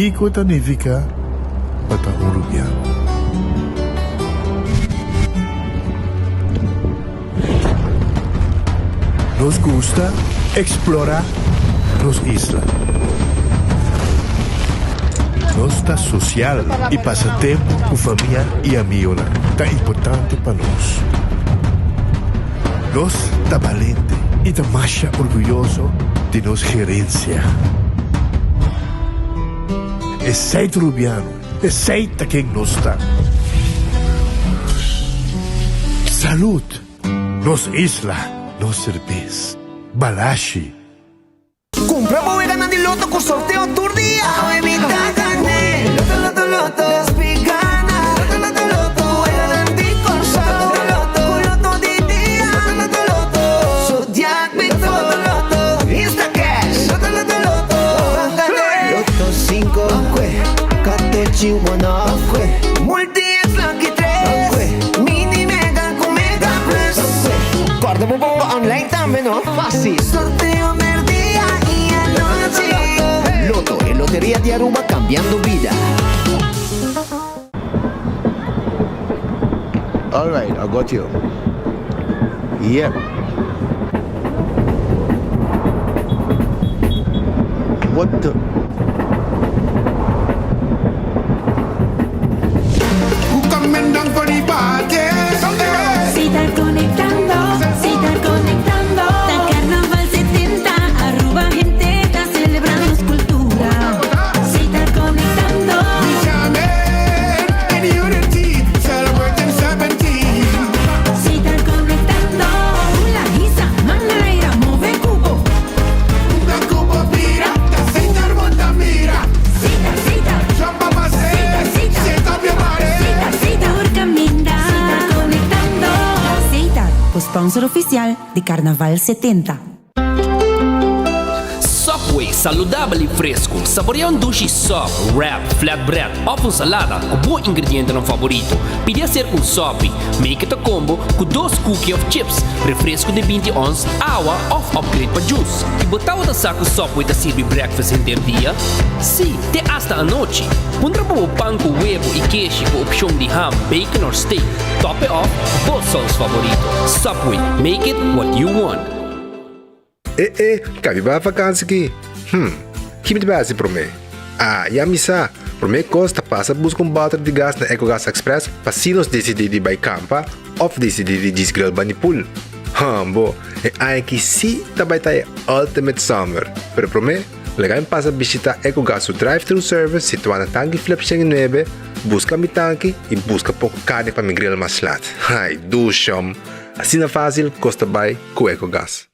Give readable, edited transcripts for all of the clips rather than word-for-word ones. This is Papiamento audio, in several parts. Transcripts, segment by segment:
Kiko ta nifiká pa ta un rubiano? Nos gusta eksplorá nos isla. Nos ta sosial i pasa tempu ku famia i amigonan ta importante pa nos. Nos ta balente i ta masha orguyoso di nos gerensia. Esei ta Rubiano, esei ta ken nos ta. Salud! Nos isla, nos serbes. Balashi. Cumpra bo weganan di loto cu sorteo tur dia. Awe mi ta gane. Loto, loto, loto. Despi gana. Loto, loto, loto. Weganan di Corsou. Loto, loto, Cu loto di dia. Loto, loto, loto. Zodiac Big Four. Loto, loto. Instacash. Loto, loto, loto. Ban gane. Loto cinco. Katochi one off. Multi X Lucky tres. Mini Mega cu Mega Plus. Corda bo bomba online tambe no. Fácil. Sorteo merdia y anochi. Lotto, e loteria di Aruba cambiando bida. Alright, I got you. Yep. What the? Si ta conectando, si ta conectando. Ta Carnaval 70, Aruba hende ta celebra nos cultura. Si ta conectando. Si ta conectando. Hula, hisa, man na aire, move cubo. Sita, sita. Sita, sita. Sita, sita. Tur caminda. Si ta conectando. Sita, sponsor oficial di Carnaval 70. Subway, saludabel y fresco. Saborea un dushi sub, wrap, flatbread of un salada cu bo ingredientenan favorito. Pidi hacer un sopi. Make it a combo cu dos cookie of chips, refresco di 20 ons, awa of upgrade pa juice. Y bo tabata sa cu Subway ta sirbi breakfast henter dia? Si, te hasta anochi. Puntra pa bo pan cu webo y keshi cu opcion di ham, bacon or steak. Top it off cu bo saus favorito. Subway, make it what you want. E e, kabi bai vakansi ki? Hm, ki mi ta bai hasi promé? Ah, ya mi sa! Promé kos ta pasa buska un bòter di gas na Ecogas Express pa si nos disidí di bai kampa òf disidí di djis grill bani pool. Hambo, e aña aki sí ta bai ta e ultimate summer! Pero promé, laga mi pasa bishitá Ecogas su drive-thru service situá na Tanki Flip 109, buska mi tanki i buska poko karni pa mi grill mas lat. Ai, dushom! Asina fásil kos ta bai ku Ecogas.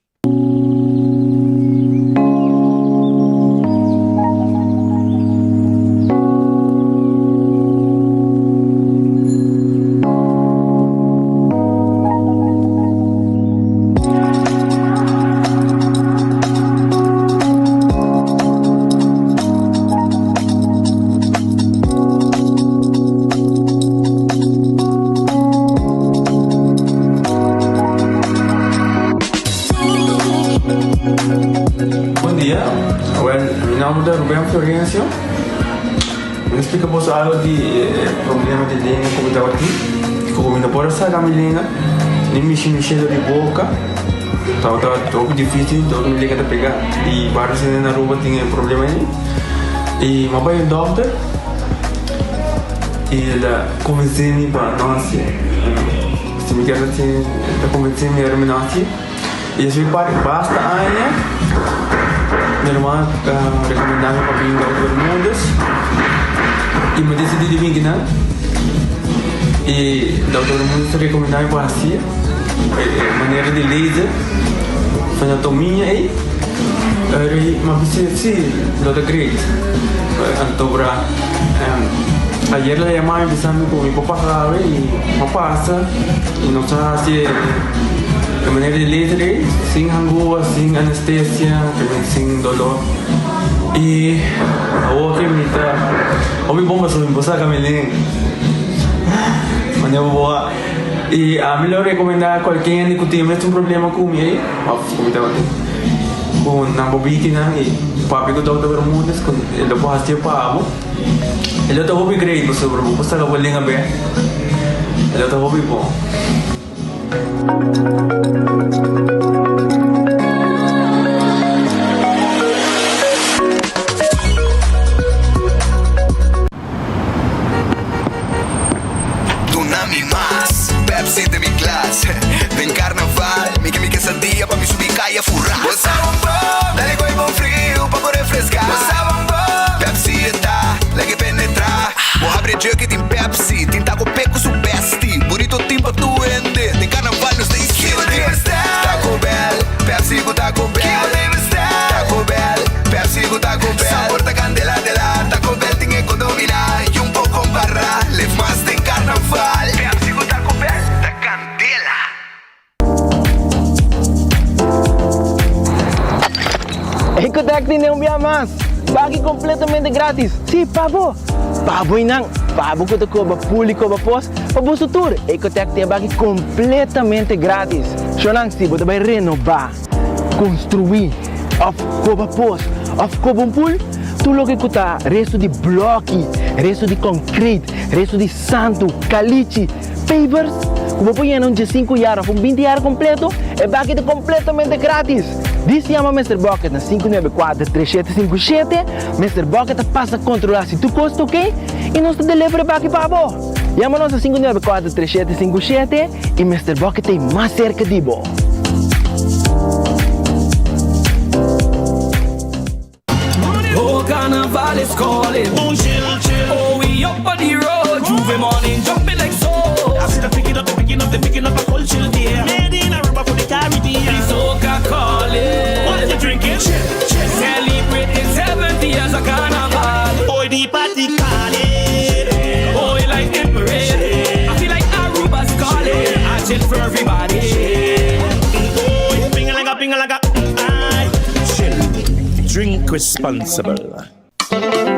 Bon dia, well mi nomber ta Ruben Florencio. Mi ta splika boso algo di e problema di lenga ku mi tabatin. Ku mi no por a saka mi lenga ni mishi mi shelo di boka. Tabata hopi dificil, dor mi lenga ta pega. I varios hende na Aruba tin e problema ei. I mi a bai un dokter i el a konvensé mi pa no hasié. Si mi kier hasié, el ta konvensé mi ora mi no hasié. I despues di basta aña, mi ruman a rekomendá mi pa bin Dokter Bermudez i mi a disidí di bin kinan. I Dokter Bermudez a rekomendá mi pa hasié e manera di laser, frenotomia ei. Ora mi a bisa si, lo ta great. Anto bra ayer el a yama mi bisa mi ku mi por pasa awe i mi a pasa i nos a hasi e manera di laser ei sin hangua, sin anestesia, sin dolor. I awor ke mi ta hopi bon pasobra mi por saka mi lenga. Manera bo a i ami lo rekomendá kualke hende ku tin e mesun problema ku mi ei. Of ku mi tabatin ku nan bo bikinan i. Papia ku Dòkter Bermudez ku e lo por hasié pa bo. E lo ta hopi great pasobra bo por saka bo lenga bek. E lo ta hopi bon. Duna mi mas Pepsi den mi glas Den carnaval mi ke mi quesadilla pa mi subi caya fura Bo sa un bon Dale gooi bon friu pa bo refresca Bo sa un bon Pepsi e ta lag'e penetra Bo habri e jug y tin Pepsi Tin taco pe cu su bestie Burrito tin pa tur hende Den carnaval nos ta insiente Kibo den mester Taco Bell Pepsi cu Taco Bell Kibo den mester Taco Bell Pepsi cu Taco Bell Sabor ta candela dela Taco Bell tin e cu domina Y un poco compara Leef mas den carnaval Pepsi cu Taco Bell ta candela. Ecotec tene un bia mas! Baki completamente gratis! Si, pa bo! Pa bo y nan! Pa bo cu ta coba pul y coba pos, pa boso tur! Ecotec tin e baki completamente gratis! Shownan, si bo ta bay renoba, construi, of coba pos, of coba un pul, tur loke cu ta resto di bloki, resto di concrete, resto di santu, calichi, pavers, cu bo por yena un diesinku yar of un binti yar completo, e baki ta completamente gratis! Dis yama Mister Bucket na 594 3757, Mister Bucket ta pasa controla si tur cos ta ok y nos ta deliver e baki pa bo! Yama nos na 594 3757 y Mister Bucket ta ey mas cerca di bo! Oh carnaval is calling Oh we up on the road J'ouvert morning jumping like so I see the picking up the picking up the picking up a culture there Made in Aruba for the Caribbean The soca calling What you drinking? Chill, chill Celebrating 70 years of carnival Oh the party calling Oh like in parade I feel like Aruba's calling I chill for everybody Oh ping like a ping like a Chill, drink responsible.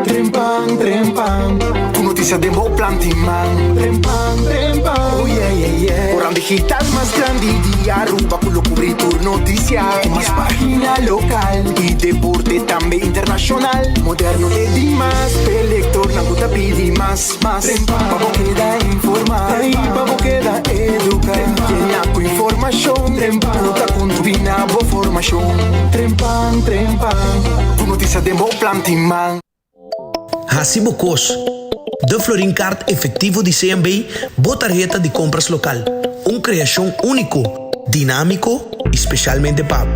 Trempan, trempan, ku notisia den bo plan tin man. Trempan, trempan, oh yeah, yeah, yeah. Koran digital mas grandi di Aruba ku lo kubri tur notisia. Ku mas pagina lokal i deporte tambe internashonal. Moderno te dimas, p'e lektornan ku ta pidi mas, mas. Pa bo keda informá i pa bo keda eduká. Yena ku informashon ku ta kontribuí na bo formashon. Trempan, trempan, ku notisia den bo plan tin man. Hasi bo kos. De Florin Card Efectivo di CMB, bo tarheta di kompras lokal. Un kreashon úniko, dinámiko i spesialmente pa bo.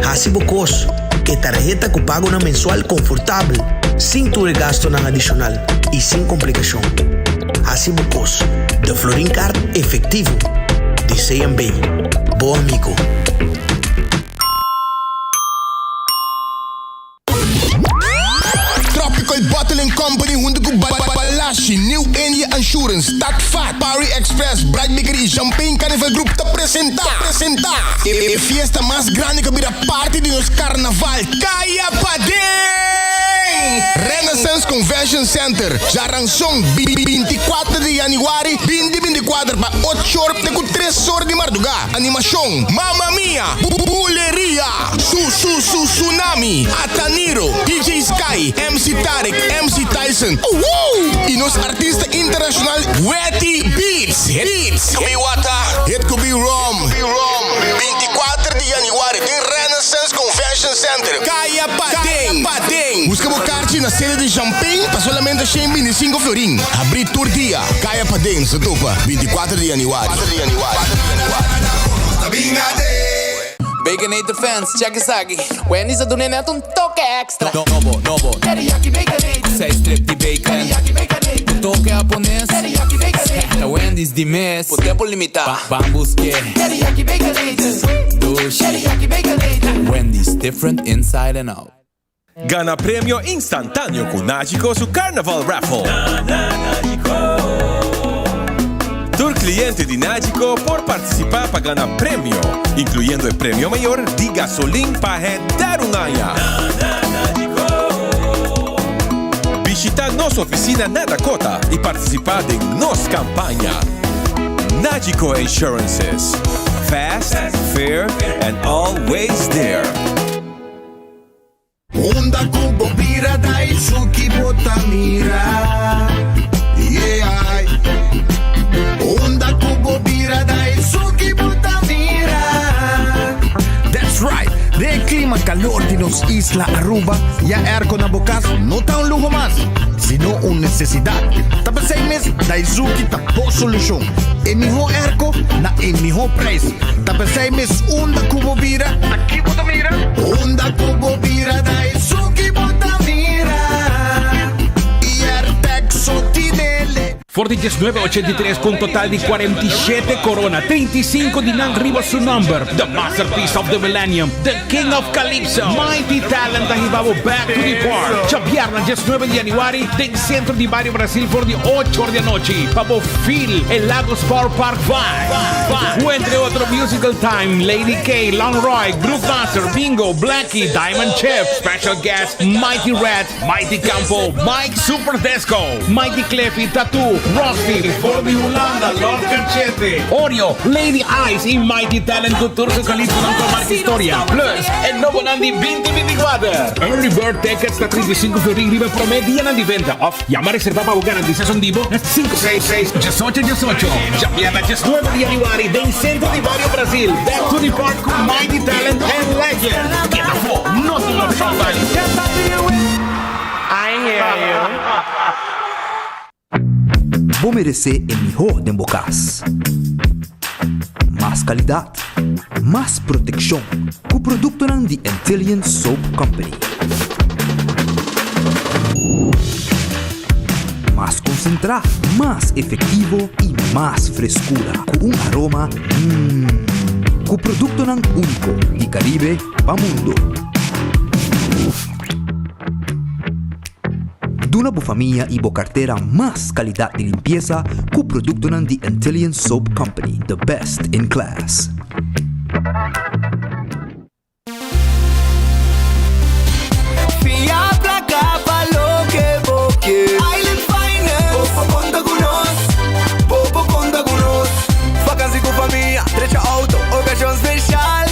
Hasi bo kos. E tarheta ku pagonan mensual konfortabel, sin tur e gastonan adishonal i sin komplikashon. Hasi bo kos. De Florin Card Efectivo di CMB. Bo amigo. Tropical Bottling Company hunto cu Balashi, New India Assurance, Tatfat, Parry Express, Bright Bakery y Champagne Carnival Group ta presenta presenta e fiesta mas grandi cu a bira parti di nos Carnaval Caya Paden! Renaissance Convention Center, Jaranson, 24 di januari 2024 pa 8 or te cu 3 or di marduga. Animacion, Mamma Mia, Buleria, Su Su Su Tsunami, Ataniro, DJ Sky, MC Tarek, MC Tyson, Woo! Y nos artista internacional Wetty Beats. Beats. Could be water, it could be rum. 24 di januari den Renaissance Convention Center, Caya Paden. Paden. Busca bo kaartje na sede di Champagne pa solamente 125 florin. Habri tur dia. Caya Paden, sa topa, 24 di januari. Baconator fans, check esaki. Wendy's a duna net un toke extra. Nobo, nobo. Teriyaki Baconator. Seis strip di bacon. Teriyaki Baconator. Un toke hapones. Teriyaki Baconator. Ta Wendy's di mes. Por tempo limita. Ban buske. Teriyaki Baconator. Dushi. Teriyaki Baconator. Wendy's, different inside and out. Gana premio instantáneo ku Nagico su Carnaval Raffle! Tur kliente di Nagico por partisipá pa gana premio, inkluyendo e premio mayor di gasolin pa henter un aña. Bishitá nos ofisina na Dakota i partisipá den nos kampaña! Nagico Insurances, Fast, fair and always there! Unda ku bo bira Daisuki bo ta mira Yeah Unda ku bo bira Daisuki bo ta mira That's right! Den e klima kalor di nos isla Aruba, ya airco na bo kas no ta un luho mas, sino un nesesidat. Ta p'esei mes Daizuki ta bo solushon. E mihó airco na e mihó preis. Ta p'esei mes unda ku bo bira, ta ki bo ta mira? Unda ku bo bira Daizuki bo ta mira Airtec so tinele. For di 1983 cu un total di 47 corona, 35 di nan riba su nomber, The Masterpiece of the Millennium, The King of Calypso, Mighty Talent ta hiba bo back to the park djabièrnè 19 di januari den Centro di Bario Brasil for di ocho or di anochi pa bo feel e Lagos Power Park vibe. Cu entre otro Musical Time, Lady K, Long Roy, Groove Master, Bingo, Blackie, Diamond Chef, Special Guest, Mighty Red, Mighty Campo, Mike Super Desco, Mighty Cleffy, Tattoo, Rusty, For di Hulanda, Lord Cachete, Oreo, Lady Ice y Mighty Talent cu tur su calypsonan cu a marca historia. Plus, e nobonan di 2024. Early Bird Tickets ta 35 florin riba e prome dianan di venta of yama reserva pa bo garantisa son di bo na 566 18 18. Djabièrnè 19 di januari den Centro di Bario Brasil, Back to the Park cu Mighty Talent and Legend. Keda afó, no tin opshon bai. I hear you. Bo meresé e mihó den bo kas. Mas kalidat, mas protekshon ku produktonan di Antillian Soap Company. Mas konsentrá, mas efektivo i mas freskura ku un aroma mmm. Ku produktonan úniko di Karibe pa mundo. Duna bo famia i bo kartera mas kalidat di limpiesa ku produktonan di Antillian Soap Company, the best in class. Fia placa pa loke bo ke. Island Finance. Bo por conta cu nos. Bo por conta cu nos. Vakantie cu famia, drecha auto, ocasion special.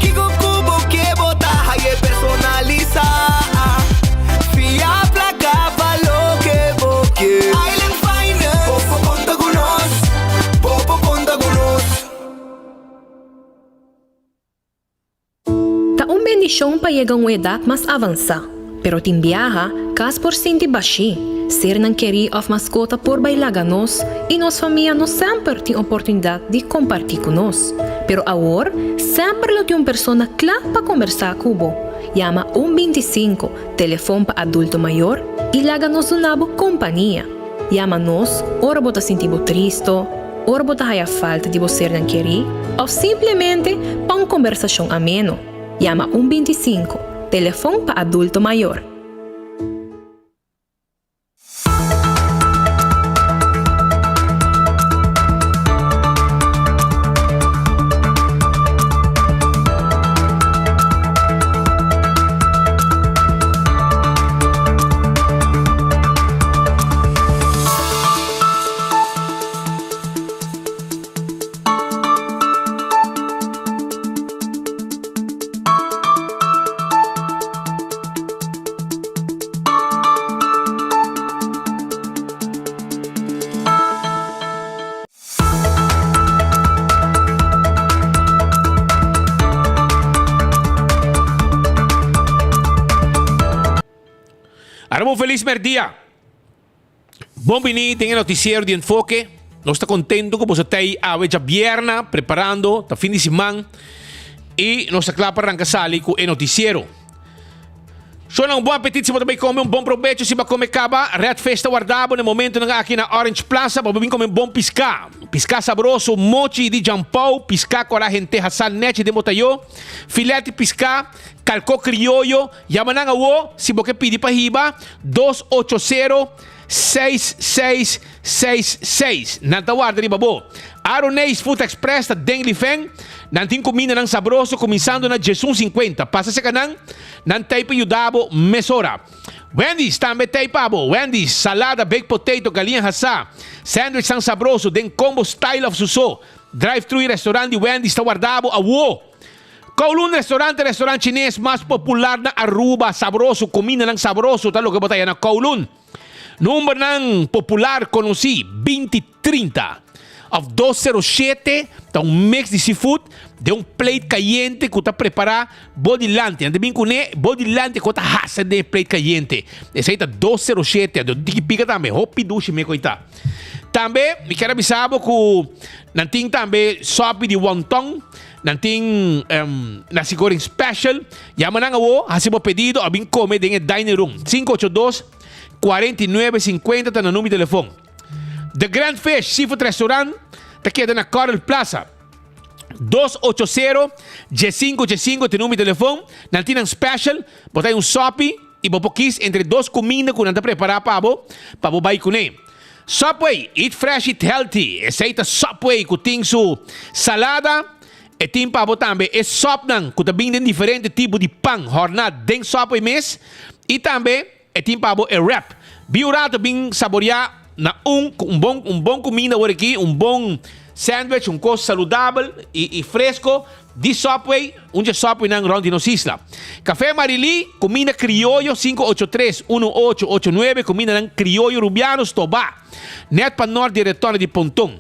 Kico cu bo ke bo ta haye personalisa. Fia placa pa loke bo ke. Island Finance. Bo por conta cu nos. Bo por conta cu nos. Ta un bendishon pa yega un edat mas avansá, pero tin biaha kas por sinti bashí, sernan kerí òf maskota por bai laga nos i nos famia no semper tin oportunidat di kompartí ku nos. Pero awor semper lo tin un persona kla pa kombersá ku bo. Yama un 25, telefon pa adulto mayor, i laga nos duna bo kompania. Yama nos ora bo ta sinti bo tristo, ora bo ta haya falta di bo sernan kerí òf simplemente pa un kombersashon ameno. Yama un 25, telefon pa adulto mayor. Aruba un felis merdia. Bon bini den e noticiero di Enfoke. Nos ta contento cu boso ta ahí awe djabierna preparando, ta fin di siman y nos ta cla pa ranca sali cu e noticiero. Shona un bon apetit si bo ta bay come, un bon probecho si bo a come caba. Red Fish ta warda bo na e momentonan aki na Orange Plaza pa bo bin come un bon pisca. Pisca sabroso, mochi di Jampou, pisca cu a hente hasa nechi den bo tayo, filet di pisca, calco crioyo. Yama nan awo si bo ke pidi pa hiba, dos ocho sero, seis seis seis seis. Nan ta warda riba bo. Aroneis Food Express ta den Lifen. Nan tin kumindanan sabroso kuminsando na djesun sinkuenta. Pasa seka nan, nan ta ei pa yuda bo mesora. Wendy's tambe ta ei pa bo. Wendy's, salada, baked potato, galiña hasá, sandwichnan sabroso den combo style of suso. Drive-thru i restaurant di Wendy's ta warda bo awo. Kowloon Restaurant, e restaurant chines mas popular na Aruba. Sabroso, cumindanan sabroso ta loke bo ta haya na Kowloon. Numbernan popular conoci, binti trinta of dos sero shete ta un mix di seafood den un plate cayente cu ta prepara bo dilanti. Nan ta bin cune bo dilanti cu ta hasa den e plate cayente. Esey ta dos sero shete. Anto tiki pica tambe. Hopi dushi me cu ta. Tambe mi kier a bisa bo cu nan tin tambe sopi di wonton. Nan tin nasi goreng special. Yama nan awo, hasi bo pedido of bin come den e dining room. 582 49 50 ta nan number di telefon. The Grand Fish Seafood Restaurant ta keda na Coral Plaza. 280 1515 ta number di telefon. Nan tin nan special, bo ta hay un sopi y bo por kies entre dos cuminda cu nan ta prepara pa bo, pa bo bay cune. Subway, eat fresh, eat healthy. Esey ta Subway cu tin su salada. E tin pa bo tambe e sopnan cu ta bin den diferente tipo di pan horna den Subway mes. Y tambe e tin pa bo e wrap. Bin un rato bin saborea na un un bon un bon cuminda awor aki, un bon sandwich, un cos saludabel y y fresco di Subway, un dje Subwaynan rond di nos isla. Café Marilí, cuminda crioyo 583 1889, cumindanan crioyo Rubiano, Stobá, net pa nort di retorno di Ponton.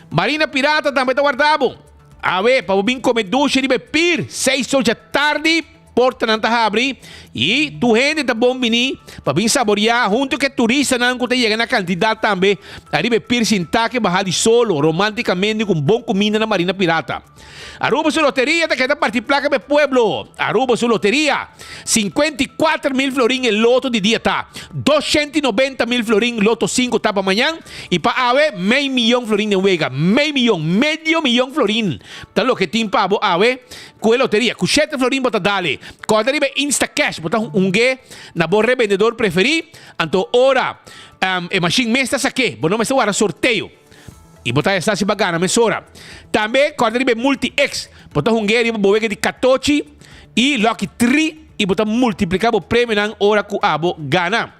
Marina Pirata tambe ta warda bo. Awe, pa bo bin come dushi riba e pier, seis or dja tardi, Portanan ta habri y tur hende ta bon bini pa bin saborea hunto cu e turistanan cu ta yega na cantidad tambe ariba e pier sinta ke baha di solo romanticamente cu un bon cuminda na Marina Pirata. Aruba su loteria ta keda parti placa pa e pueblo. Aruba su loteria, 54 mil florin e loto di dia ta, 290 mil florin loto 5 ta pa mañan y pa awe mei miyon florin den wega. Mei miyon, medio miyon florin ta loke tin pa bo awe. Ku e loteria, ku shete florin bo ta dale. Kòrda riba e Instacash, bo ta hung'é na bo rebendedor preferí, anto ora e mashin mes ta sak'é, bo no mester wara sorteo i bo ta esta si bo a gana mesora. Tambe kòrda riba e Multi-X, bo ta hung'é riba bo wega di katochi i Lucky Tri i bo ta multipliká bo premionan ora ku abo gana.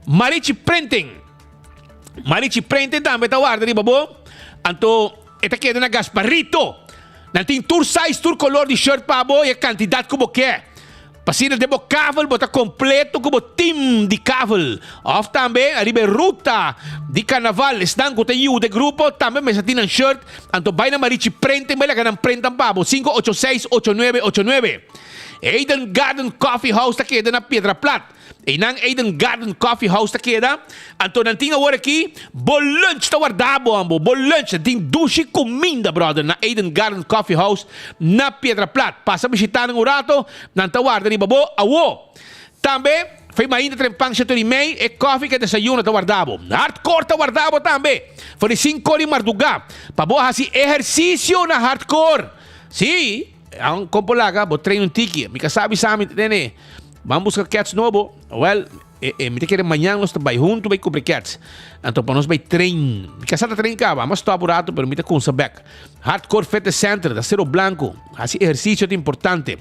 Marichi Printing, Marichi Printing tambe ta warda riba bo, anto e ta keda na Gasparito. Nan tin tur size, tur color di shirt pa bo y e cantidad cu bo ke. P'asina den bo kavel bo ta completo cu bo team di kavel. Of tambe ariba e ruta di carnaval esnan cu ta yuda e grupo tambe mester tin nan shirt. Anto bay na Marichi Printing bay laga nan printan pa bo, 586 8989. Eden Garden Coffee House ta keda na Piedra Plat. Einan Eden Garden Coffee House ta keda. Anto nan tin awor aki bo lunch ta warda bo ambo. Bo lunch nan tin dushi kuminda brother na Eden Garden Coffee House na Piedra Plat. Pasa bishita nan un rato, nan ta warda riba bo awo. Tambe for mainta trempan shetor i mei e koffie ku e desayuno ta warda bo. Hardcore ta warda bo tambe for di sinko di marduga pa bo hasi ehersisio na Hardcore. Si, kon por laga bo train un tiki. Mi ka sa bisa mi tene. Ban buska kèts nobo. Wèl, e, e, mi ta kere mañan nos ta bai huntu bai kumpra kèts. Anto pa nos bai train. Mi kasá ta train kaba. Amo stòp un ratu, pero mi ta kunsa bèk. Hardcore Fitness Center, ta Cero Blanco. Hasi ehersisio ta importante.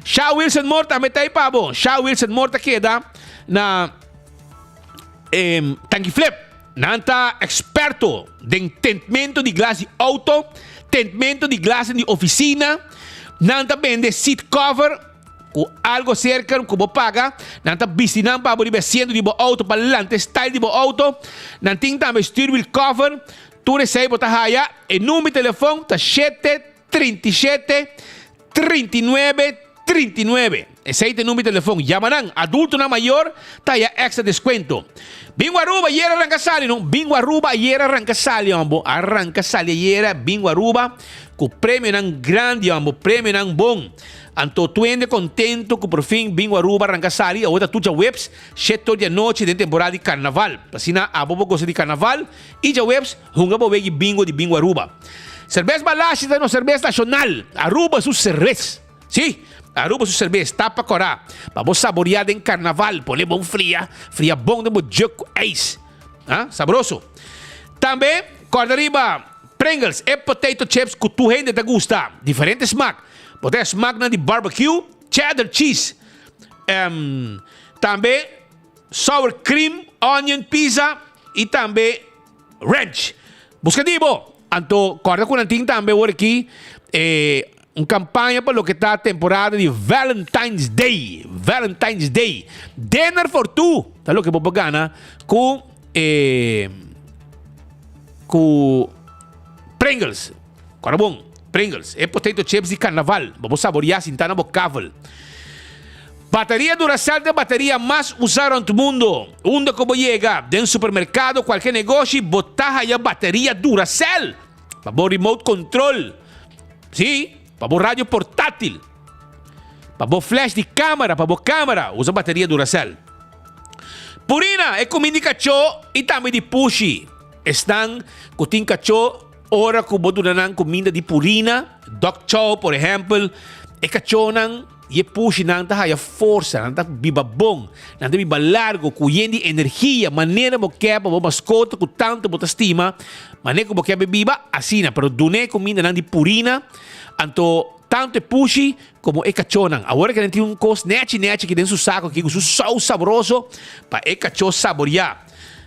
Sha Wilson Moore tambe ta ei pa bo. Sha Wilson Moore ta keda na e, Tanki Flip. Nan ta eksperto den tentmento di glas di outo, tentmento di glasen di ofisina. Nan ta bende seat cover. Ku algo serka ku bo paga, nan ta bisti nan pa bo riba e asiento di bo outo pa lanta e style di bo outo. Nan tin tambe stuurwiel cover. Tur esei bo ta haya. E number di telefon ta shete 37 39 39. Esei ta e number di telefon. Yama nan. Adultonan mayor ta haya extra descuento. Bingo Aruba ayera ranka sali no. Bingo Aruba ayera ranka sali hombo. A ranka sali ayera Bingo Aruba ku premionan grandi hombo. Premionan bon. Anto tur hende contento cu por fin Bingo Aruba ranca sali, awor ta tur djaweps shet tur di anochi den temporada di carnaval. Asina abo por goza di carnaval y djaweps hunga bo wegi bingo di Bingo Aruba. Cerbes Balashi ta nos cerbes nacional. Aruba su cerbes. Si, Aruba su cerbes ta pa cora pa bo saborea den carnaval. Pone bon fria, fria bon den bo jug cu ijs. Ha, sabroso. Tambe corda riba Pringles, e potato chips cu tur hende ta gusta. Diferente smaak. Bo ta e smaknan di barbecue, cheddar cheese, um, tambe sour cream, onion pizza y tambe ranch. Busca di bo. Anto, corda cu nan tin tambe awor aki eh, Un kampaña pa loke ta temporada di Valentine's Day. Valentine's Day. Dinner for two ta loke bo por gana ku e ku Pringles. Kora bon, Pringles. E potato chips di karnaval. Bo por saboreá sintá na bo kavel. Bateria Duracell ta e bateria mas usá rònt mundo. Unda ku bo yega, den supermerkado, kualke negoshi, bo ta haya bateria Duracell pa bo remote control. Sí, pa bo radio portátil, pa bo flash di cámara, pa bo cámara, usa bateria Duracell. Purina, e kuminda di kachó i tambe di pushi. Esnan ku tin kachó, ora ku bo duna nan kuminda di purina, dog chow por ehèmpel, e kachónan i e pushinan ta haya forsa, nan ta biba bon, nan ta biba largu, ku yen di energia, manera bo ke pa bo maskota ku tantu bo ta stima, manera ku bo ke pa e biba, asina. Pero dun'é kumindanan di purina, anto tantu e pushi komo e kachónan. Awor ke nan tin un kos nèchi nèchi aki den su sako aki ku su sous sabroso pa e kachó saboriá.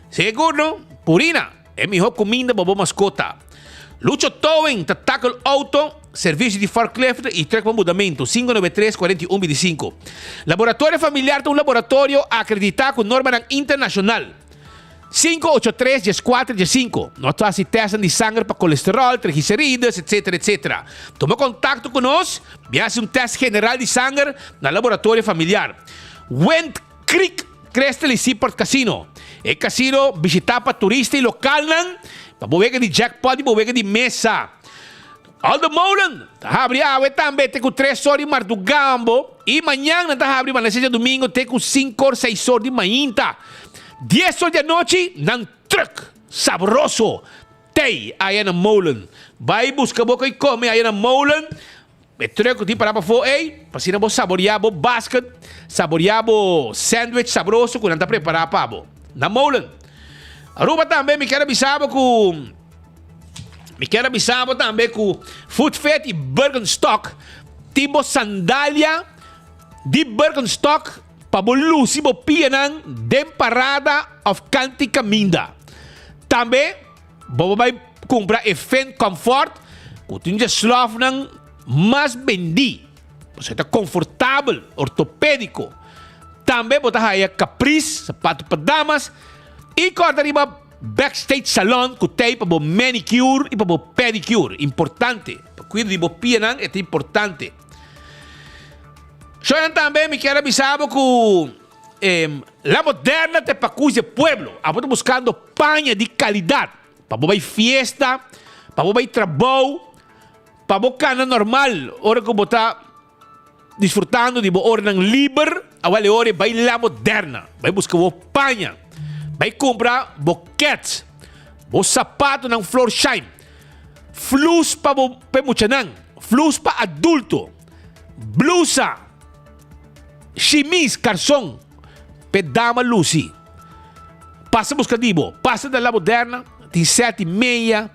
Sigur no? Purina, e mihó kuminda pa bo maskota. Lucho Towing ta tackle auto, servicio di forklift y truck pa mudamento, 593 41 25. Laboratorio Familiar ta un laboratorio acredita cu normanan internacional, 583 14 15. Nos ta haci testnan di sanger pa colesterol, triglicerides, etc. Etc. Tuma contacto cu nos, bin haci un test general di sanger na Laboratorio Familiar. Wind Creek Crystal y Seaport Casino. E casino bishita pa turista y localnan pa bo wega di jackpot y bo wega di mesa. Aldo Molen ta habri awe tambe te cu tres or di mardugambo y mañan nan ta habri manecer djadomingo te cu cinco or seis or di mainta. Dies or di anochi nan truck sabroso tey aya na Molen. Bay busca bo coy come aya na Molen. E truck ku tin pará pafó ei, pa asina bo saboriá bo basket, saboriá bo sandwich sabroso ku nan ta prepará pa bo na Molen. Aruba tambe mi kier a bisa bo ku mi kier a bisa bo tambe ku Food Fit i Birkenstock tin bo sandalia di Birkenstock pa bo lusi bo pianan den parada òf kanti kaminda. Tambe Bo por bai kumpra e Fendt Comfort ku tin dje slòfnan mas bendí. Pasobra e ta konfortabel, ortopédiko. Tambe bo ta haya Caprice, sapatu pa damas, i kòrda riba Backstage Salon ku t'ei pa bo manicure i pa bo pedicure. Importante, pa kuida di bo pianan e ta importante. Shownan tambe mi kier a bisa bo ku. La Moderna ta e pakus di e pueblo. Abo ta buskando paña di kalidat pa bo bai fiesta, pa bo bai trabou, pa bo kana normal ora ku bo ta disfrutando di bo oranan liber. Awel e ora bai La Moderna, bai buska bo paña, bai kumpra bo kets, bo sapatonan Florsheim, flus pa bo pa e muchanan, flus pa adulto, blusa. Shimis, karson, p'e dama lusi. Pasa buska di bo. Pasa na La Moderna, tin sèt i meia,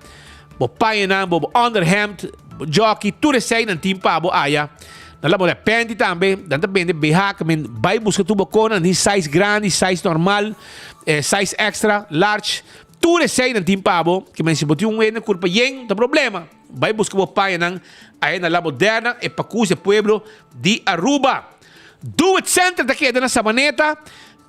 bo pañanan, bo onderhemd, bo jockey, tur esei nan tin pa bo aya na La Moderna. Panty tambe, nan ta bende BH, ke men bai buska tur bo kos, nan tin size grandi, size normal, size extra, large, tur esei nan tin pa bo, ke men si bo tin un hende kurpa yen, ta problema. Bai buska bo pañanan aya na La Moderna, e pakus e pueblo di Aruba. Do It Center ta keda na Sabaneta,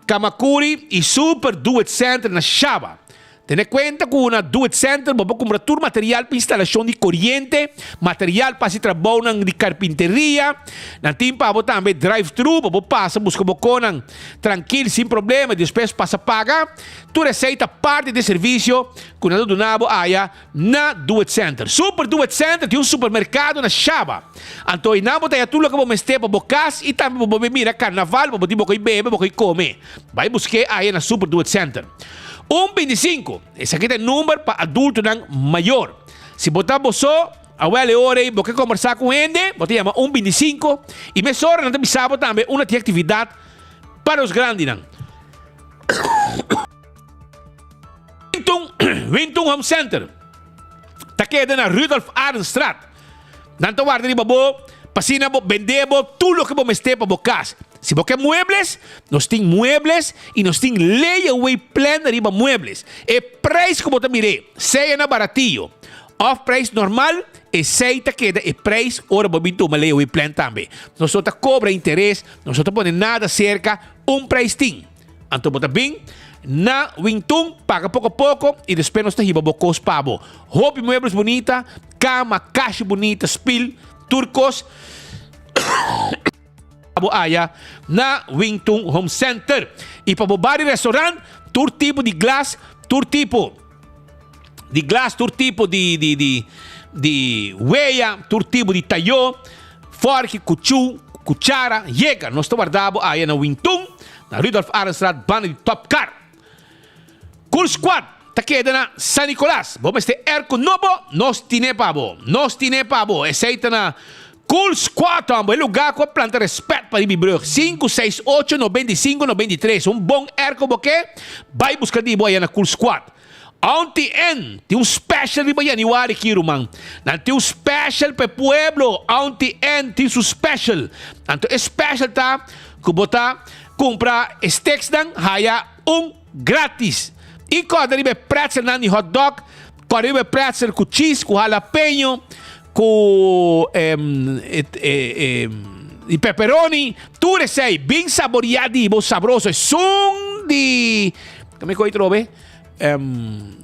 Camacuri y Super Do It Center na Shaba. Tene cuenta cu na Do It Center bo por cumpra tur material pa instalacion di coriente, material pa haci trabounan di carpinteria. Nan tin pa bo tambe drive-thru pa bo pasa busca bo conan trankil sin problema y despues pasa paga. Tur esey ta parti di e servicio cu nan ta duna bo aya Na Do It Center. Super Do It Center tin un supermerkado na Shaba. Anto einan bo ta haña tur loke bo mester pa bo kas i tambe bo por bin mira karnaval, bo por tin bo koi bebe, bo koi kome. Bai busk'é aya na Super Do It Center. Un 25, esaki ta e number pa adultonan mayor. Si bo ta bo so, awel e ora ei bo ke kombersá ku un hende, bo ta yama un 25 i mesora nan ta bisa bo tambe unda tin aktividat pa nos grandinan. Wintun Home Center ta keda na Rudolf Arendstraat. Nan ta warda riba bo pa asina bo bende bo tur loke bo mester pa bo kas. Si bo ke muebles, nos tin muebles i nos tin layaway plan riba muebles. E prijs ku bo ta mir'é, sea na baratiyo. Òf preis normal, esei ta keda e preis ora bo bin tuma layaway plan tambe. Nos no ta kobra interes, nos no ta pone nada serka, un preis tin. Anto bo ta bin na Wingtun, paga poko poko i despues nos ta hiba bo kos pa bo. Hopi muebles bunita, kama, kashi bunita, spil, tur kos pa bo aya na Wingtun Home Center. I pa bo bar i restaurant, tur tipo di glas, tur tipo di glas, tur tipo di di di di wea, tur tipo di tayó, fòrki, kuchú, kuchara, yega. Nos ta warda bo aya na Wintun, na Rudolf Arendstraat, banda di Top Car. Cool Squad ta keda na San Nicolas. Bo mester airco nobo, nos tine pa bo. Nos tine pa bo. Esei ta na Cool Squad homber, e lugar cu a planta respet pa riba e brug. Sinku, seis, ocho, 95, 93. Un bon airco bo ke? Bay busca di bo aya na Cool Squad. Auntie N tin un special riba januari aki ruman. Nan tin un special pa e pueblo. Auntie N tin su special. Anto e special ta cu bo ta cumpra e steaksnan haya un gratis. Y corda riba e pretzelnan di hot dog, corda riba e pretzel cu cheese, cu jalapeño, Cu e pepperoni, tur esey bin saboria di bo sabroso. Esun di, kami koe trobe?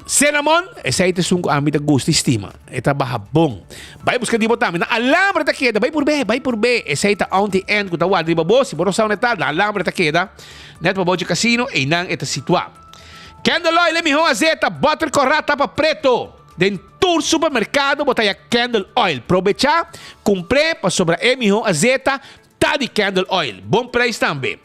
Cinnamon, esey ta esun cu ami ta gusta y stima. E ta baha bon. Bay busca di bo tambe. Na Alhambra ta keda. Bay purbe, bay purbe. Esey ta Auntie Ann cu ta warda riba bo. Si bo no sa unda e ta, na Alhambra ta keda. Net pa bo dje casino, eynan e ta situa. Candle oil e miho azeta, butter cora tapa preto. Den tur supermercado bo ta haya candle oil. Probecha, cumpr'e pasobra e miho azeta ta di candle oil. Bon prijs tambe.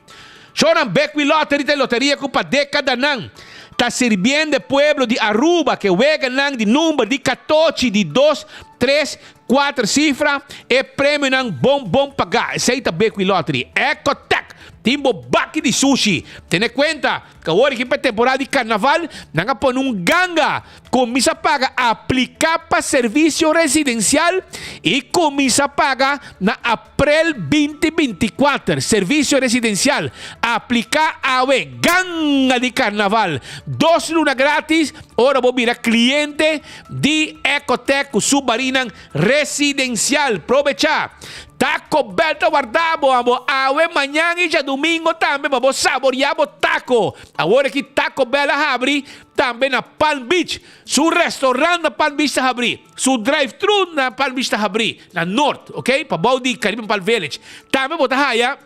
Shownan Bekwee Lottery ta e loteria cu pa decadanan ta sirbiendo e pueblo di Aruba ke weganan di number di catochi di dos, tres, cuater cifra e premionan bon bon paga. Esey ta Bekwee Lottery. Ecotec tin bo baki di sushi. Tene cuenta cu awor aki pa e temporada di carnaval nan a pone un ganga. Kuminsá paga apliká pa servisio residensial i kuminsá paga na aprel 2024. Servisio residensial, apliká awe! Ganga di karnaval! Dos luna gratis ora bo bira kliente di Ecotec ku su barinan residensial. Probechá! Taco Bell ta warda bo amo awe, mañan i djadumingo tambe pa bo saboriá bo taco. Awor aki Taco Bell a habri Tambe na Palm Beach, su restaurant na Palm Beach ta habrí, su drive-thru na Palm Beach ta habrí, na Noord, ok, pabou di Caribbean Palm Village. Tambe bo ta haya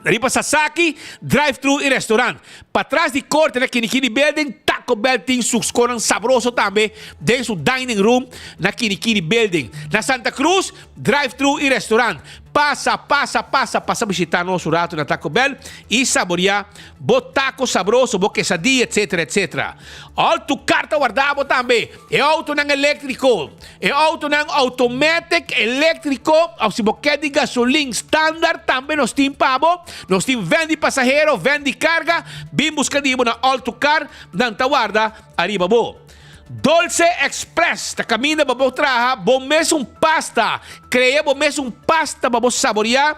riba Sasaki, drive-thru i restaurant. Patras di korte na Kinikini Building, Taco Bell tin su sconan sabroso tambe den su dining room na Kinikini Building. Na Santa Cruz, drive-thru i restaurant. Pasa, pasa, pasa, pasa bishita nos un rato na Taco Bell i saboria Bo taco sabroso, bo quesadilla, etcetera, etcetera. Al tu car ta warda bo tambe. E autonan electrico, e autonan automatic electrico, of si bo ke di gasolin standard tambe nos tin pa bo. Nos tin van di pasahero, van di carga. Bin busca di bo na All Tu Car, nan ta warda ariba bo. Dolce Express ta caminda pa bo traha bo mes un pasta. Crea bo mes un pasta pa bo saboria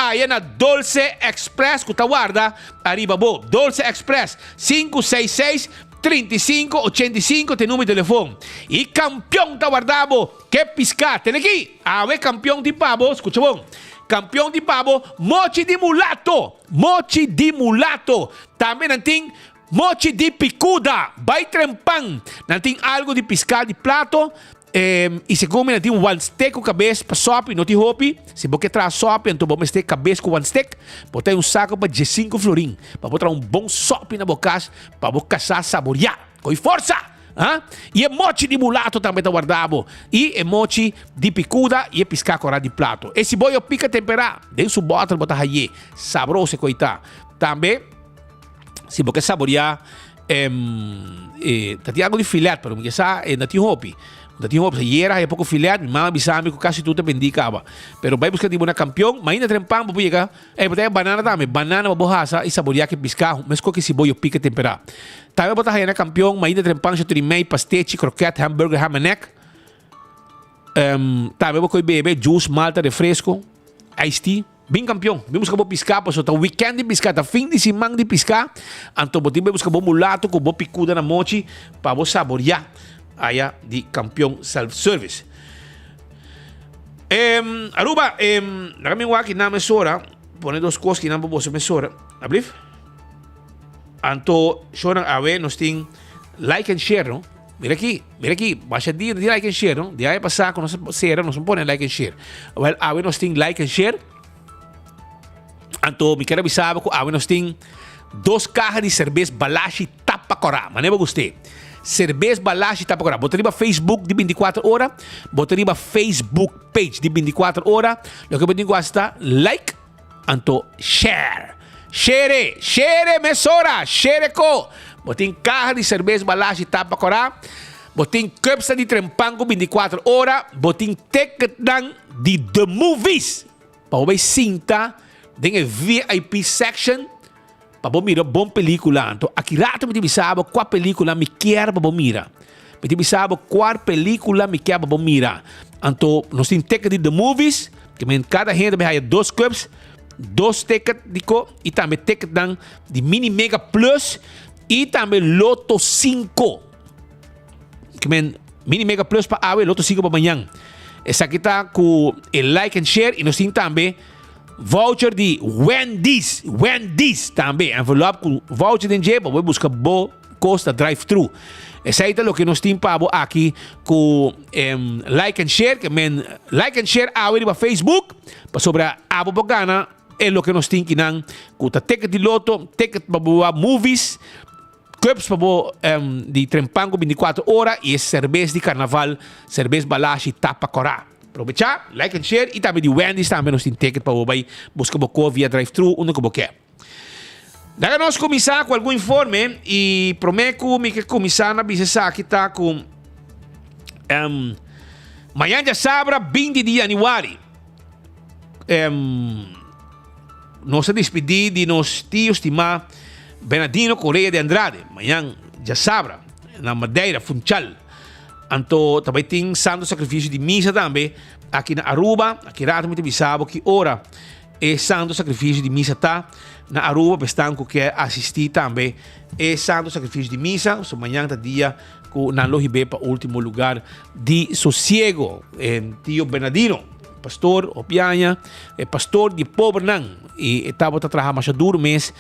aya na Dolce Express cu ta warda ariba bo. Dolce Express, 566 35 85 ta e numero di telefon. Y Campeon ta warda bo ke pisca. Tene aki, awe Campeon tin pa bo, scucha bon, Campeon tin pa bo mochi di mulato, mochi di mulato. Tambe nan tin Mochi di picuda, bai tren pan. Nan tin algo di pisca di plato y segun mi nan tin one stick cu cabes pa sopi, no tin hopi. Si bo ke traha sopi anto bo mester cabes cu one stick. Bo ta un saco pa diescinco florin pa bo traha un bon sopi na bo cas pa bo casa saboria. Coy forsa! Ha? Y e mochi di mulato tambe ta warda bo. Y e mochi di picuda y e pisca cora di plato. E siboyo pica tempera den su boter bo ta haye. Sabroso e coy ta. Tambe. Si bo ke saboreá e ta tin algu di filet, pero mi ke sa e no tin hopi. No tin hopi. Ayera haya poko filet, mi mama a bisa mi ku kasi tur ta bendí kaba. Pero bai buska di bo na Kampion, mainda tren pan bo por yega, ey bo ta haya banana tambe. Banana bo por hasa i saboreá ke piská meskos ke siboyo pika temperá. Tambe bo ta haya na Kampion, mainda tren pan, shotorimei, pastechi, kroket, hamburger, ham en egg. Tambe bo koe bebe juice, malta, refresco, iced tea. Bin kampion, bin buska bo piská pasobra ta wikènt di piská, ta fin di siman di piská, anto bo tin bai buska bo mulato ku bo pikuda na mochi pa bo saboriá. aya di Campeon Self Service. Em, Aruba, em, laga mi wak na mesora, pone dos kos ki nan pa boso mesora. Ablief? Anto, shonan awe nos tin like and share, no? Mira aki, mira aki, basha dia di like and share, no? Di aña pasá ku nos sera nos no pone like and share. Wel, awe nos tin like and share. Anto, mi ker avisa bo ku awe nos tin dos kaha di serbes Balashi Tapa Kòrá. Manera bo gust'é. Serbes Balashi Tapa Kòrá. Bo ta riba Facebook di 24 ora, bo ta riba Facebook page di 24 ora. Loke bo tin ku hasi ta like. Anto share. Shere, shere mesora, shere ko. Bo tin kaha di serbes balashi tapa kora. Bo tin cupsnan di trempan ku 24 ora. Bo tin ticketnan di The Movies. Pa bo bai sinta den e VIP section pa bo mira bon pelicula. Anto aki rato mi tin bisa bo kua pelicula mi kier pa bo mira. Mi tin bisa bo kua pelicula mi kier pa bo mira. Anto nos tin ticket di The Movies. Ke men kada hende bai haya dos cups, dos ticket di ko y tambe ticketnan di Mini Mega Plus y tambe Lotto 5. Ke men Mini Mega Plus pa awe, Lotto 5 pa mañan. Esaki ta ku e like and share y nos tin tambe voucher di Wendy's, Wendy's tambe, envelop ku voucher den dje pa bo buska bo kos na drive thru. Esei ta loke nos tin pa bo aki ku like and share, ke men like and share awe riba Facebook, pasobra abo por gana e loke nos tin kinan ku ta ticket di loto, ticket pa bo wak movies, cups pa bo di trempan ku 24 ora i e serbes di karnaval, serbes Balashi tapa kora. Probecha, like and share i tambe di Wendy's tambe nos tin ticket pa bo bai buska bo ko via drive thru unda ku bo ke. Laga nos kuminsá ku algun informe i promé ku mi ke kuminsá na bisa esaki ta ku um, mañan djasabra 20 di januari um, nos a despedí di nos tio stimá Bernardino Correa de Andrade mañan djasabra na Madeira, Funchal. Anto ta bai tin santo sakrifisio di misa tambe aki na Aruba. Aki rato mi ta bisa bo ki ora E santo sacrificio di misa ta na Aruba pa esnan cu kier asisti tambe e santo sacrificio di misa. So mañan ta dia cu nan lo hibe pa ultimo lugar di sosiego. E tio Bernardino, pastor hopi aña, e pastor di pobernan y e tabata traha masha duro mes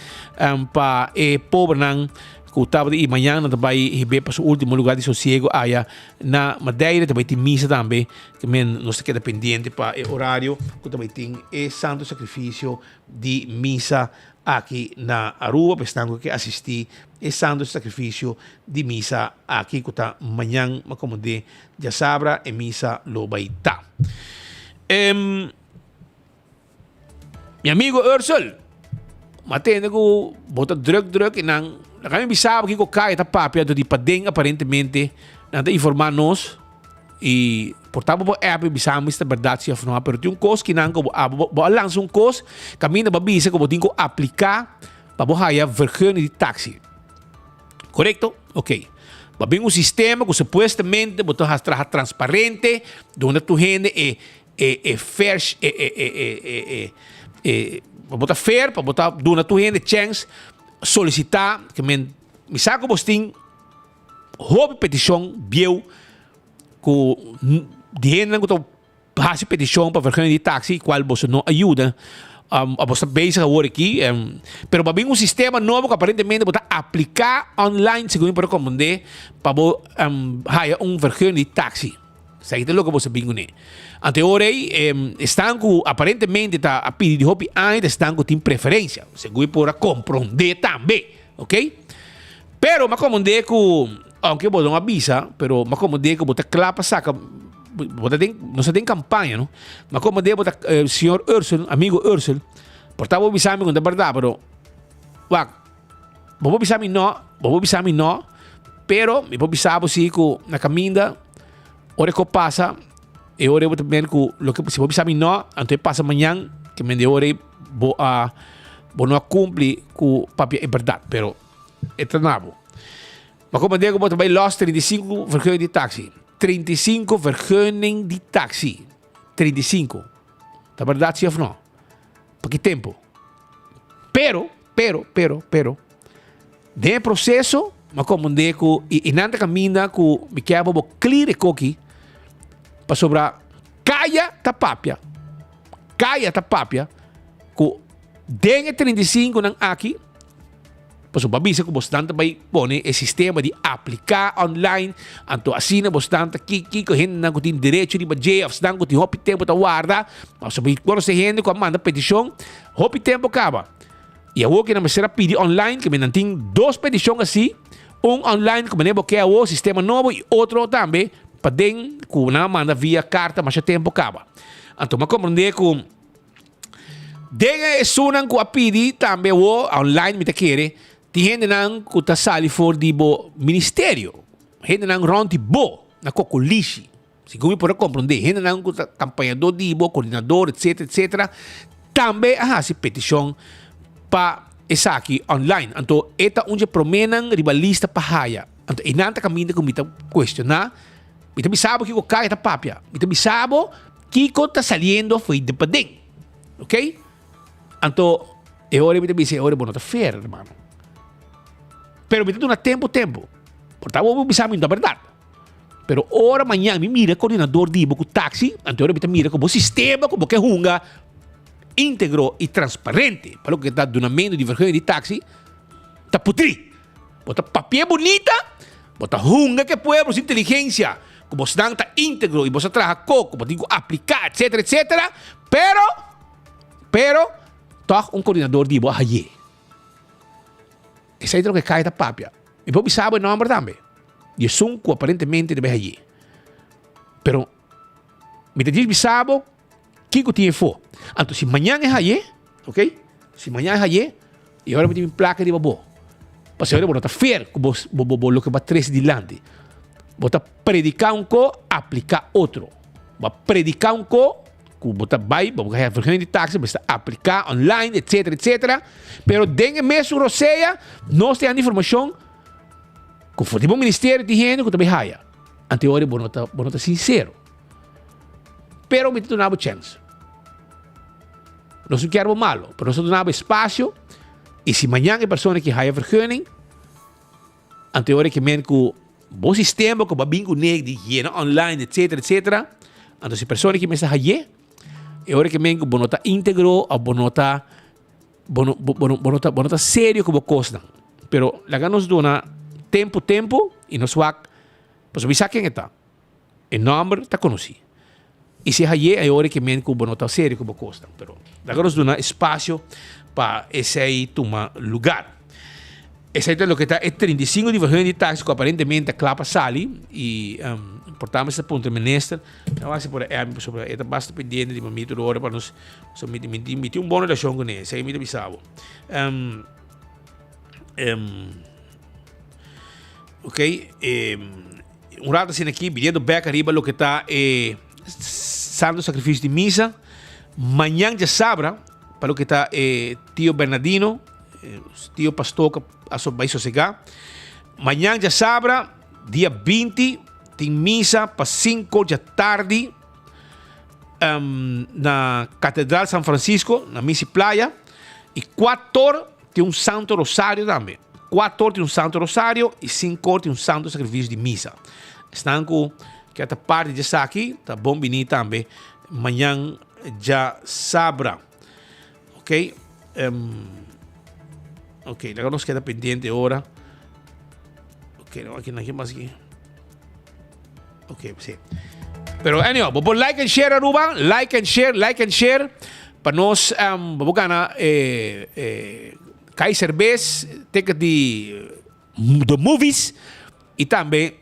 pa e pobernan cu tabata y mañan nan ta bay hibe pa su ultimo lugar di sosiego aya na Madeira. Ta bay tin misa tambe. Te men nos ta keda pendiente pa e orario ku ta bai tin e Santo Sakrifisio di Misa aki na Aruba pa esnan ku ke asistí e Santo Sakrifisio di Misa aki ku ta mañan makomodé djasabra e misa lo bai ta. Mi amigo Ursel, m'a tende ku bo ta druk druk i nan laga mi bisa bo kiko kaya ta papia anto di paden aparentemente nan ta informá nos i por ta bo por app i bisa mi si ta bèrdat si òf no pero tin un kos ki nan ku bo abo bo a lansa un kos kaminda bo a bisa ku bo tin ku apliká pa bo haya vergunning di taxi. Korekto? Ok. Bo a bin un sistema ku supuestamente bo ta traha transparente duna tur hende e E e fair e e e e e e e pa bo ta fair pa bo ta duna tur hende chèns solisitá ke men mi sa ku bos tin hopi petishon bieu ku di hendenan ku ta hasi petishon pa vergunning di taxi kual boso no a yuda a bos ta bezig awor aki pero bo a bin un sistema nobo ku aparentemente bo ta apliká online segun mi por a komprendé pa bo haya un vergunning di taxi. Esaki ta loke bo sa bin kuné. Anto e ora ei, esnan ku aparentemente ta a pidi di hopi aña ta esnan ku tin preferensia. Segun e por a komprondé tambe. Ok? Pero m'a komprondé ku, ounke bo no a bisa, pero m'a komprondé ku bo ta kla pa saka, bo ta den, nos ta den kampaña, no? M'a komprondé bo ta, señor Ursel, amigo Ursel, por ta bo bisa mi ku no ta bèrdat, pero wak, Bo por bisa mi no, bo por bisa mi no, pero mi por bisa bo si ku na kaminda ora ku pasa e ora bo ta mira ku loke si bo bisa mi no, anto e pasa mañan ke mende ora bo a bo no a kumpli ku papia e bèrdat, pero e ta na bo. Ma ku manera ku bo ta bai lòs 35 vergunning di taksi, 35 vergunning di taksi, 35, ta bèrdat si òf no? Pa ki tempu? Pero, pero, pero, pero, den e proseso. Mi a komprondé ku i i nan ta kaminda ku mi kier pa bo clear e koki pasobra kaya ta papia, kaya ta papia ku den e 35 nan aki pasobra bo a bisa ku bosnan ta bai pone e sistema di apliká online anto asina bosnan ta ki kiko hendenan ku tin derecho riba dje òf esnan ku tin hopi tempu ta warda pasobra mi konosé hende ku a manda petishon hopi tempu kaba. I awor ke nan mester a pidi online, ke nan tin dos petishon asi, un online ku manera bo ke awor, sistema nobo, i otro tambe paden ku nan a manda via karta masha tempu kaba. Anto mi a komprendé ku den e esunnan ku a pidi tambe awor online mi ta kere tin hendenan ku ta sali for di bo ministerio, hendenan rònt di bo na kokolishi. Segun mi por a komprondé, hendenan ku ta kampañadó di bo, koordinador, etsetera, etsetera, tambe a hasi petishon pa esaki online. Anto e ta un dje proménan riba lista pa haya. Anto einan ta kaminda ku mi ta kuestioná, mi ta bisa bo kiko kaya ta papia, mi ta bisa bo kiko ta saliendo fo'i di paden. Oké? Anto e ora mi ta bisa e ora bo no ta fair, hermano. Pero mi ta duna tempu tempu. Por ta bo bo bisa mi no ta bèrdat. Pero ora mañan mi mira coordinador di bo cu taxi, anto ora mi ta mira cu bo sistema cu bo ke hunga integro y transparente pa loke ta dunamento di vergunning di taxi ta putri. Bo ta papia bunita, bo ta hunga cu e pueblo su inteligencia cu bosnan ta integro y bo sa traha coco, bo tin cu aplica etcetera etcetera, pero, pero toch un coordinador di bo a haye. Esei ta loke kai ta papia. Mi por bisa bo e nomber tambe. Di esun ku aparentemente ta bai haye. Pero mi ta djis bisa bo kiko tin efo. Anto si mañan e haye, ok, si mañan e haye, e ora mi tin mi plaka riba bo. Pasobra bo no ta fair ku bo bo bo loke bo a trese dilanti. Bo ta prediká un ko, apliká otro. Bo a prediká un ko ku bo ta bai, bo haya vergunning di taxi, bo ta apliká online, etcetera, etcetera. Pero den e mesun rosea, nos ta haya informashon ku for di bo ministerio tin hende ku ta bai haya. Anto e ora bo no ta, bo no ta sinsero. Pero mi ta duna bo chèns. Nos no kier bo malo, pero nos ta duna bo espasio i si mañan e persona ki haya vergunning, Anto e ora ke men ku bo sistema ku bo a bin kuné di yena online etcetera etcetera, anto si persona ki mester haye, e ora ke men ku bo no ta integro of bo no ta bo no bo no bo no ta bo no ta serio ku bo kosnan. Pero laga nos duna tempu tempu i nos wak pasobra mi sa ken e ta. E nòmber ta konosí. I si haye e ora ke men ku bo no ta serio ku bo kosnan. Pero laga nos duna espasio pa esei tuma lugar. Esei ta loke ta e 35 di vergunning di taxi ku aparentemente ta kla pa sali i por ta mester puntra minister. No a hasi por e pasobra e ta basta pendiente di mi tur ora pa nos so mi mi mi tin un bon relashon kuné esei mi ta bisa bo. Ok, un rato asina aki, biniendo bek ariba loke ta e Santo Sacrificio di Misa. Mañan djasabra, pa loke ta e Tio Bernardino, Tio Pastor ku a bai sosegá. Mañan djasabra, dia 20, tin misa pa 5 djatardi na Catedral San Francisco, na Misi Playa. I 4 Tin un Santo Rosario tambe. Cuatro or tin un Santo Rosario y cinco or tin un Santo Sacrificio di Misa. Esnan cu kier ta parti di esaki ta bon bini tambe mañan djasabra. Ok, um, ok, laga nos keda pendiente ora. Ok, no, aki, aki mas aki. Ok, sí. Pero anyhow, bo por like and share Aruba, like and share, like and share. Pa nos, um, bo gana eh, eh, Kai Cervez, ticket di The Movies y tambe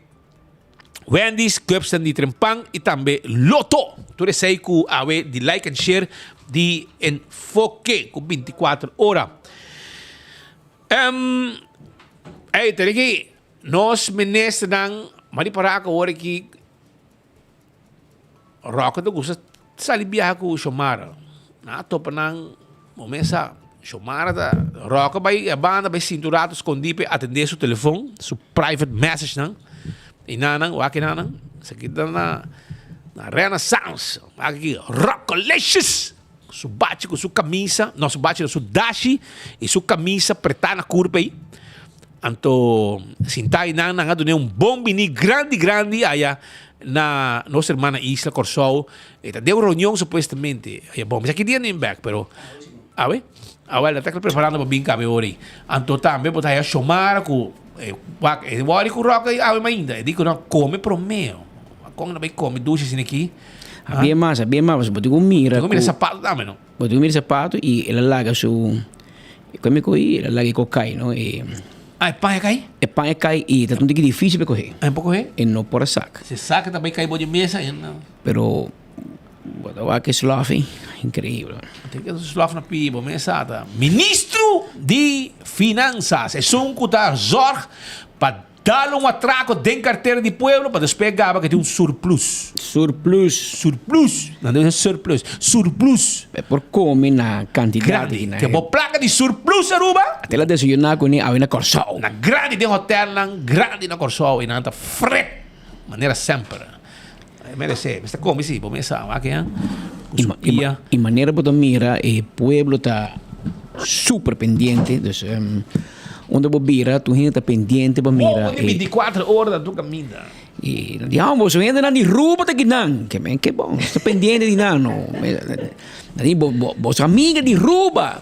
Wendy's, Cupston di Trempan y tambe Lotto. Tur esey cu awe di like and share di Enfoke cu 24 ora. Um, hey, tene ki Nos ministernan, m'a ripará ku awor aki Roque ta gusta sali biaha ku Xiomara. Nan a topa nan bo mesa Xiomara ta Roque bai e banda bai sinti un rato skondí pa e atendé su telefon, su private messagenan. I nan wak e nan, esaki ta na Renaissance. Wak aki Rockolicious! Su bachi ku su kamisa, no su bachi no, su dashi i su kamisa pretá na kurpa ei. Anto sinta einan nan a dun'é un bon biní grandi grandi aya na nos hermana isla Kòrsou. E ta den un reunion supuestamente. Aya bon, mi sa ki dia nan bèk, pero awe, awèl nan ta preparando pa bin kabe ora ei. Anto tambe bo ta haya Shomara ku e wak e wòri ku ròk ei awe mainda. E di ku nan kome promé. Kon nan bai kome dushi asina aki? A bien mas, a bien mas, pasobra bo tin ku mira Bo tin ku mira sapato tambe no? Bo tin ku mira sapato i el a laga su, kon mi kohe? El a laga e kos kai no, e. Ah, e pan a kai? E pan a kai i ta un tiki difisil pa e kohe. Ah, e por kohe? E no por a sak. Si e sak ta bai kai bo di mesa e no. Pero bo ta wak e slof ei, inkreibel. Tin ke slof na pia bo mesa ta. Ministro di Finansas, esun ku ta zorg pa Dal un atraco den cartera di pueblo pa despues gaba que tin un surplus. Surplus. Surplus. Nan debe ser surplus. Surplus. E por come na cantidad Grandi. Te bo placa di surplus Aruba. Te la desayuna cu ni awe na Corsou. Na grandi den hotelnan grandi na Corsou y nan ta fret manera semper. E merece. Mester come si bo mesa wak ya. Cu su pia. Y manera bo ta mira e pueblo ta super pendiente dus unda bo bira tur hende ta pendiente pa mira e. Bobo di binticuatro ora ta tur caminda. Y nan di bo su hendenan di Ruba ta kinan ke men ke bon nos ta pendiente di nan no nan di bo bo su amiga di Ruba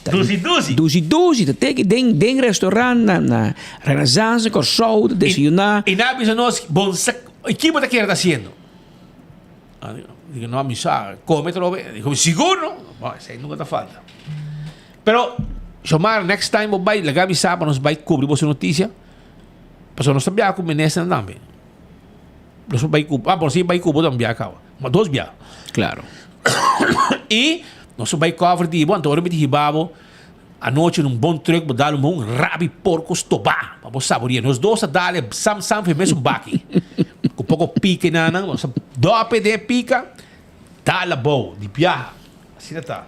Dusi dusi. Dusi dusi ta teki den den restaurant na na Renaissance Corsou ta desayuna. Y nan a bisa nos bon sa ki bo ta kere ta haciendo. Digo no mi sa come trobe digo sigur no bo esey nunca ta falta pero Xiomara next time bo bay laga mi sa pa nos bay cubri boso noticia pasobra nos ta biaha cu ministernan tambe nos por bay cu ah bo si bay cu bo tambe biaha caba ma dos biaha claro y nos por bay cover di bo anto ora mi ta hiba bo Anochi un bon truck bo dal un bon rabi porco stobá pa bo saboria. Nos dos a dal e sam sam fe mesun baki. Cu poco pica na nan, nos a dope den e pica, dal abou di biaha. Asina ta.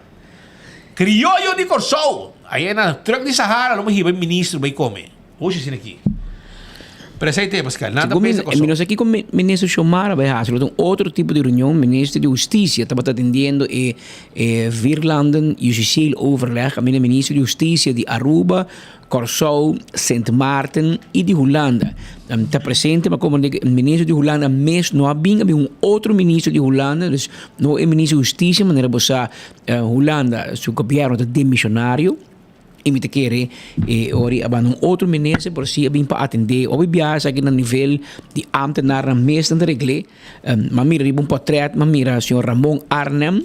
Crioyo di Corsou! Aye na truck di Sahara lo bo hiba e ministro bay come. Hoshi asina aki. Pero esei te, Pascal. Nan ta pensa Segun mi, mi no sa kiko minister Xiomara bai hasi, lo ta un otro tipo di reunion. Minister di Husticia tabata atendiendo e e Vierlanden Justitieel Overleg. Aminda minister di Husticia di Aruba, Kòrsou, Sint Maarten i di Hulanda ta presente. Ma komo minister di Hulanda mes no a bin, a bin un otro minister di Hulanda, dus no e minister di Husticia, manera bo sa Hulanda su gobierno ta demisionario. I mi ta kere e ora i a banda un otro minister por si a bin pa atendé. Hopi biaha esaki na nivel di ámtenarnan mes nan ta regl'é. M'a mira riba un pòtrèt, m'a mira señor Ramon Arnhem,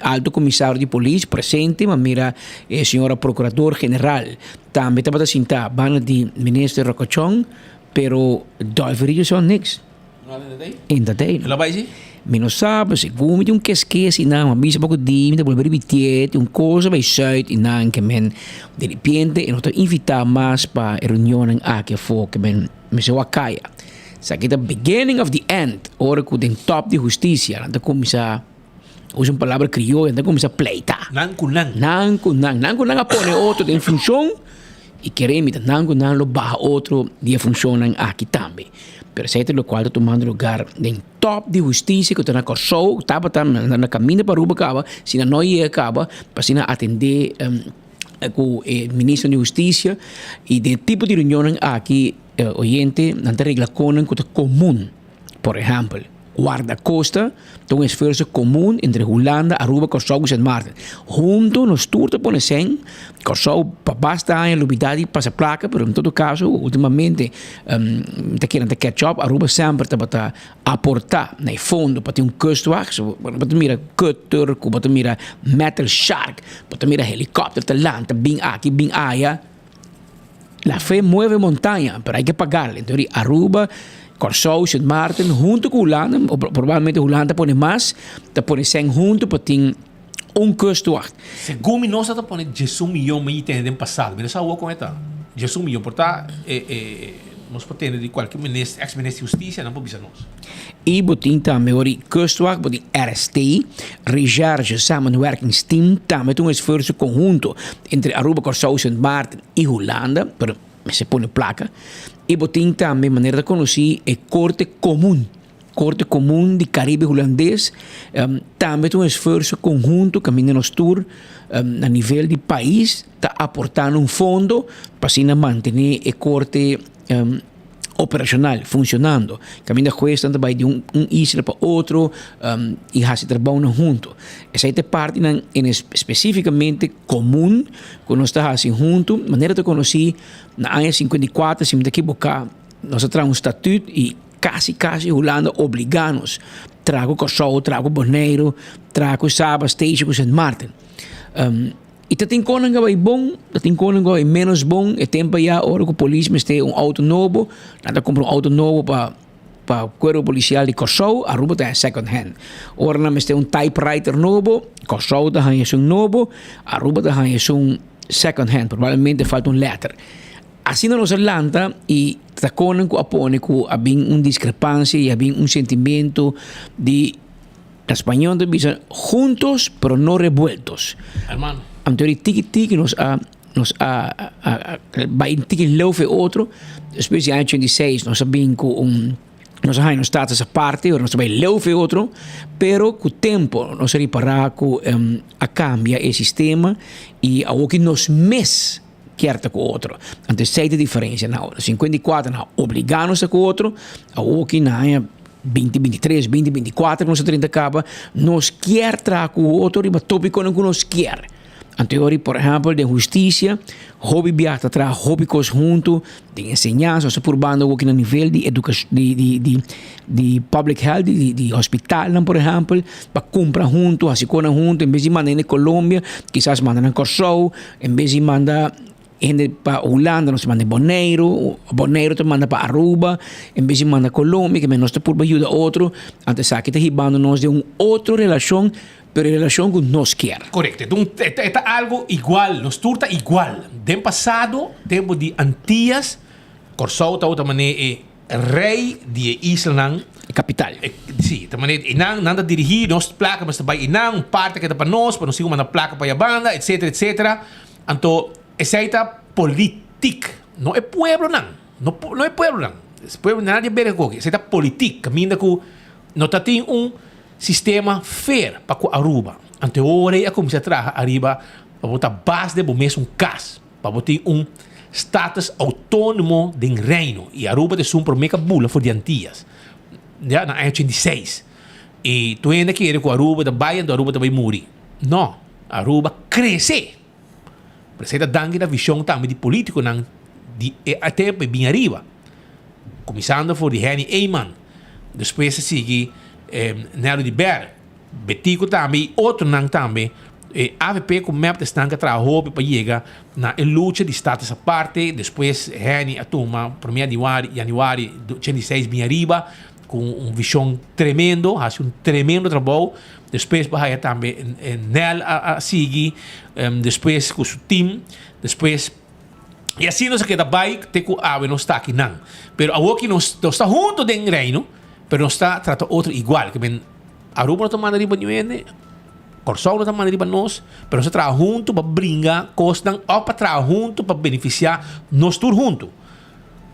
alto komisario di polis presente, m'a mira e señora prokurador general tambe tabata sintá banda di minister Rocochon, pero Dolfi Richardson niks. Inderdaad. Lo bai si? Mi no sa, pero segun mi tin un keskes i nan, mi a bisa poko di, mi ta bolbe ripitié, tin un kosa bai sùit i nan ke men di ripiente e no ta invitá mas pa e reunionnan aki afó ke men mester wak kaya. Esaki ta beginning of the end, ora ku den top di hustisia nan ta kuminsá usa un palabra krioyo, nan ta kuminsá pleita. Nan ku nan. Nan ku nan. Nan ku nan a pone otro den funshon i kere mi ta nan ku nan lo baha otro di e funshonnan aki tambe. Pero esei ta lokual ta tumando lugar den top di hustisia ku ta na Kòrsou, tabata na kaminda pa Aruba kaba, si nan no yega kaba, pa asina atendé ku e minister di hustisia i den e tipo di reunionnan aki oyente nan ta regla konan ku ta komun. Por ehèmpel, Guardacosta ta un esfuerso komun entre Hulanda, Aruba, Kòrsou ku Sint Maarten. Huntu nos tur ta pone sèn. Kòrsou pa basta aña lubidá di pasa plaka, pero en todo kaso ultimamente mi ta kere nan ta catch up. Aruba semper tabata aportá na e fondo pa tin un kustwacht. So bo ta mira cutter ku bo ta mira metal shark, bo ta mira helikòpter ta lanta bin aki bin aya. La fe mueve montaña, pero hay que pagarle. Entonces Aruba, Kòrsou, Sint Maarten hunto ku Hulanda, o probablemente Hulanda ta pone mas, ta pone sèn hunto pa tin un kustwacht. Segun mi nos a ta pone diesun miyon mi tene den pasado. Mi no sa awor kon e ta. Diesun miyon por ta e e nos por tende di kualke minister, ex minister di hustisia nan por bisa nos. I bo tin tambe ora di kustwacht, bo tin RST, Recherche Samenwerkingsteam, tambe ta un esfuerso konhunto entre Aruba, Kòrsou, Sint Maarten i Hulanda, pero mester pone plaka. I bo tin tambe manera ta konosí e Korte Komun. Korte Komun di Karibe Hulandes tambe ta un esfuerso konhunto kaminda nos tur na nivel di pais ta aportá un fondo pa asina mantené e korte operashonal, funshonando. Kaminda huesnan ta bai di un isla pa otro i hasi trabounan huntu. Esei ta e partinan en spesífikamente komun ku nos ta hasi huntu. Manera ta konosí na aña 54, si mi ta kiboká, nos a traha un statüt i kasi kasi Hulanda obligá nos traha ku Kòrsou, traha ku Boneiru, traha ku Saba, Statia ku Sint Maarten. I ta tin konan ku a bai bon, ta tin konan ku a bai ménos bon. E tempu ayá ora ku polis mester un outo nobo, nan ta kumpra un outo nobo pa pa kuerpo polisial di Kòrsou, Aruba ta haña second hand. Ora nan mester un typewriter nobo, Kòrsou ta haña esun nobo, Aruba ta haña esun second hand, probablemente falta un lèter. Asina nos a lanta i ta konan ku a pone ku a bin un diskrepansia i a bin un sentimentu di Na spañol ta bisa juntos pero no revueltos. Hermano. Anto di tiki tiki nos a nos a bai tiki leu fe otro. Despues di aña 86 nos a bin ku un nos a haña nos status aparte, ora nos a bai leu fe otro, pero ku tempo nos a ripará ku a kambia e sistema i awoki nos mes kier ta ku otro. Anto esei ta e diferensia. Na 54 nan a obligá nos ta ku otro, awoki na aña binti binti tres, binti binti kuater ku nos a drenta kaba, nos kier traha ku otro riba tópikonan ku nos kier. Anto e ora por ehèmpel den hustisia, hopi biaha ta traha hopi kos huntu, den enseñansa nos ta purbando awoki na nivel di edukas di di di di public health di di hospitalnan por ehèmpel, pa kumpra huntu, hasi kosnan huntu, en bes di manda hende Colombia, kisas manda nan Kòrsou, en bes di manda Hende pa Hulanda nos ta manda Boneiru, Boneiru ta manda pa Aruba, en bes di manda Colombia, kimen nos ta purba yuda otro, anto esaki ta hibando nos den un otro relashon, pero e relashon ku nos kier. Korekto, e ta e ta algu igual, nos tur ta igual. Den pasado, tempu di Antias, Kòrsou tabata manera e rei di e islanan. E kapital. Sí, ta manera e nan, nan ta dirigí nos plaka mester bai einan, un parti a keda pa nos, pa nos sigu manda plaka pa ayabanda, etsetera, etsetera. Anto esei ta politik, no e pueblonan, no no e pueblonan, e pueblo nada di bere ku esei ta politik kaminda ku no ta tin un sistema fair pa ku Aruba. Anto e ora ei a kuminsá traha ariba pa bo ta bas den bo mes un kas, pa bo tin un status outónomo den Reino i Aruba ta esun promé ku a bula for di Antias ya na aña 86 i tur hende a kere ku Aruba ta bai anto Aruba ta bai muri, no. Aruba crece. Pero esey ta danki na vision tambe di politiconan di e tempo e bin ariba. Cuminsando for di Henny Eman, despues a sigui Nello de Ber, Betico tambe y otronan tambe. E avp cu mep ta esnan cu a traha hopi pa yega na e lucha di status aparte. Despues Henny a tuma primer di januari 86 bin ariba cu un vision tremendo, haci un tremendo trabou. Despues bo haya tambe Nel a sigui, despues ku su team, despues y asina nos a keda bai te ku awe nos ta akinan. Pero awoki nos nos ta hunto den Reino, pero nos ta trata otro igual. Ke men Aruba no ta manda riba niun hende, Kòrsou no ta manda riba nos, pero nos ta traha hunto pa bringa kosnan òf pa traha hunto pa benefisiá nos tur hunto.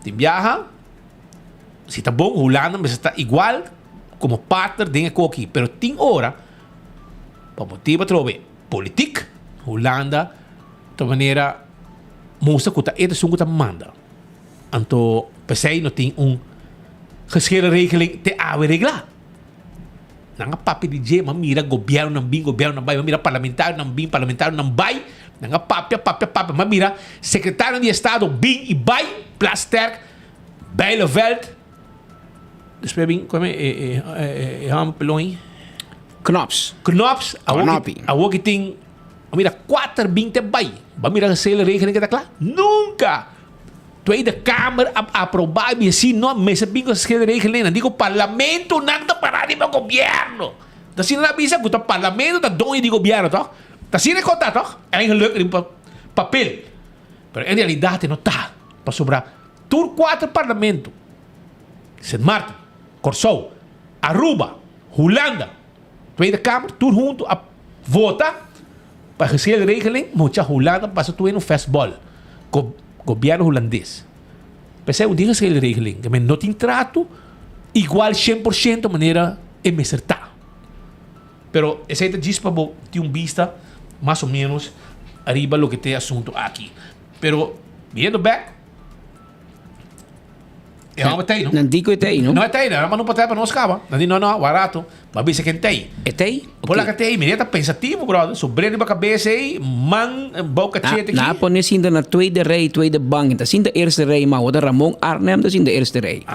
Tin biaha si ta bon Hulanda mester ta igual komo partner den e koki, pero tin ora pa motibu atrobe politik Hulanda ta manera mustra ku ta e esun ku ta manda. Anto p'esei no tin un geschillenregeling te awe reglá. Nan a papia di dje, m'a mira gobièrnunan bin, gobièrnunan bai, m'a mira parlamentarionan bin, parlamentarionan bai, nan a papia, papia, papia, m'a mira sekretarionan di estado bin i bai, Plasterk, Bijleveld, Despues bin come e e e e hòmber pelon ei. Knops. Knops. Awor ki tin mira kuater bin te bai. Bo a mira sele regeling ke ta kla? Nunka! Tweede Kamer a aprobá i si no mester bin ku sele regeling. Nan di ku parlamentonan ta pará riba gobièrnu. Ta asina nan a bisa ku ta parlamento ta doño di gobièrnu tòg? Ta asina e konta tòg? Eigenlik riba papel. Pero en realidat e no ta. Pasobra tur kuater parlamento. Sint Maarten, Kòrsou, Aruba, Hulanda, Tweede Kamer tur huntu a vota pa geschilregeling mucha Hulanda pasa tur en un festbol ku gobièrnu hulandes. P'esei un di geschilregeling ke men no tin trato. Igual 100% manera e mester ta. Pero esei ta djis pa bo tin un bista mas o menos ariba loke ta e asunto aki. Pero biniendo bek, e homber ta ei, no? Nan di ku e ta ei, no? No e ta ei, nan a manda un patrel pa nos kaba. Nan di no, no, wak rato. Bo a bisa ken ta ei. E ta ei? Por laga ta ei, mi ta pensativo, brother. Sobrero riba kabes ei, man bou kachete aki. Nan a pone sinta na tweede rij, tweede bank. E ta sinta eerste rij, ma awor ta Ramon Arnhem ta sinta eerste rij.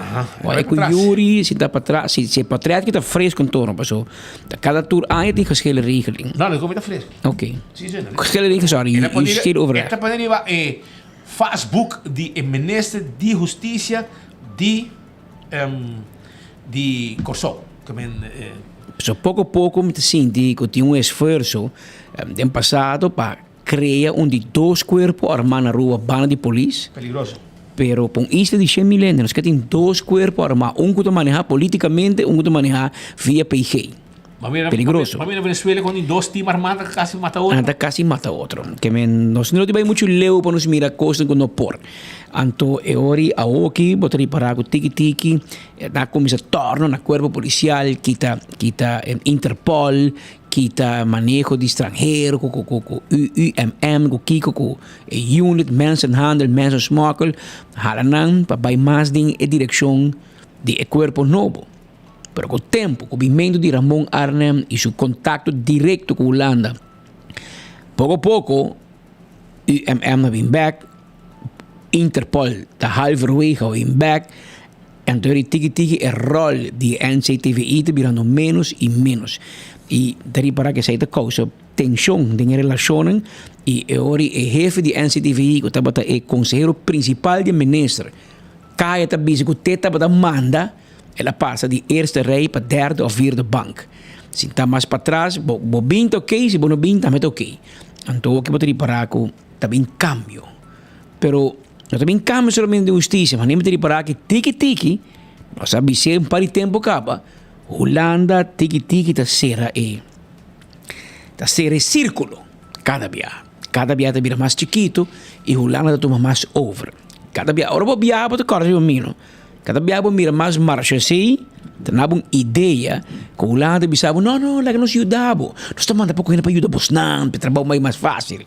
Ora e ku Yuri sinta patras, si si e patret ki ta fresco ntorno, paso ta kada tur aña tin geschil regeling. No, no komo ta fresco. Oké. Geschil regeling, sorry, justitiële overleg. E ta pone riba e Facebook di e minister di Hustisia di di Kòrsou. Ke men. So poko poko mi ta sinti ku tin un esfuerso den pasado pa krea un di dos kuerpo armá na Aruba banda di polis. Peligroso. Pero pa un isla di shen mil hende nos ke tin dos kuerpo armá, un ku ta manehá politikamente, un ku ta manehá via PG. Peligroso. Mami na Venezuela con tin dos team armá ta casi mata otro. Ta casi mata otro. Ke men nos no tin bai mucho leu pa nos mira cosnan cu no por. Anto e ori awoki bo ta ripara cu tiki tiki ta cuminsa torno na cuerpo policial kita kita Interpol, kita maneho di stranhero cu cu cu UMM cu kico cu e unit mensenhandel, mensensmokkel hala nan pa bai mas den e direccion di e cuerpo nobo. Pero ku tempu, ku bimentu di Ramon Arnhem i su kontakto direkto ku Hulanda, poko poko UMM a bin bèk, Interpol ta halverwege a bin bèk, anto eri tiki tiki e ròl di e NCTVI ta birando ménos i ménos. I ta ripará ku esei ta kousa tenshon den e relashonnan i e ora e hefe di NCTVI ku tabata e konsehero prinsipal di e minister, Kaya ta bisa ku te tabata manda. El a pasa di eerste rij pa derde of vierde bank. Si ta mas patras, bo, bo bin ta oké, si bo no bin tambe ta oké. Anto oki bo ta ripará ku ta bin kambio. Pero no ta bin kambio solamente den hustisia, ma ta ripará ki tiki tiki, nos a bis'é un par di tempu kaba, Hulanda tiki tiki ta sera e, ta sera e sírkulo kada bia. Kada bia ta bira mas chikitu i Hulanda ta tuma mas over. Kada bia, ora bo biaha bo ta kòrda riba mi no. Kada bia bo mira mas marshasei, ta na bo un idea ku Hulanda ta bisa bo, no, no, laga nos yuda bo. Nos ta manda poko hende pa yuda bosnan, pa e trabou bai mas fásil.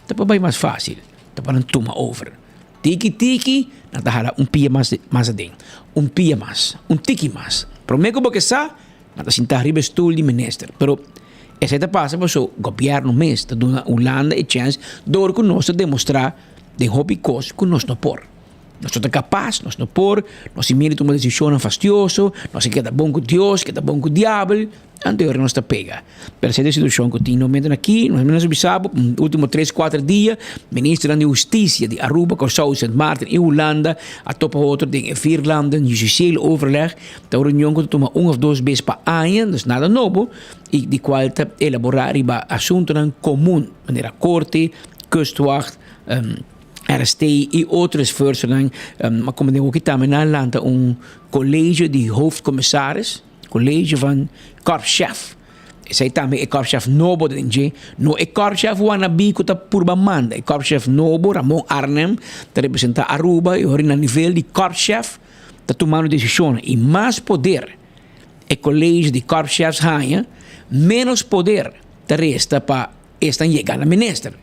Ta pa bai mas fásil, ta pa nan tuma over. Tiki tiki, nan ta hala un pia mas mas aden, un pia mas, un tiki mas. Promé ku bo ke sa, nan ta sinta riba e stul di minister. Pero esei ta pasa pasobra gobièrnu mes ta duna Hulanda e chèns dor ku nos ta demostrá den hopi kos ku nos no por. Nos no ta kapas, nos no por, nos tin miedu di tuma desishonnan fastioso, nos a keda bon ku Dios, keda bon ku diabel, anto e ora nos ta pega. Pero esei ta e situashon ku tin no mester aki, nos mester bisa bo, ultimo tres kuater dia, ministernan di hustisia di Aruba, Kòrsou, Sint Maarten i Hulanda a topa otro den e Vierlanden Justitieel Overleg, ta un reunion ku ta tuma un òf dos bes pa aña, dus nada nobo, i di kual ta elaborá riba asuntunan komun, manera korte, kustwacht, RST y otro esfuerzonan, ma como den hoki tambe nan a lanta un colegio di hoofdcommissaris, colegio van korpschef. Esey tambe e korpschef nobo den dje, no e korpschef wannabe cu ta purba manda, e korpschef nobo Ramon Arnhem ta representa Aruba y ora na nivel di korpschef ta tumando decisionnan y mas poder e colegio di korpschefs haña, menos poder ta resta pa Esnan yega na minister.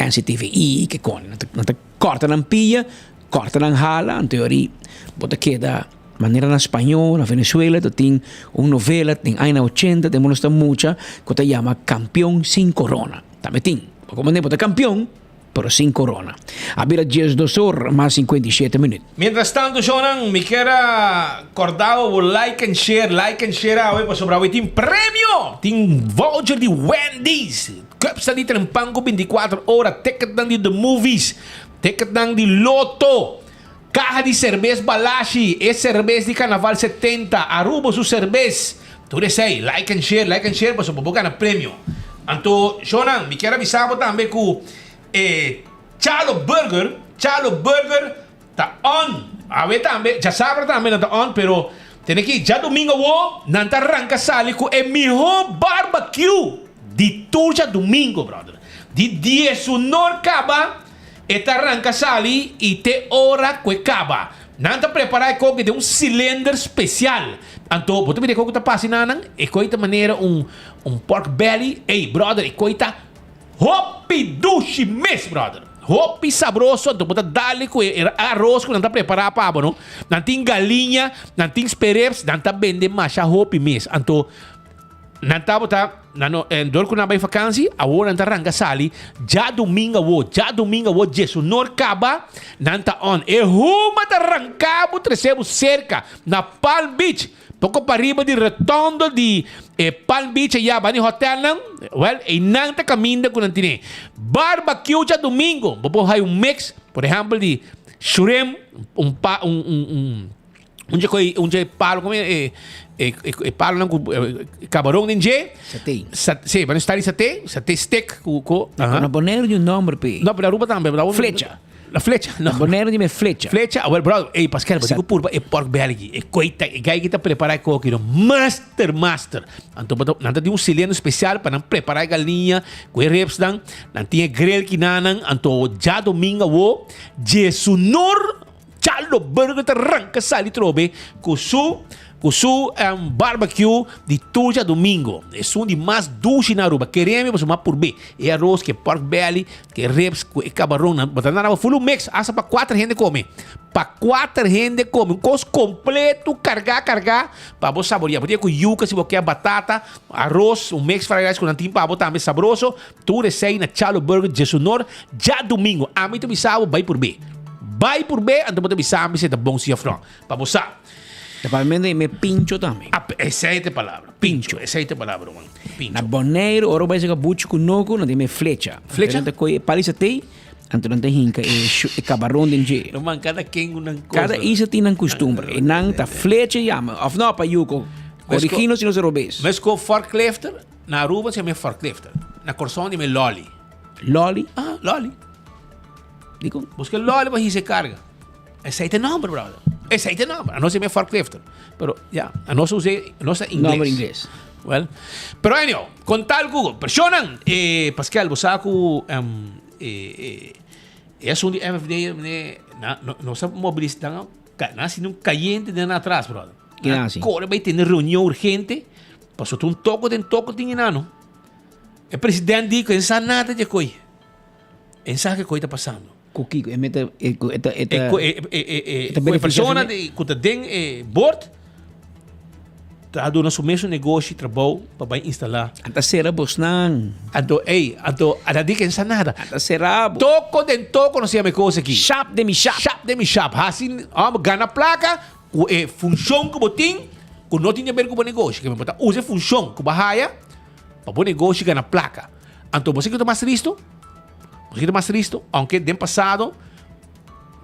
NCTVI ke kon nan ta kòrta nan pia, kòrta nan hala, anto yori bo ta keda manera na spañó, na Venezuela ta tin un novela den añanan ochenta den bo nos ta mucha ku ta yama Kampion sin korona. Tambe tin, bo komo bo ta kampion pero sin korona. A bira diesdos or mas 57 minüt. Mientras tanto shownan mi kier a corda bo bo like and share like and share awe pasobra awe tin premio tin voucher di Wendy's cups ta di trempan cu 24 ora ticketnan di the movies ticketnan di loto caha di cerbes Balashi e cerbes di carnaval 70 Aruba su cerbes tur esey like and share like and share pasobra bo gana premio anto shownan mi kier a bisa bo tambe cu e Chalo Burger, Chalo Burger ta on. Awe tambe, djasabra tambe nan ta on, pero tene ki djadumingo awo nan ta ranka sali ku e miho barbecue di tur djadumingo, brother. Di diesunor kaba e ta ranka sali i te ora ku e kaba. Nan ta prepará e koki den un silinder spesial. Anto, bo ta mira e koki ta pasa nan, e koki ta manera un un pork belly. Ey, brother, e koki ta hopi dushi mes, brother. Hopi sabroso, anto bo ta dale ku e aros ku nan ta prepará pa bo, no. Nan tin galiña, nan tin sperrips, nan ta bende masha hopi mes. Anto, Nan tabata, nan no, en dor ku nan bai vakansi, awor nan ta ranka sali, djadumingu awor, djadumingu awor djesunor kaba, nan ta on. E huma ta ranka bo trese bo serka na Palm Beach, poko pariba di rotondo di e Palm Beach ayá banda di hotelnan, wèl, einan ta kaminda ku nan tine barbecue djadumingu. Bo por hai un mix, por ehèmpel di shrimp, un pa, un, un, un. Un dje koi, un dje palo come e e e palo nan ku cabaron den dje. Saté. Sa, sí, van estar saté, saté stick ku ku. Uh -huh. Na Boneiru di un nomber pe. No, pero Aruba tambe, pero Flecha. La flecha, no. Na Boneiru di me flecha. Flecha, ah, well, bro, ey Pascal, bo dico purba e pork belly ki. E koi ta, e guy ki ta prepara e koki, no, master, master. Anto bo ta, nan ta tin un cilindro especial pa nan prepara e galiña ku e ribs nan, nan tin e grill ki nan, anto djadomingo awo, djesunor Chalo Burger ta ranka sali trobe ku su ku su barbecue di tur djadumingo. Esun di mas dushi na Aruba. Kere mi pasobra mi a purbe e aros ku e pork belly, ku e ribs, ku e kabaron. Bo ta nada full un mix hasta pa kuater hende kome. Pa kuater hende kome. Un kos kompleto karga karga pa bo saboria. Bo tin ku yuka si bo ke batata, aros, un mix fried rice ku nan tin pa bo tambe sabroso. Tur esei na Chalo Burger Djesunor djadumingo. Ami ta bisa bo bai purbe. Bai purbe anto bo ta bisa mi si e ta bon si of no. Pa bo sa. Ta papiamento e me pincho tambe. Ah, esei ta e palabra. Pincho. Esei ta e palabra, ruman. Pincho. Na Boneiru, ora bo bai saka buchi ku noku, nan tin me flecha. Flecha? Anto nan ta kohe e pali satei, anto nan ta hinka e e kabaron den dje. Ruman, kada ken ku nan kos. Kada isla tin nan kustumber. E nan ta flecha yama. Of no, pa yuko. Korigí nos si nos ta robes. Mesko forklifter. Na Aruba se yama e forklifter. Na Kòrsou nan yama e lòli. Lòli? Ah, lòli. Dikon? Buska lòli pa hisa e karga. Esei ta e nòmber, brother. Esei ta e nòmber. Anos yama e forklifter. Pero, ya, anos usa e, anos ta ingles. Nòmber ingles. Well, pero anyhow, kon tal ku personan, e Pascal, bo sa ku e e e asuntu di MFD, mene, na, nos a mobilisa, nan a sinti un kayente den nan atras, brother. Ke hasi? Kore bai tene reunion urgente. Paso ta un toko den toko tin enano. E president di ku e sa nada di e koi. E sa ke koi ta pasando. Ku kiko? E mete e ku e ta e ta e e e e ku e persona di ku ta den e board ta duna su mesun negoshi trabou pa bai instala. A ta sera bosnan. Anto ey anto a ta di ku e sa nada. A ta sera bo. Toko den toko nos yama e kos aki. Shap den mi shap. Shap den mi shap. Hasi gana plaka Ku e funshon ku bo tin ku no tin di aber ku bo negoshi. Ke bo ta usa e funshon ku bo a haya pa bo negoshi gana plaka. Anto bo sa kiko ta mas tristu? Bo sa kiko ta mas tristu? Ounke den pasado,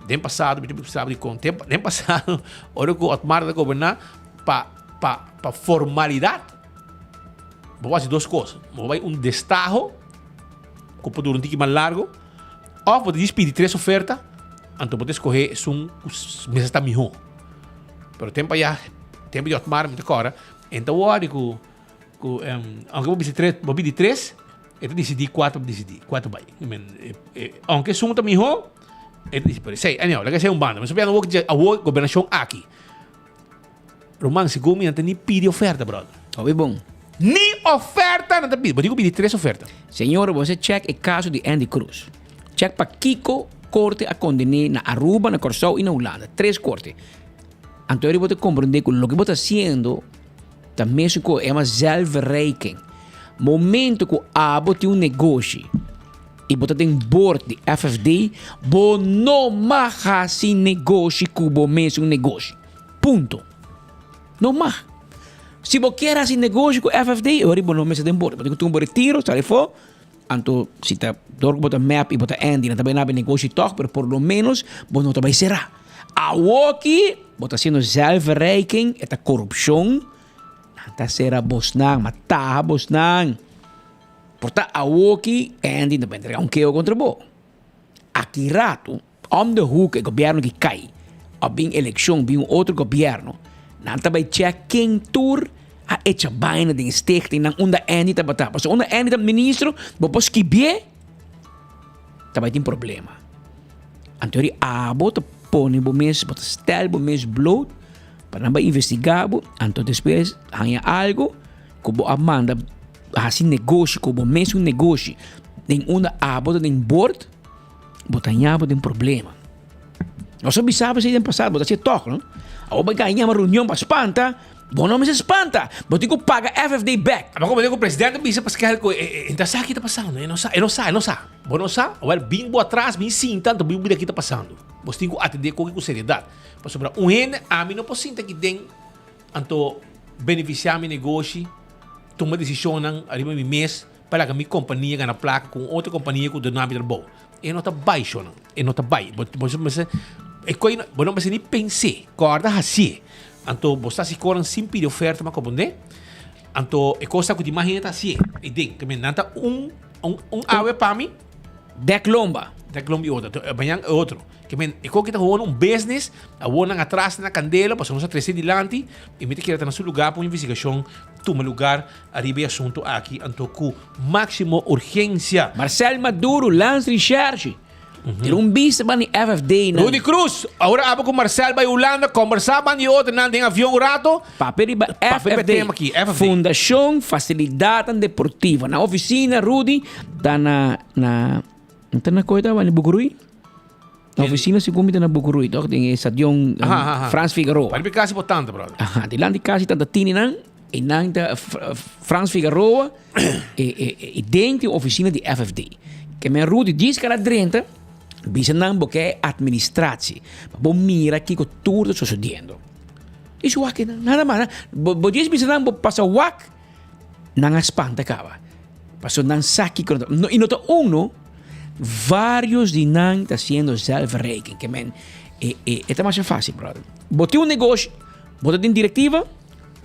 den pasado, mi ta bisa di kon tempu, den pasado ora ku Otmar ta goberná pa pa pa formalidat bo por hasi dos kos. Bo por bai un destaho ku por dura un tiki mas largu. Of bo ta djis pidi tres oferta, anto bo ta escoge esun cu mester ta miho. Pero tempo aya, tempo di Otmar mi ta cora, en ta worry cu, cu aunke bo bisa tres, bo pidi tres, e ta dicidi cua ta dicidi, cua ta bay. I mean, aunke esun ta miho, e ta dicidi, pero esey, anyhow, laga esey un banda. Mi sa awor, awor gobernacion aki. Ruman, segun mi nan ta ni pidi oferta, brother. Hopi bon. Ni oferta nan ta pidi. Bo tin ku pidi tres oferta. Señor, bo mester check e caso di Andy Cruz. Check pakico corte a condené na Aruba, na Corsou y na Hulanda. Tres corte. Anto eri bo ta comprende cu loke bo ta haciendo ta mesun cu e yama zelfverrijking. Momento cu abo tin un negoshi y bo ta den board di FFD, bo no mag haci negoshi cu bo mesun negoshi. Punto. No mag. Si bo kier haci negoshi cu FFD, e ora bo no mester den board. Bo tin cu tuma bo retiro, sali afo. Anto si ta dor cu bo ta mep y bo ta Andy, nan ta bay nabi negoshi toch, pero por lo menos bo no ta bay cera. Awoki bo ta haciendo zelfverrijking, e ta corupcion. Nan ta cera bosnan, ma taha bosnan. Por ta awoki Andy no bay entrega un keo contra bo. Aki rato, om de hoek e gobierno ki cay, of bin eleccion, bin un otro gobierno, nan ta bay check ken tur a echa baina den e stichting nan unda Andy tabata. Pasobra unda Andy ta ministro, bo por skibié, ta bay tin problema. Anto eri abo ta. pone bo mes, bo ta stel bo mes bloot pa nan bai investigá bo, anto despues haña algo ku bo a manda hasi negoshi ku bo mes un negoshi den unda abo ta den bord, bo ta haña bo den problema. Nos a bisa bo esei den pasado, bo ta hasié tòg, no? Awor bo a yama reunion pa spanta, bo no mester spanta, bo tin ku paga FFD bèk. Aba komo ku presidente a bisa paske ku e ta sa ki ta pasando, e no sa, e no sa, e no sa. Bo no sa? Awor bin bo atras, bin sinta, anto bin mira ki ta pasando. Bo tin ku atendé koki ku seriedat. Pasobra un hende, ami no por sinta aki den, anto benefisiá mi negoshi, tuma desishonnan ariba mi mes pa laga mi kompania gana plaka ku un otro kompania ku duna mi trabou. E no ta bai shonnan, e no ta bai. Bo bo mester e koi bo no mester ni pens'é, kòrda hasié. Anto bo sta hasi konan sin pidi oferta pa kompondé. Anto e kos ta ku di mas hende ta hasié ei den. Ke men nan ta un un un awe pa mi. Dèk lomba. Dèk lomba i otro. Anto mañan e otro. Ke men e kos ki ta hona un business, awor nan atras na kandela pasobra nos a trese dilanti i mi ta kere ta na su lugá pa un investigashon tuma lugar ariba e asunto aki anto ku máksimo urgensia. Marcel Maduro, Lans Recherche, Tira un bista ban di FFD nan. Rudy Cruz, Awor abo ku Marcel bai Hulanda kombersá ban di otronan den avion un rato. Papia riba Papia riba e FFD, tema aki, FFD. Fundashon Fasilidatnan Deportivo. Nan ofisina, Rudy, ta na, na, ta na koe ta ban di Bucurui? Na oficina segun mi ta na Bucurui toch den e stadion Frans Figaroa. Para mi kasi por tanta brother. Aha, dilanti kasi tanta tini nan e nan ta Frans Figaroa e e e den tin oficina di FFD. Ke men Rudy djis kala drenta bisa nan bo ke administratie pa bo mira kiko tur ta sucediendo. I su wak nan nada mas bo bo djis bisa nan bo pasa wak Nan a spanta kaba. Pasobra nan sa kiko nan ta. No, i no ta un no. Varios di nan ta hasiendo zelfverrijking. Ke men, e, e, e ta masha fácil, brother. Bo tin un negoshi, bo ta den directiva,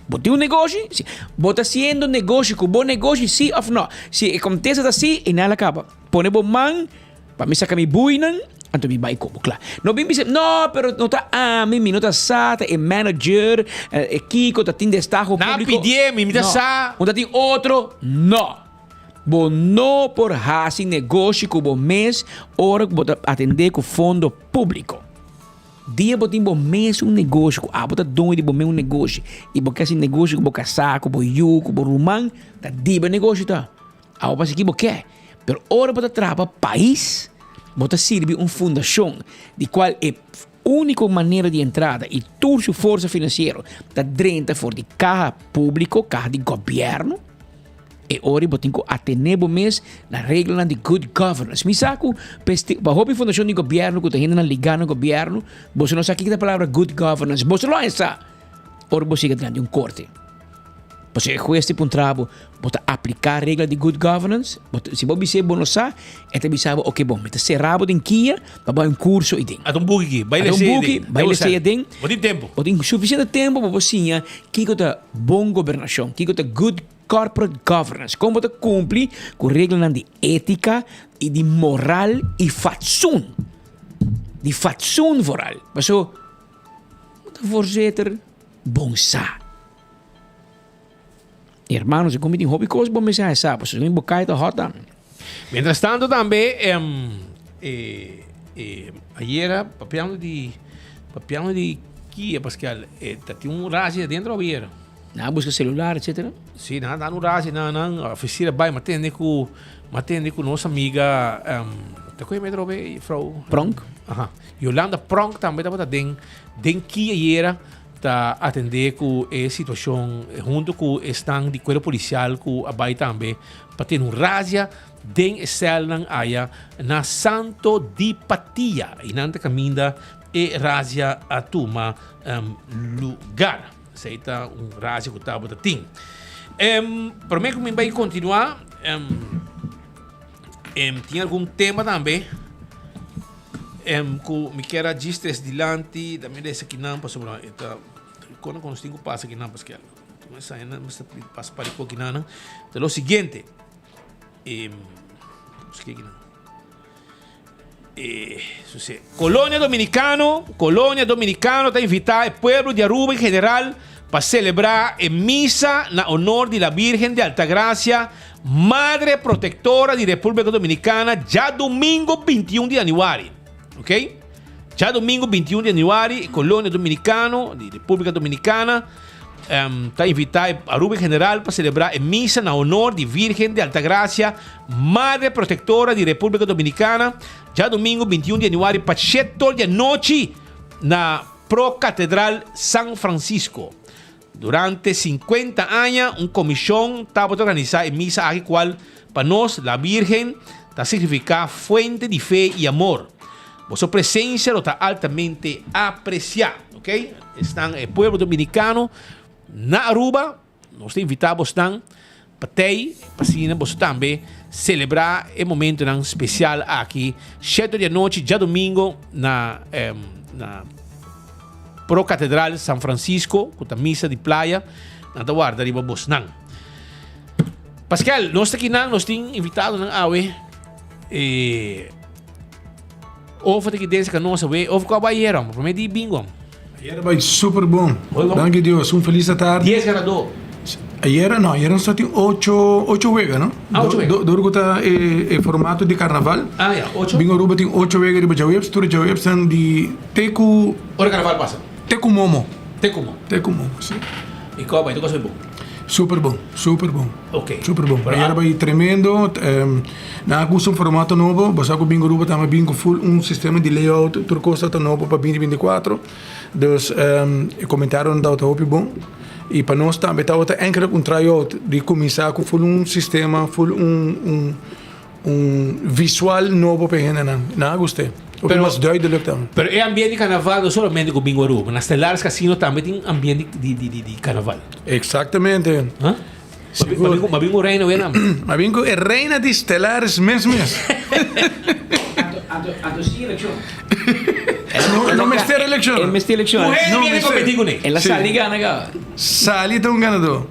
bo tin un negoshi, si. Bo ta hasiendo negoshi ku bo negoshi, si of no. Si e kontesta ta si, e nan a kaba. Pone bo man Pa mi saka mi buinan, anto mi bai kobo kla. No bin bisa, no, pero no ta ami, mi no ta sa, ta e manager, e kiko, ta tin destaho Na público. pidié mi, mi ta No. sa. Un ta tin otro, no. Bo no por hasi negoshi ku bo mes ora ku bo ta atendé ku fondo público. Dia bo tin bo mes un negoshi ku abo ta doño di bo mes un negoshi i bo ke hasi negoshi ku bo kasá, ku bo yu, ku bo ruman, ta di bo negoshi ta. Abo pa hasi ki bo ke. Pero ora bo ta traha pa pais, bo ta sirbi un fundashon di kual e úniko manera di entrada i tur su forsa finansiero ta drenta for di kaha públiko, kaha di gobièrnu. E ora bo tin ku atené bo mes na reglanan di good governance. Mi sa ku pa hopi fundashon di gobièrnu ku ta hendenan ligá na gobièrnu, boso no sa kiko ta e palabra good governance. Boso lo haña sa ora bo siga dilanti un korte. Pasobra e hues ta puntra bo, bo ta apliká regla di good governance? Bo ta, si bo bis'é bo no sa, e ta bisa bo, oke bon, mi ta será bo den kia pa bo haña un kurso ei den. Ata un buki aki, bai Ata un les'é buki, den. bai les'é aden. Bo tin tempu. Bo tin sufisiente tempu pa bo siña kiko ta bon gobernashon, kiko ta good corporate governance, kon bo ta kumpli ku reglanan di étika i di moral i fatsoen. Di fatsoen vooral. Pasobra bo ta voorzitter bon sa. Hermanos, ik mi tin hopi kos bo mester haña sa, pasobra mi bo kai ta hòt tambe. Mientras tanto tambe eh, eh, ayera papiando di papiando di Kia Pascal, eh, ta tin un razzia adentro ayera. Nan a buska celular etcetera? Si, nan a dan un razzia nan nan oficina bai, m'atende ku m'atende ku nos amiga ta koe metro be juffrouw? Pronk. Aha, Yolanda Pronk tambe tabata den den Kia ayera. Ta atendé ku e situashon huntu ku esnan di kuerpo polisial ku a bai tambe pa tene un razia den e sèlnan aya na Santo di Patia. I nan ta kaminda e razia a tuma lugar. Esei ta un razia ku tabata tin. Promé ku mi bai kontinuá, tin algun tema tambe. Em ku mi kier a djis tres dilanti, ta mi lesa kinan pasobra e ta kona ku nos tin ku pasa kinan paske tuma esei nan mester pasa pa rico kinan nan ta lo siguiente em buske kinan e suse Colonia Dominicano Colonia Dominicano ta invita e pueblo di Aruba en general pa celebra e misa na honor di la Virgen de Altagracia Madre Protectora di República Dominicana djadomingo 21 di januari. Ok? Djadomingo 21 di januari, e Colonia Dominicano di Republica Dominicana ta invita e Aruba en general pa celebra e misa na honor di Virgen de Altagracia, Madre Protectora di Republica Dominicana, djadomingo 21 di januari pa shetol di anochi na Pro Catedral San Francisco. Durante 50 aña un comision tabata organisa e misa aki cual pa nos La Virgen ta significa fuente di fe y amor. Boso presencia lo ta altamente aprecia. Ok, esnan e pueblo dominicano na Aruba, nos ta invita bosnan pa tey pa asina boso tambe celebra e momentonan special aki shete di anochi djadomingo na na Pro Catedral San Francisco cu ta misa di playa nan ta warda riba bosnan. Pascal, nos ta kinan, nos tin invitadonan awe. Eh, of ta ki dense ka nos awe, of kwa bai ayera, prome di bingo. Ayera bai super bon. Danki Dios, un feliz atardi. Dies ganador. Ayera no, ayera nos tin ocho, ocho wega, no? Ah, ocho wega. Dor ku ta e, e formato di karnaval. Ah, ya, ocho. Bingo Aruba tin ocho wega riba djaweps, tur e djaweps nan di te ku. Ora karnaval pasa. Te ku momo. Te ku momo. Te ku momo, si. I kòp bai, tur kos bai bon. Super bon, super bon. Ok. Super bon. Ayera bai tremendo. Nan a gusta un formato nobo. Bo sa ku Bingo Aruba tambe bin ku full un sistema di layout, tur kos ta nobo pa binti binti kuatro. Dus e komentarionan tabata hopi bon. I pa nos tambe tabata enkele un tryout di kuminsá ku full un sistema, full un un Un visual nobo pa e hendenan. Nan a gust'é. Hopi mas duidelijk tambe. Pero e ambiente di carnaval no solamente cu bingo Aruba. Na Stellaris Casino tambe tin ambiente di di di di carnaval. Exactamente. Huh? Sigur. Ma bin cu reina wena. Ma bin cu e reina di Stellaris mes mes. Anto anto anto si eleccion. No no mester eleccion. E mester eleccion. Cu hende viene competi cu ne. El a sali gana caba. Sali ta un ganador.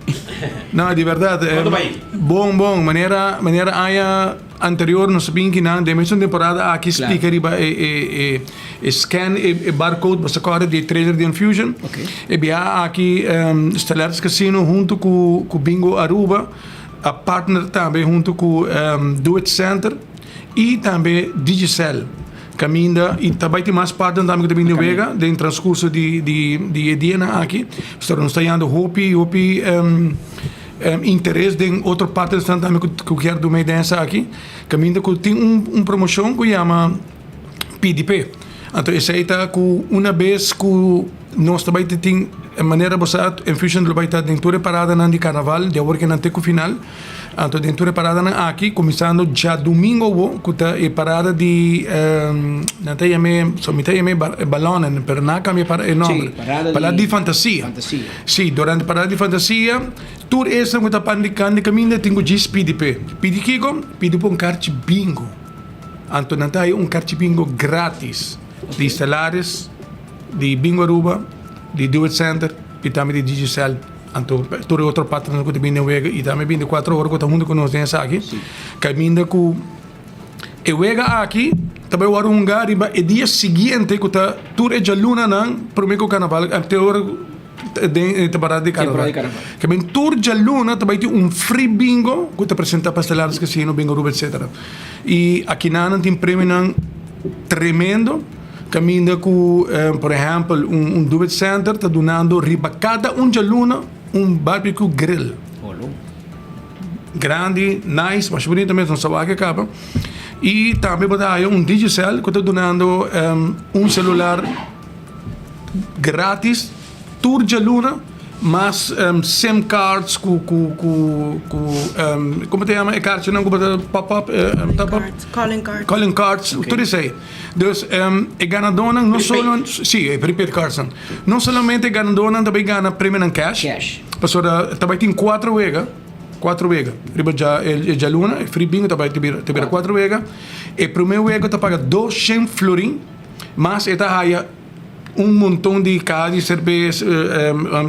No, di berdad. Cuanto bai? Bon, bon. Manera, manera aña anterior nos a bin kinan den mesun temporada aki splika riba e, e, e, e scan, e, e barcode, bo sa kòrda di e trailer di Enfusion. E biaha aki Stellaris Casino hunto ku, ku Bingo Aruba a partner tambe hunto ku Do It Center i tambe Digicel. Kaminda i ta bai tin mas partner tambe ku ta bin den wega den transkurso di, di, di e dianan aki. Pasobra nos ta yando hopi, hopi interes den otro partnersnan tambe ku ku kier duna e den esaki. Kaminda ku tin un un promoshon ku yama PDP. Anto esei ta ku una bes ku nos ta bai ta tin manera bo sa Enfusion lo bai ta den tur e paradanan di karnaval di awor kinan te ku final. Anto den tur e paradanan aki kuminsando djadumingo awo ku ta e parada di nan ta yam'é so mi ta yam'é balonen pero nan a kambia e nomber parada di fantasia. Si, durante parada di fantasia tur esnan ku ta pan di kan di kaminda tin ku djis pidi p'e. Pidi kiko? Pidi pa un karchi bingo. Anto nan ta haya un karchi bingo gratis di Stellaris, di Bingo Aruba, di Do It Center i tambe di Digicel. Anto tur e otro partnernan ku ta bini den wega i tambe bini kuatro ora ku ta huntu ku nos den esaki. Kaminda ku e wega aki ta bai wòrdu hungá riba e dia siguiente ku ta tur e djalunanan promé ku karnaval te ora den e temporada di karnaval. Ke men tur djaluna ta bai tin un free bingo ku ta presentá pa Stellaris Casino, Bingo Aruba etcetera. I akinan nan tin premionan tremendo kaminda ku por ehèmpel un Do It Center ta dunando riba kada un djaluna un barbecue grill. Grandi, nice, masha bunita mes, nos a wak e kaba. I tambe bo ta haya un Digicel ku ta dunando un selular gratis tur djaluna mas sim cards ku ku ku ku komo ta yama e karchinan ku bo ta pop up top up? Calling cards. Calling cards, tur esei. Dus e ganadónan no solo si e prepaid cardsnan no solamente e ganadónan ta bai gana premionan cash pasobra ta bai tin kuater wega kuater wega riba dja e djaluna e free bingo ta bai ta bira kuater wega e prome wega ta paga doshen florin mas e ta haya un monton di kaha di serbes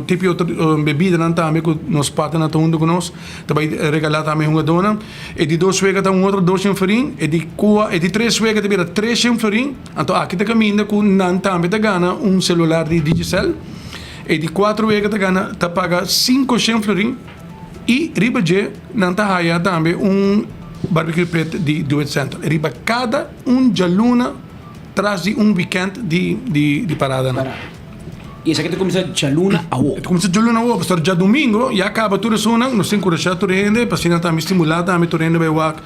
tipo otro bebidanan tambe ku nos partnernan ta huntu ku nos ta bai regalá tambe e hungadónan. E di dos wega ta un otro doshen florin, e di kua e di tres wega ta bira treshen florin, anto aki ta kaminda ku nan tambe ta gana un selular di Digicel. E di kuater wega ta gana ta paga sinkoshen florin i riba dje nan ta haya tambe un barbecue pit di Do It Center. Riba kada un djaluna. tras di un wikènt di di di paradanan. I esaki ta kuminsá djaluna awo. E ta kuminsá djaluna awo, pasobra djadumingo ya kaba tur esunnan, nos tin enkurashá tur hende pa asina tambe stimulá tambe tur hende bai wak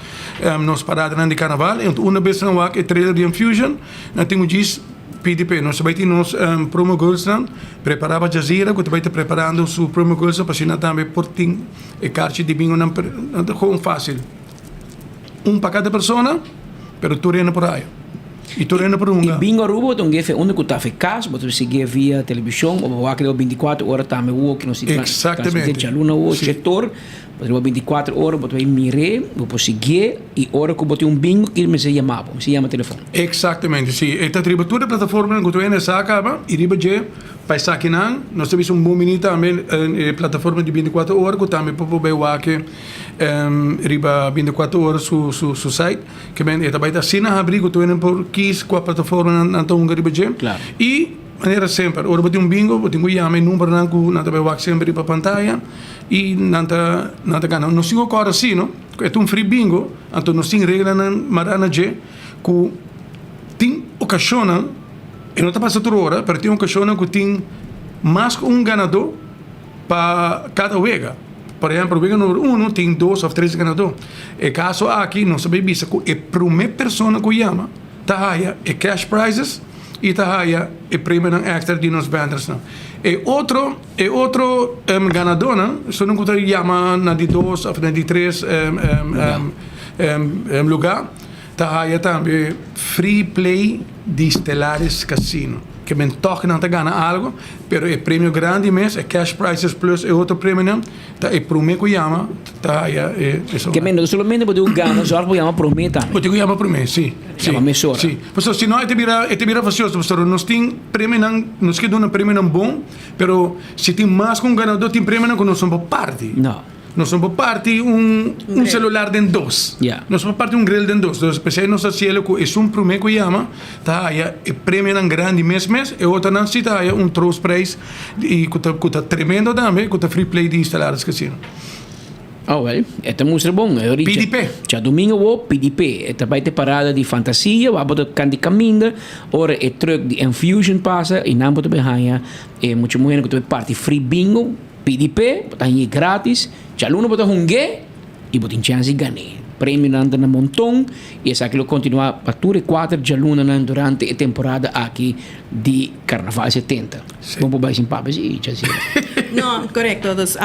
nos paradanan di karnaval. I una bes nan wak e trailer di Enfusion, nan tin ku djis pidi p'e. Nos ta bai tin nos promo girlsnan prepará pa Jazira ku ta bai ta preparando su promo girlsnan pa asina tambe por tin e karchi di bingonan nan ta gewoon fásil. Un pa kada persona, pero tur hende por haya. I tur hende por hunga. I bingo Aruba bo ta un gefe unda ku ta fe kas, bo ta sigui via televishon o bo wak riba bintikuater ora tambe wou ki nos tin transmití djaluna wou shetor, bo ta riba bintikuater ora bo ta bai mir'é, bo por siguié i ora ku bo tin un bingo ki mester yama bo, mester yama telefòn. Eksaktamente, si. E ta riba tur e plataformanan ku tur hende sa kaba i riba dje pa esakinan nos ta bisa un bon bini tambe e plataforma di bintikuater ora ku tambe por bai wak Riba binticuatro ora su su su site ke men e ta bai ta asina habri ku tur hende por kis kua plataforma nan nan ta hunga riba dje. I manera semper ora bo tin un bingo bo tin ku yama e numbernan ku nan ta bai wak semper riba pantaya i nan ta nan ta gana. Nos tin ku kòrda si no ku e ta un free bingo anto nos tin reglanan mará na dje ku tin okashonnan e no ta pasa tur ora pero tin okashonnan ku tin mas ku un ganadó. Pa kada wega. Por ehempel, wega numero uno tin dos of tres ganadó. E kaso aki nos ta bay bisa ku e promé persona ku yama ta haya e cash prizes i ta haya e premionan extra di nos vendersnan. E otro e otro ganadónan esunnan ku ta yama na di dos of na di tres lugá ta haya tambe free play di Stellaris Casino. Ke men tòg nan ta gana algu. Pero e premio grandi mes, e cash prizes plus e otro premionan, ta e prome ku yama ta haya e esun. Ke men no solamente bo tin ku gana, zorg bo yama prome tambe. Bo tin ku yama prome, si. Yama mesora. Si. Pasobra si no e ta bira, e ta bira fasioso, pasobra nos tin premionan, nos ke duna premionan bon, pero si tin mas ku un ganador tin premionan ku nos no por parti. No. Nos no por parti un un celular den dos. Nos no por parti un grill den dos. Entonces p'esei nos ta hacielo cu esun prome cu yama ta haya e premionan grandi mes mes, e otronan si ta haya un troostprijs y cu ta cu ta tremendo tambe, cu ta free play di Stellaris Casino. Oh wel, e ta mustra bon. E ori PDP. Djadomingo awo PDP. E ta bai te parada di Fantasia, wak bo ta kant di kaminda, ora e truck di Enfusion pasa y nan bo ta bai haya e mucha muhernan cu ta bai parti free bingo. PDP, bo ta hañ'é gratis, djaluna bo ta hung'é i bo tin chèns di gan'é. Premionan ta na monton i esaki lo kontinuá pa tur e kuater djalunanan durante e temporada aki di Karnaval 70. Bo por bai sin papia si, Chazira. No, korekto. Dus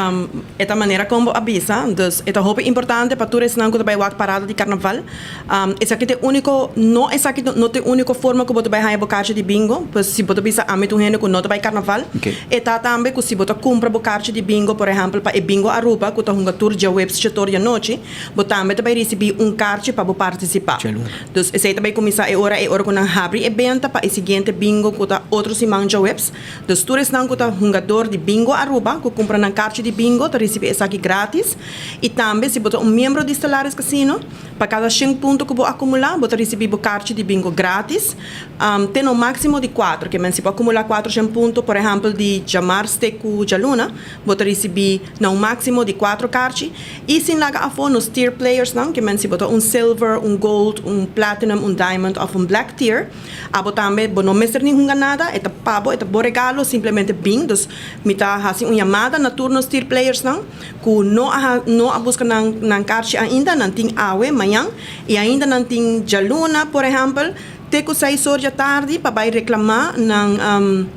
e ta manera kon bo a bisa. Dus e ta hopi importante pa tur esnan ku ta bai wak parada di karnaval. Esaki ta e úniko, no esaki no ta e úniko forma ku bo ta bai haña bo karchi di bingo. Pues si bo ta bisa ami ta un hende ku no ta bai karnaval, e ta tambe ku si bo ta kumpra bo karchi di bingo, por ehèmpel pa e Bingo Aruba ku ta hunga tur djaweps djator djanochi, bo tambe ta bai risibí un karchi pa bo partisipá. Dus esei ta bai kuminsá e ora ei ora ku nan habri e benta pa e siguiente bingo ku ta otro siman djaweps. Dus tur esnan ku ta hungador di Bingo Aruba ku kumpra nan karchi di bingo ta risibí esaki grátis. I tambe si bo ta un miembro di Stellaris Casino, Pa kada shen punto ku bo akumulá, bo ta risibí bo karchi di bingo grátis, te na un máksimo di kuater. Ke men si bo akumulá kuater shen punto, por ehèmpel di djamars te ku djaluna, bo ta risibí na un máksimo di kuater karchi. I sin laga afó nos tier playersnan, ke men si bo ta un silver, un gold, un platinum, un diamond òf un black tier, abo tambe bo no mester ni hunga nada, e ta pa bo, e ta bo regalo, simplemente bin. Dus mi ta hasi un yamada na tur nos tier playersnan. Ku no a no a buska nan nan karchi ainda, nan tin awe, mañan, i ainda nan tin djaluna, por ehèmpel, te ku seis or djatardi pa bai reklamá nan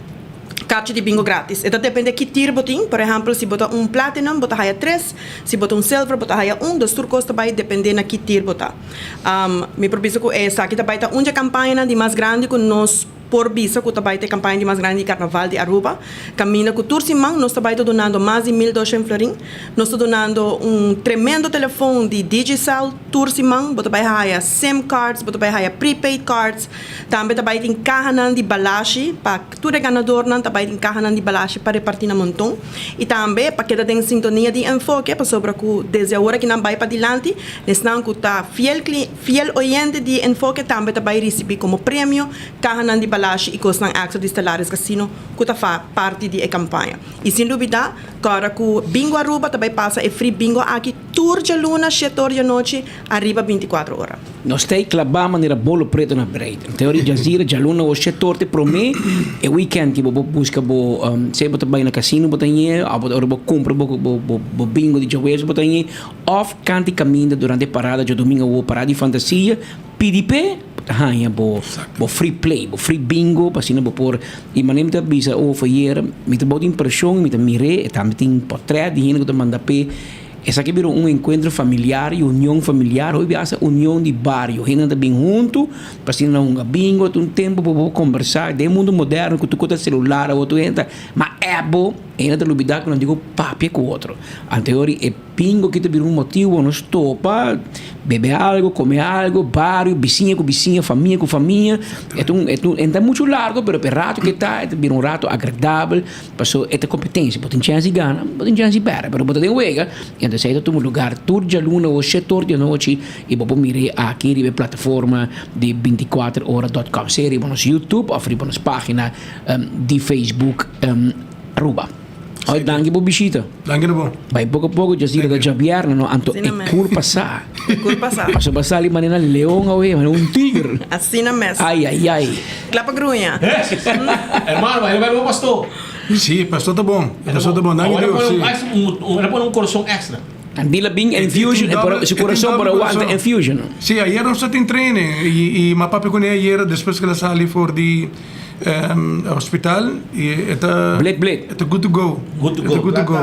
karchi di bingo grátis. E ta dependé ki tir bo tin, por ehèmpel, si bo ta un platinum bo ta haya tres, si bo ta un silver bo ta haya un, dus tur kos ta bai dependé na ki tir bo ta. Mi por bisa ku esaki ta bai ta un dje kampañanan di mas grandi ku nos. Por bisa cu ta bay ta e campaña di mas grandi di Carnaval di Aruba, caminda cu tur siman nos ta bay ta dunando mas di 1200 florin. Nos ta dunando un tremendo telefon di Digicel tur siman, bo ta bay haya sim cards, bo ta bay haya prepaid cards, tambe ta bay tin cahanan di balashi pa tur e ganadornan ta bay tin cahanan di balashi pa reparti na monton. Y tambe pa keda den sintonia di Enfoke pasobra cu desde awor aki nan bay padilanti, esnan cu ta fiel. Fiel oyente di Enfoke tambe ta bai risibi komo premio kahanan di balashnan. Balashi i kosnan èkstra di Stellaris Casino ku ta fa parti di e kampaña. I sin lubidá, kòrda ku Bingo Aruba ta bai pasa e free bingo aki tur djaluna shete or di anochi ariba bintikuatro ora. Nos ta ei klabá manera bolo preto na breid. Te ora di djazira, djaluna o shete or te promé e weekend ki bo por buska bo, sea bo ta bai na casino bo ta ñe, òf bo ta ora bo kumpra bo bo bingo di djaweves bo ta ñe, òf kanti kaminda durante e parada djadumingu awor, parada di fantasia, pidi p'e bo ta haña bo bo free play, bo free bingo pa asina bo por, i manera mi ta bisa over ayer, mi ta bou di impreshon, mi ta mir'é, e tambe tin portret di hende ku ta manda p'e, esaki a bira un enkuentro familiar i union familiar, hopi biaha sa union di bario, hendenan ta bin huntu pa asina nan hunga bingo, ta un tempu pa bo kombersá, den e mundu moderno ku tur ku ta selular awor tur hende ta, ma app bo, hende ta lubidá ku nan tin ku papia ku otro, anto e. Bingo ki ta bira un motibu pa nos topa, bebe algo, come algo, bario, bisiña cu bisiña, famia cu famia. E ta un, e ta un, e no ta mucho largo, pero pa e rato cu e ta, e ta bira un rato agradabel, pasobra e ta competencia. Bo tin chance di gana, bo tin chance di perde, pero bo ta den wega, y entonces esey ta tuma lugar tur djaluna o shete or di anochi, y bo por mira aki riba e plataforma di binticuater ora dot com, sea riba nos YouTube of riba nos pagina di Facebook Aruba. Oi, danki bo bishita. Danki na bo. Bai poko poko, Jazira ta djabièrnè no, anto e kur pasá. E kur pasá. Paso bo a sali manera leon awe, manera un tiger. Asina mes. Ai, ai, ai. Kla pa gruña. Hermano, bai bai bo pastor. Sí, pastor ta bon. Pastor ta bon, danki Dios, sí. Awor a pone un corazon extra. Andila bin infusion, e por, su corazon por aguanta infusion. Sí, ayer nos ta tin training y y m'a papia cune ayer despues cu el a sali for di hospital y e ta Blik blik. E ta good to go. Good to E ta go. good to go.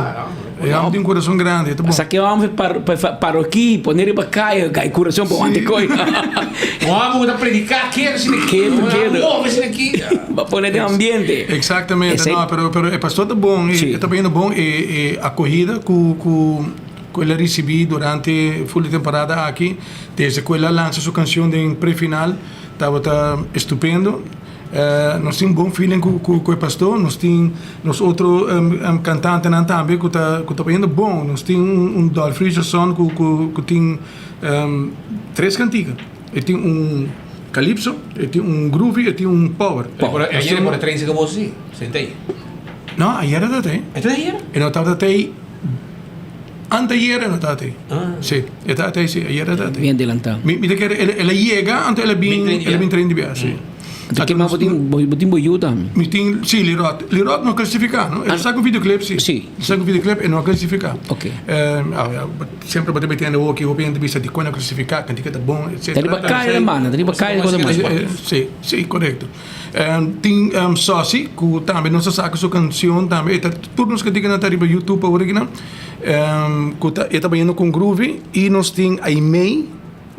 E homber tin un corazon grandi, e ta bon. Sa ke homber par pa paroki pone riba kaya gai corazon pa wanta koy. Un homber cu ta predica kedo asina aki. Kedo kedo. Move asina aki. Pa pone den ambiente. Exactamente, Esey no, pero pero e pastor ta bon, e ta bayendo bon e e acogida cu cu cu el a ricibi durante full e temporada aki, desde cu el a lansa su cancion den pre-final tabata estupendo. Nos tin bon feeling cu cu e pastor, nos tin nos otro cantantenan tambe cu ta cu ta bayendo bon, nos tin un Dolph Richardson cu cu cu tin tres cantica, e tin un calypso, e tin un groovy, e tin un power. Pero ayer por e train seca bo si, senta ayi. No, ayer e tabata ayi. E tabata ayer? E no tabata ayi. Anteayer e no tabata ei. Sí, e tabata ei, sí, ayer e tabata ei. Bien adelantá. Mi, mi ta kere, el, el a yega, anto el a bin, el a bin train di bia, sí. Anto ke mas bo tin, bo, bo tin bo yu tambe? Mi tin, sí, Lirot. Lirot no a klasifiká, no? El a saka un videoclip, sí. Sí. El a saka un videoclip, e no a klasifiká. Oké. Semper bo ta metiendo hoki, hopi hende bisa dikon a klasifiká, kantika ta bon, etcetera. Ta riba kaya la banda, ta riba kaya la cosa mas. Sí, sí, korekto. Tin Sosy ku tambe nos a saka su kansion tambe e ta tur nos kantikanan ta riba YouTube awor akinan ku ta e ta bayendo kon Groovy i nos tin Aimee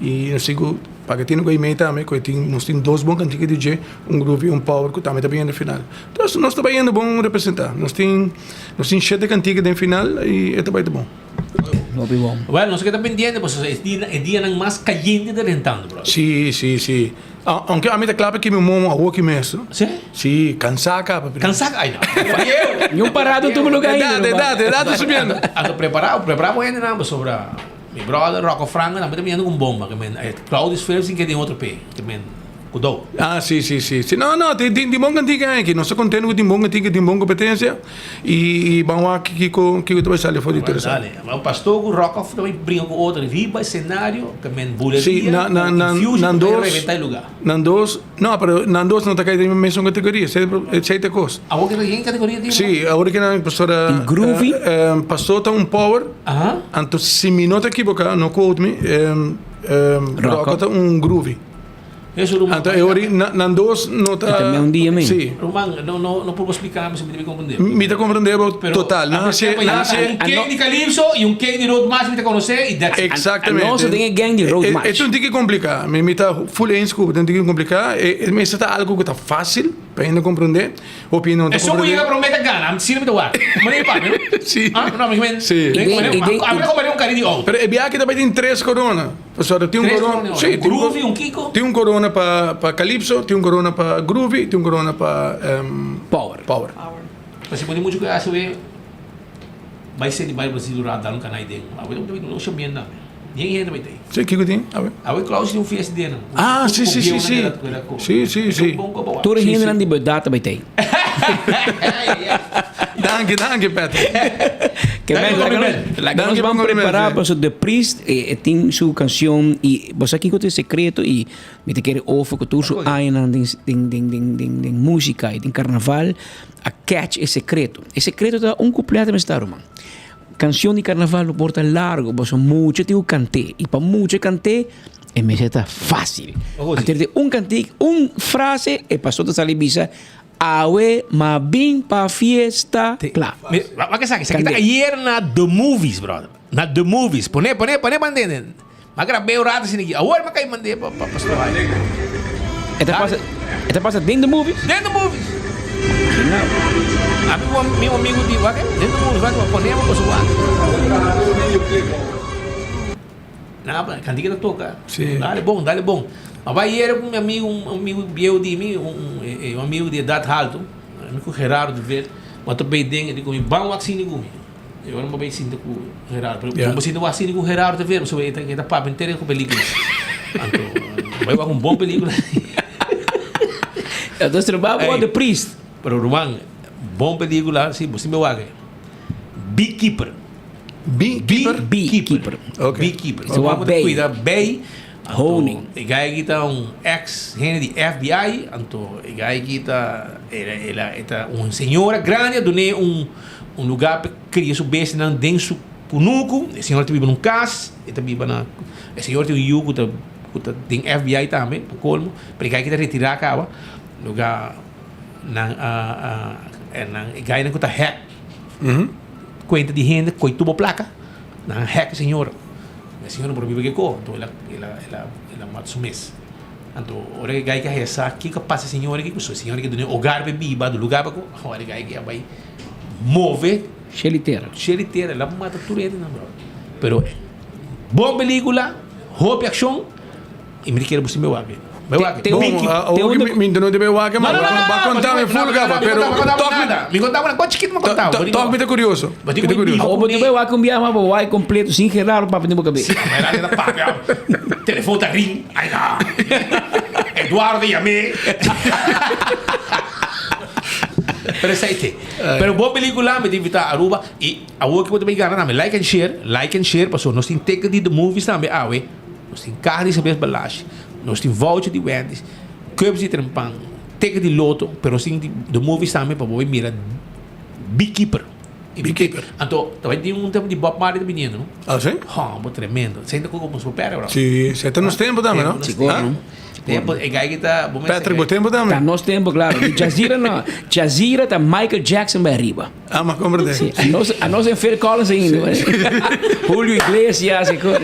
i nos tin ku pa ke tin ku Aimee tambe ku e tin nos tin dos bon kantika di dje un Groovy i un Power ku tambe ta bayendo final entonces nos ta bayendo bon representa nos tin nos tin shete kantika den final i e ta bai ta bon. Hopi bon. Well nos a keda pendiente pasobra e dianan mas kayente ta rentando brother. Si si si. Aunke ami ta kla pa kimi momo awoki mes. Si? Si, kansa kaba primero. Kansa? Ay no. Ni un parado tuma lugar ainda. Edat, edat, edat ta subiendo. Anto prepara, prepara bo hendenan pasobra mi brother Rocco Franco tambe ta biniendo ku un bomba ke men Claudius Philips tin ke den otro pe ke men kudou. Ah si si si si no no tin tin bon kantika aki nos ta kontento ku tin bon kantika tin bon kompetensia i i ban wak kiko kiko ta bai sali for di tur esaki. Dale, pastor ku Rocco ta bai bringa ku otro riba escenario. Ke men Sí, buleria na, na, ku na, infusion nan ku ta dos, reventa e lugar. nan dos, no, pero nan dos no ta kai den e mesun kategoria, esei esei ta e kos. Awor ke ta yen kategoria tin? Sí, awor ke nan pastor Tin groovy. pastor ta un power, Aha. anto si mi no ta ekiboká, no quote me, Rocco ta un groovy. Eso ruman. Anto e ori nan dos no ta. E ta meun dia men. Sí. Ruman, no no no por bo splika mi si mi ta komprende. Mi ta komprende bo total. Nan hasi nan hasi. Un ken di Calypso y un ken di Road March mi ta konosé y that's it. Exactamente. Nos ta den e gang di Road March. E ta un tiki kompliká. Mi mi ta full eens ku bo ta un tiki kompliká. E mester ta algu ku ta fásil pa hende komprende. Hopi hende no ta Esun ku komprende. yega promé ta gana. Asina mi ta wak. Manera di papia no? Sí. Ah no mi men. Sí. Ami ta komprende un kari di outo. Pero e biaha aki ta bai tin tres korona. Pasobra tin un Tres corona, corona, sí, un tin un groovy, un kiko. Tin un corona pa pa calypso, tin un corona pa groovy, tin un corona pa em Power. Power. Pero si bo tin mucho ku hasi we bai senti bai Brasil un rato dal un kanai den. Awe no no sha bien tambe. Yen hende bai tei. Si, kiko tin? Awe. Awe Klaus tin un fiesta di nan. Ah, si, si, si, si. Si, si, si. Tur e hendenan di berdad ta bai tei. Danki, danki Patrick. Ke men, laga nos, laga nos ban prepara paso The Priest e tin su cancion y bo sa kiko ta e secreto y mi ta kere offer cu tur su añanan den den den den den den musica y den carnaval a catch e secreto. E secreto ta un couplet ta mester ta ruman. Cancion di carnaval lo por ta largo pasobra mucha tin cu cant'é y pa mucha cant'é e mester ta facil. Antes di un cantic, un frase e pastor ta sali bisa awe ma bin pa fiesta cla. Wak esaki, esaki ta ayer na The Movies brother, na The Movies. Pone, pone, pone pa ntende. Ma grab'é un rato asina aki. Awor mi a kai mand'é pa pastor Haile. E ta pasa, e ta pasa den The Movies? Den The Movies. Ami ku mi amigu di wak, den The Movies, wak, pone pa boso wak. Nan a kantika ta toka. Sí. Dale bon, dale bon. Ma bai yera ku mi amigu, un amigu bieu di mi, un amigu di edat haltu, mi ku Gerardo de Vet, ma ta bei den, e di ku mi, ban wak sini ku mi. E ora mi bai sinta ku Gerardo, pero yeah. Bo sinta wak sini ku Gerardo te ver, pasobra e ta e ta papia entero ku pelikula. Anto, bai wak un bon pelikula. Entonces trabajo hey, The Priest. Pero ruman, bon pelikula, si, bo simbe wak. Beekeeper. Beekeeper? Beekeeper. Okay. Beekeeper. So wak cuida bij. Honing. E guy aki ta un ex hende di FBI, anto e guy aki ta el a e ta un señora grandi a dun'é un un lugar pa cria su bestianan den su cunucu. E señora ta biba na un cas, e ta biba na e señora tin un yu cu ta cu ta den FBI tambe pa colmo, pero e guy aki ta retira caba, lugar nan a a nan e guynan cu ta hack cuenta di hende coy tur bo placa, nan a hack e señora. E señor no por biba kiko, anto el a, el a, el a, el a mata su mes. Anto ora e gai ke haya sa kiko a pasa e señor aki, pasobra e señor aki duna e hogar pa e biba, duna lugar pa ku, ora e gai ke a bai move. Shel i tera. Shel i tera, el a mata tur hendenan bro. Pero bon pelicula, hopi accion, i mi ta kere bo si mi wak. Mi wak. Te un, mi no debe wak, ma bo a conta mi full caba, pero tok mi. Mi conta una cosa chikito mi conta. Tok mi ta curioso. Mi ta curioso. Bo debe wak un biaha mas bo wak completo sin Gerardo papia den bo cabeza. Gerardo ta papia, telefon ta ring, ay na. Eduardo ta yam'é. Pero esei te. Pero bon pelicula, mi ta invita Aruba y awor ki bo ta bay gana tambe like and share, like and share pasobra nos tin ticket di the movies tambe awe. Nos tin kaha di Sabes Balashi, nos tin voucher di Wendy's, cups di Trempan, ticket di Lotto, pero nos tin di The Movies tambe pa bo bay mira Beekeeper. Beekeeper. Anto, ta bay tin un tempo di Bob Marley ta biniendo, no? Ah, si? Ha, bo tremendo. Esei ta cu nos por perde, bro. Si, esei ta nos tempo tambe, no? Si, cor, no? Tempo, e guy ki ta, bo mester. Patrick, bo tempo tambe? Ta nos tempo, claro. Di Jazira no. Jazira ta Michael Jackson bay ariba. Ah, ma comprende. Sí, anos, anos en Phil Collins ainda. Sí. Julio Iglesias e cos.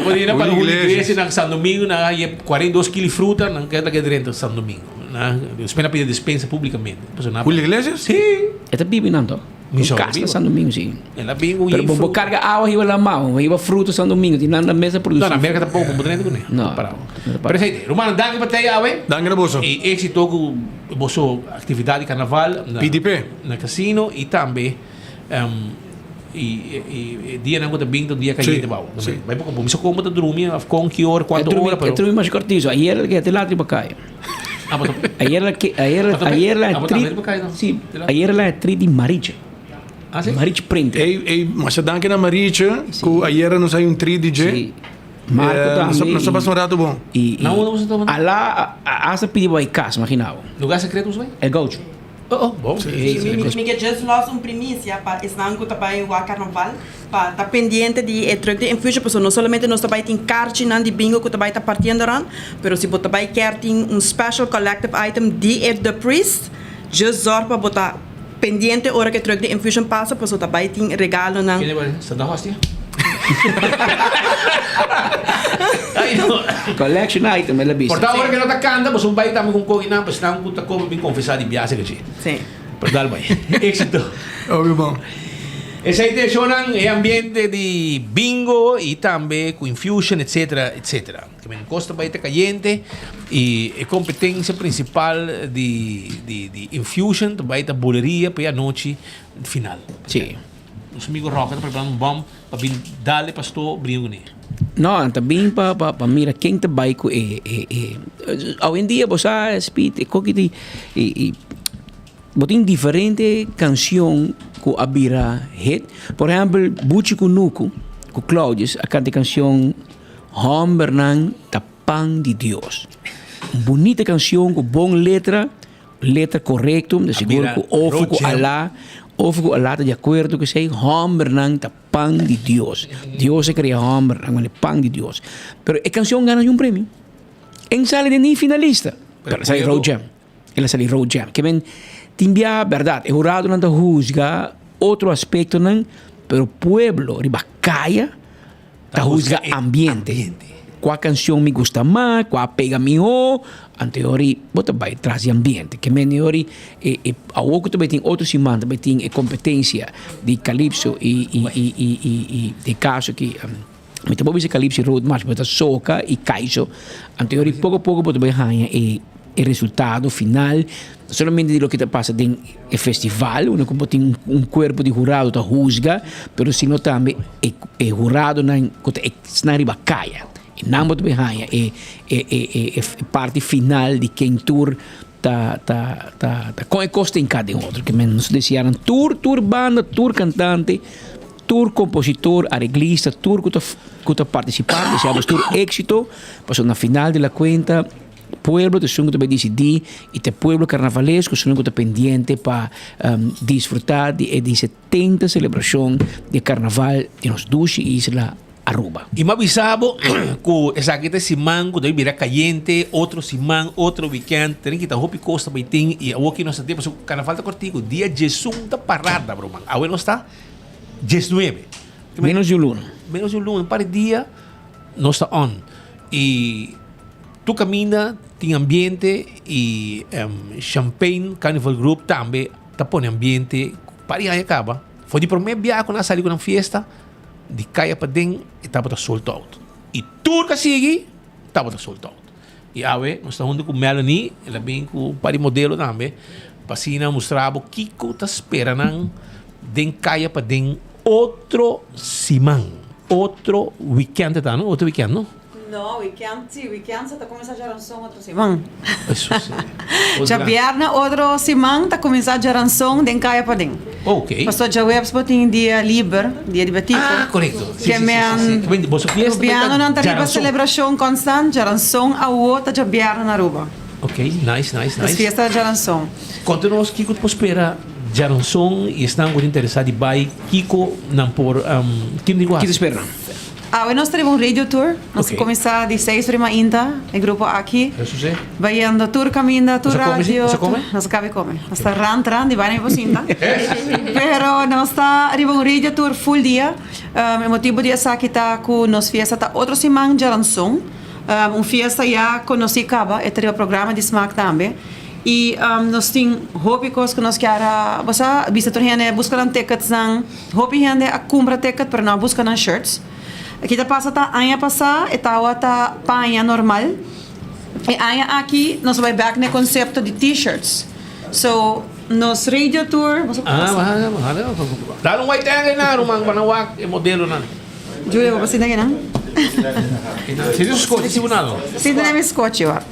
Bo di na para Julio Iglesias na San Domingo na ye 42 kilo fruta nan keda ke drenta San Domingo. Na spena pide dispensa publicamente. Julio Iglesias? Sí. E ta bibi nan to. Mi Un sa cas na San Domingo, sí. El a bin Pero bo, bo carga awa hiba la mao, hiba fruta San Domingo, ti nan na mesa produci. No, na Merca tampoco, bo drenta cune. No. Parao. Pero esey, Romano, danki pa tey awe. Danki na boso. Y exito cu boso actividad di carnaval na PDP. Na casino y tambe um, y, y, y dianan cu ta bin ta un dia cayente bao. Sí. Bai poco, mi sa como ta drumi, of con ki ora, cuanto ora, pero E drumi mas cortizo. Ayer que te latri pa caya. Ah, but Ayer la que ayer Ah, ayer la ah, but tri tambe pa caya, no? Sí, ayer la tri di Maricha. Ah, sí? Maricha Print. Ey, ey, masha danki na Maricha, cu ayer nos hay un tri DJ. Sí. Marco Eh, tambe. Nos a pasa un rato bon. Y, y Na unda boso tabata? Ala hasta pidi bai cas, imagina bo. Lugar secreto boso bai? El Gaucho. Oh, oh, bon. Sí, Mi, sí, mi, mi ke just los un primicia pa esnan ku ta bai wak karnaval, pa ta pendiente di e truck di Infusion, pasobra no solamente nos ta bai tin karchinan di bingo ku ta bai ta partiendo rond, pero si bo ta bai kier tin un special collective item di e The Priest, just zorg pa bo ta Pendiente ora ku e truck di Infusion pasa pasobra ta bai tin regalonan. Kende bai Santa Hostia? Ay no. Collection item el a bisa. Por ta ora ku no ta kanta boso bai tambe ku un koki nan pues nan ku ta koba bin konfesá di biaha seka dje. Sí. Pero dal bai. Éxito. Hopi bon. Esei ta e shownan, e ambiente di bingo i tambe ku Infusion etcetera etcetera. Kimen kos ta bai ta kayente i e kompetensia prinsipal di di di Infusion ta bai ta buleria pa e anochi final. Sí. Nos amigo Roque ta preparando un bom pa bin dal e pasto bringa kuné. No, nan ta bin pa pa pa mira ken ta bai ku e e e awendia bo sa Speed e koki di e e bo tin diferente kanshon ku a bira hit. Por ehèmpel Buchi Kunuku ku Claudius a kanta e kanshon Hòmbernan ta pan di Dios. Un bunita kanshon ku bon letra. Letra korekto, de seguro ku ofo ku Alá, ofo ku Alá ta di akuerdo ku esei, hòmbernan ta pan di Dios. Dios a krea hòmbernan manera pan di Dios. Pero e kanshon gana un premio. En sali den ni finalista, pero el a sali Road Jam. El a sali Road Jam. Ke men tin biaha bèrdat e huradonan ta husga otro aspektonan, pero pueblo riba kaya Ta huzga ambiente. Kua kanshon mi gusta mas, kua a pega mihó, anto e ora bo ta bai tras di ambiente. Ke men e ora e e awor ku ta bai tin otro siman ta bai tin e kompetensia di Calypso i i i i i i den kaso ki mi ta por bisa Calypso i Road March bo ta Soca i Kaiso. Anto e ora poko poko bo ta bai haña e e resultado final no solamente di loke ta pasa den e festival unda ku bo tin un kuerpo di hurado ta husga pero sino tambe e e huradonan ku ta esnan riba kaya e nan bo ta bin haña e e e e parti final di ken tur ta ta ta ta kon e kos ta hinká den otro ke men nos deseá nan tur tur banda tur kantante tur kompositor areglista tur ku ta ku ta partisipá deseá bos tur éksito pasobra na final di la kuenta. Pueblo ta esun ku ta bai disidí i ta e pueblo karnavalesko esun ku ta pendiente pa disfrutá di e di setenta selebrashon di e karnaval di nos dushi isla Aruba. I m'a bisa bo ku esaki ta e siman ku ta bai bira kayente, otro siman, otro wikènt, tene kita hopi kos ta bai tin i awor ki nos ta tin pasobra karnaval ta kòrtiku, dia diesun ta parada ruman, awe nos ta diesnuebe. Ménos di un luna. Ménos di un luna, un par di dia nos ta on i. Tur kaminda tin ambiente i Champagne Carnival Group tambe ta pone ambiente par di aña kaba. For di prome biaha ku nan a sali ku nan fiesta di kaya paden e tabata sold out. I tur ku a sigui tabata sold out. I awe nos ta huntu ku Melanie, el a bin ku un par di modelo tambe pa asina mustra bo kiko ta spera nan den kaya paden otro siman, otro weekend ta no? Otro weekend no? No, weekend si, weekend sa ta cuminsa djaranson otro siman. Eso si. Djabièrnè otro siman ta cuminsa djaranson den Kaya Paden. Ok. Pasobra djaweps bo tin dia liber, dia di Betico. Ah, corecto. Si, Ke si, si, men si, si. Ke boso fiesta bai ta Rubianonan ta riba djaranson. celebracion constant, djaranson awo ta djabièrnè na Aruba. Ok, nice, nice, Nos nice. fiesta ta djaranson. Conta nos kico por spera djaranson y esnan cu ta interesa di bai, kico nan por, kico nan tin cu Kico ta haci? spera nan? Awe nos ta riba un radio tour. Nos Ok. kuminsá di seis ora mainta, e grupo aki. Eso sí. Bayendo tur kaminda, tur Nos a kome sí? radio. Nos a kome? Nos a kabi kome. Nos ta rant rant di baina mi por sinta. Pero nos ta riba un radio tour full dia. E motibu di esaki ta ku nos fiesta ta otro siman djaranson. Un fiesta ya konosí kaba, e ta riba programa di Smaak tambe. I nos tin hopi kos ku nos kier a bo sa bisa tur hende buska nan ticketsnan. Hopi hende a kumpra ticket pero no a buska nan shirts. Ki ta pasa ta aña pasá e tawata paña normal. E aña aki nos a bai bek na e konsepto di t-shirts. So nos radio tour. Ah, dal un white tag einan ruman pa nan wak e modelonan. Julia bo por sinta kinan? Si tin skochi si bo nado. Si tin mi skochi wa.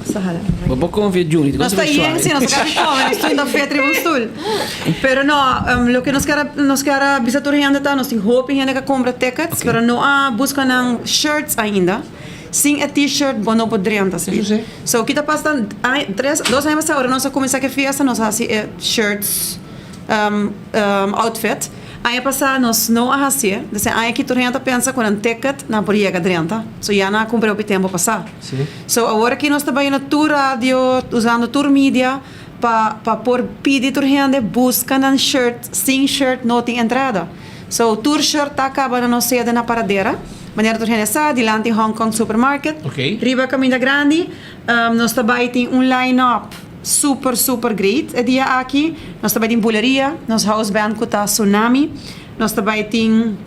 Bo por konfia Julie. Nos ta yen si nos ta kasi kome nos tur ta fet riba un stul. Pero no loke nos kier nos kier a bisa tur hende ta nos tin hopi hende ku a kumpra tickets pero no a buska nan shirts ainda. Sin e t-shirt bo no por drenta si. So kita pasa tres dos aña pasá ora nos a kuminsá ku e fiesta nos a hasi e shirts outfit. Aña pasá nos no a hasié, dese aña aki tur hende ta pensa ku nan ticket nan por yega drenta, so ya nan a kumpra hopi tempu pasá. So awor aki nos ta bai na tur radio, usando tur media pa pa por pidi tur hende buska nan shirt, sin shirt no tin entrada. So tur shirt ta kaba na nos sede na Paradera, manera tur hende sa, dilanti Hong Kong Supermarket, riba Kaminda Grandi. Nos ta bai tin un line up. Super super great e dia aki. Nos ta bai tin Buleria, nos house band ku ta Tsunami. Nos ta bai tin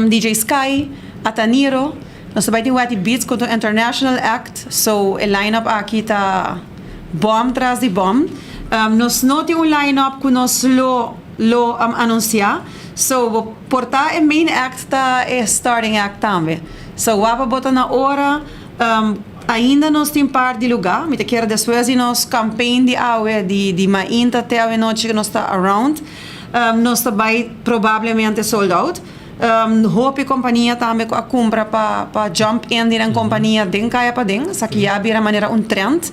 DJ Sky, Ataniro. Nos ta bai tin Wetty Beats ku ta un international act. So e line up aki ta bom tras di bom. Nos no tin un line up ku nos lo lo anunsia. So bo por ta e main act ta e starting act tambe. So wak pa bo ta na ora. Ainda nos tin par di lugá. Mi ta kere despues di nos campaign di awe di di mainta te awe nochi ku nos ta around nos ta bai probablemente sold out. Hopi kompania tambe ku a kumpra pa pa jump in di nan kompania den kaya paden. Esaki ya a bira manera un trend.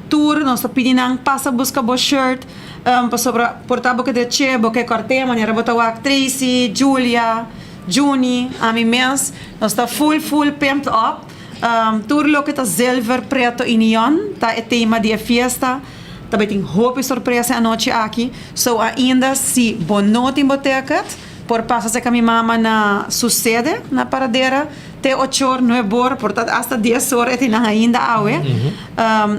Tur nos ta pidi nan pasa buska bo shirt pasobra por ta bo ke dreche bo ke kòrt'é manera bo ta wak Tracy, Julia, Juni, ami mes. Nos ta full full pimped up. Tur loke ta zilver, preto y neon ta e tema di e fiesta. Ta bay tin hopi sorpresa e anochi aki. So ainda si bo no tin bo ticket, por pasa cerca mi mama na su sede na Paradera te ochor, nuebor, por ta hasta dies or e tin nan ainda awe.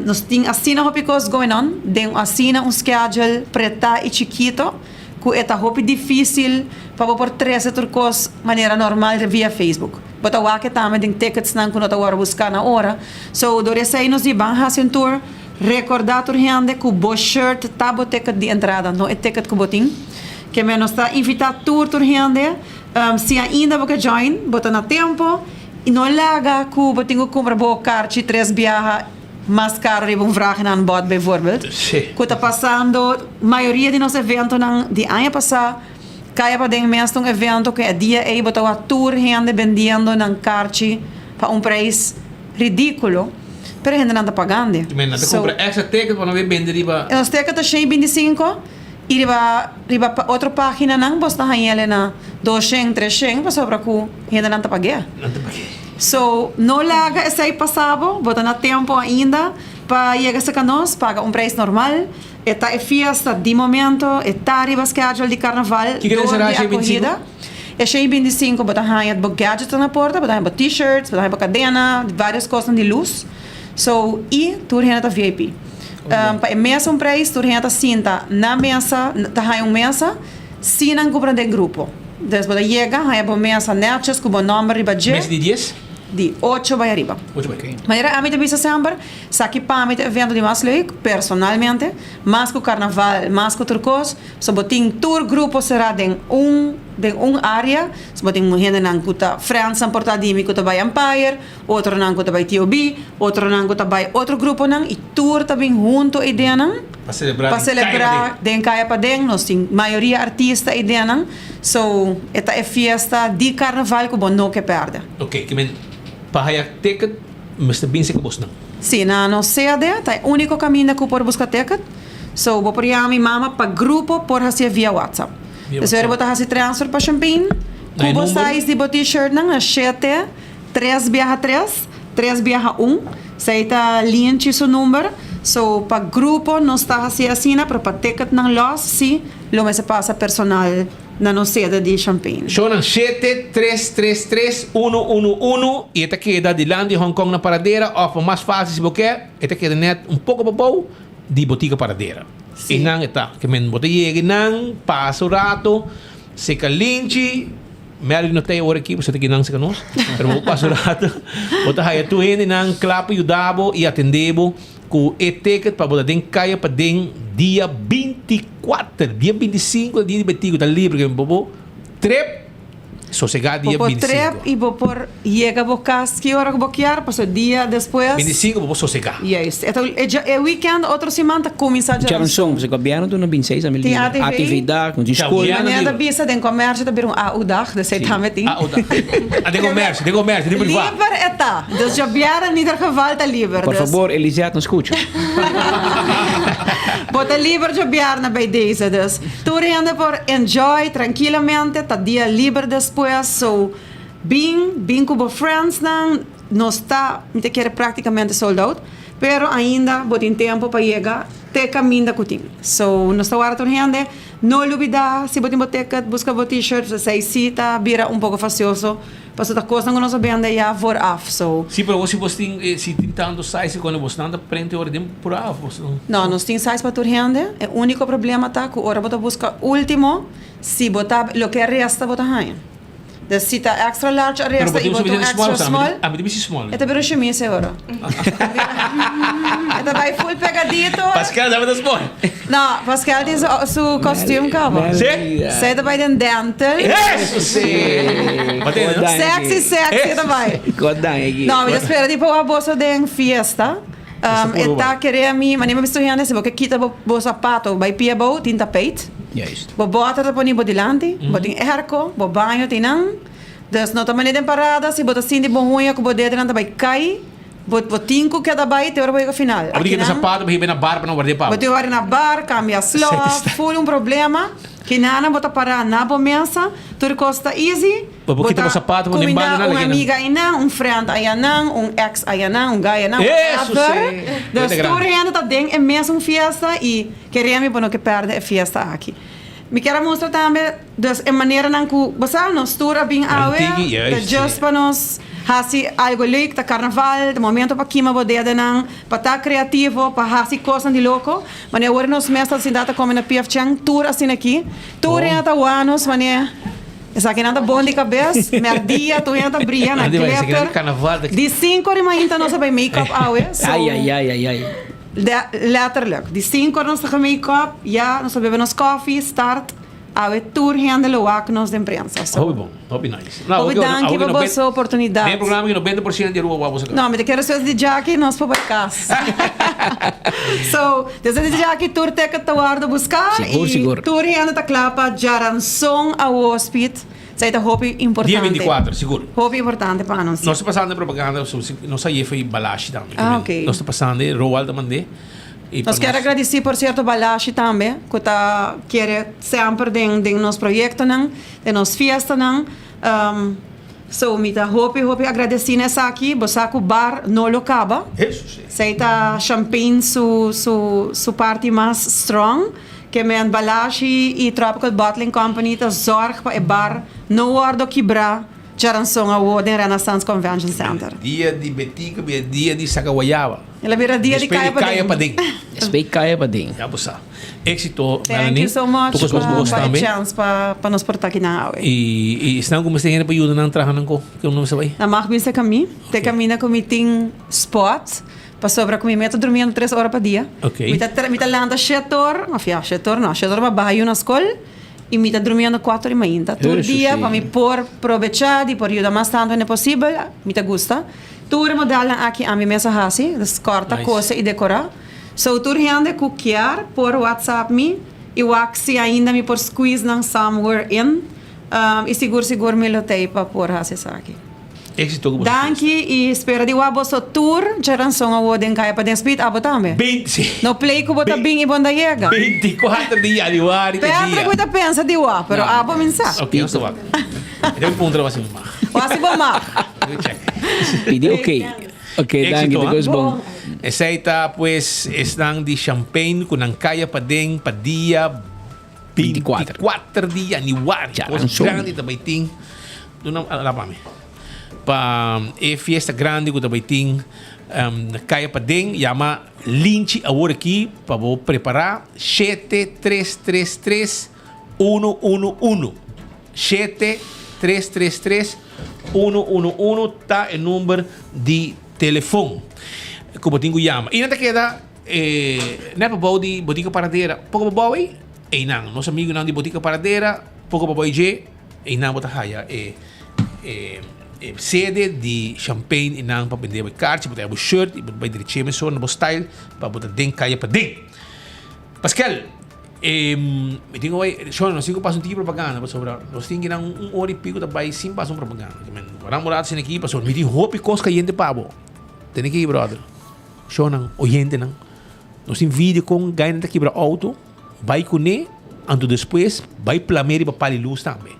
Nos tin asina hopi cos going on den asina un schedule preta y chikito cu e ta hopi dificil pa bo por trece tur cos manera normal via Facebook. Bo ta wak e tambe den ticketsnan ku no ta wòrdu buská na ora. So, dor esei nos di ban hasi un tour, rekordá tur hende ku bo shirt ta bo ticket di entrada, no e ticket ku bo tin. Ke men nos ta invitá tur tur hende, si ainda bo ke join, bo ta na tempo i no laga ku bo tin ku kumpra bo karchi tres biaha mas karo riba un vraag en aanbod bijvoorbeeld, ku ta pasando mayoria di nos eventonan di aña pasá. Kaya paden mes ta un evento ku e dia ei bo ta wak tur hende bendiendo nan karchi pa un preis ridikulo, pero e hendenan ta pagande. Men nan ta kumpra extra ticket pa nan bin bende riba. Nos ticket ta shen i binti sinku i riba riba otro paginanan bos ta hañ'el na doshen, treshen pasobra ku hendenan ta pag'é. Nan ta pag'é. So no laga esei pasa bo, bo ta na tempu ainda pa yega serka nos, paga un preis normal. E ta e fiesta di momento, e ta riba schedule di carnaval Kiko door será di shen acogida. 25? E shen 25 bo ta haña bo gadgets na porta, bo ta haña bo t-shirts, bo ta haña bo cadena, varios cosnan di luz. So, y tur hende ta VIP. Pa e mesun prijs tur hende ta sinta na mesa, ta haña un mesa, si nan cumpra den grupo. Dus bo ta yega, haña bo mesa netjes cu bo nomber riba dje. Mesa di dies? Di ocho bai ariba. Ocho bai. Manera ami ta bisa semper, Sa ki pa mi ta evento di mas leuk, personalmente, mas ku karnaval, mas ku tur kos, so bo tin tur grupo será den un den un área, so bo tin hendenan ku ta friendsnan por ta di mi ku ta bai Empire, otronan ku ta bai TOB, otronan ku ta bai otro gruponan i tur ta bin hunto ideanan Pa selebrá pa den kaya selebrá paden. den kaya paden, nos tin mayoria artista ideanan, so e ta e fiesta di karnaval ku bo no ke pèrdè. Oké, ke men pa haya ticket Mester binse ku bosnan. Si, na nos sede ta e úniko kaminda ku por buska ticket. So bo por yama mi mama pa grupo por hasié via WhatsApp. Via Despues WhatsApp. bo ta hasi transfer pa Champagne Na ku e bo number? size di bo t-shirtnan na shete tres biaha tres, tres biaha un. Esei ta Lienchi su number. So pa grupo nos ta hasié asina pero pa ticketnan lòs si lo mester pasa personal. Na nos sede di Champaign. Shownan shete, tres, tres, tres, unu, unu, unu i e ta keda dilanti di Hong Kong na Paradera òf pa mas fásil si bo ke, e ta keda nèt un poko pabou di Botika Paradera. Einan e ta. Ke men bo ta yega einan, pasa un rato, seka linchi, Melody no ta ei ora aki, pasobra ta kinan seka nos, pero bo pasa un rato, bo ta haya tur hendenan kla pa yuda bo i atende bo. Ku e ticket pa bo ta den kaya paden dia 24, dia 25 ta dia di betiku ta libre ke bo por trip sosega dia Bo por 25. trip y bo por yega bo cas ki ora ku bo kier pasobra dia despues. 25 bo por sosega. Juist. E ta e weekend otro siman ta cuminsa Djaranson, pasobra gobièrnu duna 26 a mil Tin libre. ATV. ATV dag, no tin skol. Manera ta bisa den comercio ta bira un AU dag, dus ei tambe tin. AU dag. Ah, den comercio, den comercio, den priva. Liber e ta. Dus djabièrnè in ieder geval ta liber. Por Dus fabor, Elisette, no scucha. Bo ta liber djabièrnè bij deze. Dus tur hende por enjoy trankilamente, ta dia liber despues. So bin, bin ku bo friendsnan. Nos ta, mi ta kere praktikamente sold out. Pero ainda bo tin tempo pa yega te caminda cu tin. So nos ta warda tur hende. No lubida si bo tin bo ticket, busca bo t-shirt, esey si ta bira un poco fastioso pasobra ta cosnan cu nos a bende ya vooraf. So. Si, pero si bos tin, si tin tanto size cuando bosnan ta prente ora den pura of bos no? No, nos tin size pa tur hende. E unico problema ta cu ora bo ta busca ultimo, si bo ta, loke resta bo ta haña. De si ta extra large a Pero resta bo y tin bo ta un suficiente small extra sa, small. ami tin bisti small. E ta bira un chemise ora. E ta bai full pegadito. Pascal dame ta spoil. No, Pascal tin su, su costume caba. Sí? Zij ta bai den dental. Eso sí. Sexy, sexy ta bai. No, mi ta spera di por wak boso den fiesta. Um, e ta kere mi, manera mi bisto hende, si bo ke kita bo, bo zapato bai pia bou, tin tapijt. Juist. Bo bòter ta poni bo dilanti, bo tin airco, bo baño tin nan. Dus no ta manera den parada, si bo ta sinti bo huña ku bo dedenan ta bai kai, bo bo tin ku keda bai te ora bo yega final. Abo di kita Akinan, sapato, bo hiba na bar pa nan ward'é pa bo bo. tin ward'é na bar, kambia slòf, ful un problema. Kinana bo ta pará na bo mesa, tur kos ta easy. Bo por Bo kita ta bo sapato, bo den kuminda banda nan un lag'é nan. amiga einan, un friend ayanan, un ex ayanan, un guy ayanan, Eso whatever. sí. Dus Wete tur grandi. hende ta den e mesun fiesta i kere mi bo no ke pèrdè e fiesta aki. Mi kier a mustra tambe dus e maneranan ku bo sa nos tur a bin awe Antigi, ta juist, just sí. pa nos hasi algo leuk, ta karnaval, ta momento pa kima bo dedenan, pa ta kreativo, pa hasi kosnan di loko. Manera awor nos mes ta sinta ta kome na PF Chang tur asina aki. Tur hende ta wak nos manera esakinan ta bon di kabes, merdia tur hende ta bria na Antes bai, esaki nan glitter. di karnaval ta. Di sinku ora mainta nos a bai make up awe, so. Ai ai ai ai ai. De, letterlijk. Di sinku ora nos ta make up, ya nos ta bebe nos koffie, start, awe tur hende lo wak nos den prensa. So. Hopi bon, hopi nice. Nou, Hopi danki pa boso oportunidad. Den programa aki 90% di Aruba wak boso No, mi ta kere despues di djaki nos por bai kas. So, despues di djaki tur ticket ta wordo buska Sigur, y sigur. tur hende ta kla pa djaranson awo speed. Esei ta hopi importante. Dia 24, sigur. Hopi importante pa anuncia. Nos ta pasando e propaganda, nos a yefa e Balashi tambe. Ah, ok. Nos ta pasando e Roald ta mand'é. Y pa Nos kier agradeci por cierto Balashi tambe, cu ta kere semper den den nos proyectonan, den nos fiestanan. Um, so mi ta hopi hopi agradeci na esaki. Bo sa cu bar no lo caba. Eso si. Esei ta champagne su su su parti mas strong. Ke men Balashi i Tropical Bottling Company ta zorg pa e bar no wordo kibrá djaranson awo den Renaissance Convention Center. Dia di Betico bira dia di saca guayaba. El a bira dia di Despues kaya di kaya paden. paden. Despues di kaya paden. Ya bo sa. Exito, Thank Melanie. you so much Tur cos pa bo pa e tambe. chance pa pa nos por ta kinan awe. I esnan cu mester hende pa yuda nan traha nan co? Ke un mester bai? Nan mag bisa cami. Te caminda cu mi tin spot. Pasobra ku mi meta durmiendo tres ora pa dia. Ok. Mi ta mi ta lanta shete or, of ya, shete or no, shete or pa baha yu na skol i mi ta durmiendo kuater i mainta. Tur Eso dia sí. pa mi por probechá di por yuda mas tantu hende posibel, mi ta gusta. Tur e modelnan aki ami mes a hasi, dus kòrta, Nice. kose i dekorá. So tur hende ku kier por whatsapp mi i wak si ainda mi por squeeze nan somewhere in. I sigur sigur mi lo tei pa por hasi esaki. Éxito ku boso fiesta. Danki i spera di wak boso tur djaranson awo den kaya paden speed abo tambe. Beinti si. No play ku bo ta bin i bo nda yega. 24 di januari ta Petra dia. ku ta pensa di wak pero abo min sa. Ok nos ta wak. E ta puntra wak si mi mag. Wak si bo mag. Debe check. Pidi ok. Ok danki Éxito ta ha. kos bon. Esei ta pues esnan di champagne ku nan kaya paden pa dia 24. 24 di januari. Kos grandi ta bai tin. Duna ala pa mi. Pa e fiesta grandi ku ta bai tin um, na Kaya Paden, yama Linchi awor aki pa bo prepara 7333 111. 7333 111 ta e number di telefon ku bo tin ku yama. I nan ta keda E net pa bou di Botica Paradera, poko pa bou ei, einan. Nos amigunan di Botica Paradera, poko pa bou ei dje, einan bo ta haya e e e sede di champagne einan pa bende bo e karchi, bo ta haya bo shirt i bo ta bai dreche mesora na bo style pa bo ta den kaya paden. Paskel, e mi tin ku bai, shon, nos tin ku pasa un tiki propaganda pasobra nos tin kinan un ora i piko ta bai sin pasa un propaganda. Ora un rato asina aki pasobra mi tin hopi kos kayente pa bo. Tene ki, brother. Shownan, oyentenan, nos tin video kon gainan ta kibra auto, bai kuné, anto despues bai plam'é riba pal di lus tambe.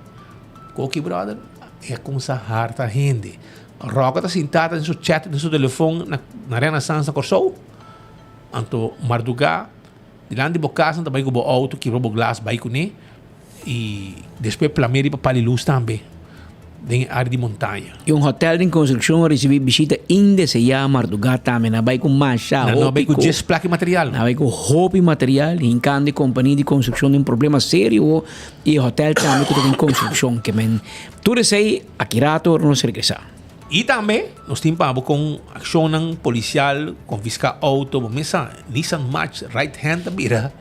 Koki brother, e a kumsa harta hende. Roca ta sintá den su chat den su telefon na na Renaissance na Kòrsou, anto mardugá dilanti bo kas nan ta bai ku bo auto kibra bo glas bai kuné. I despues plam'é riba pal di lus tambe den e área di montaña. I un hotel den konstrukshon a risibí bishita indeseá mardugá tambe. Nan a bai ku masha Nan no a bai hopi ku ko. djes plak i material. Nan a bai ku hopi material hinkando e kompania di konstrukshon den problema serio i e hotel tambe ku ta den konstrukshon. Ke men tur esei aki rato ora nos regresá. I tambe nos tin pa bo kon akshonnan polisial konfiská outo, bo mes sa Nissan March right hand ta bira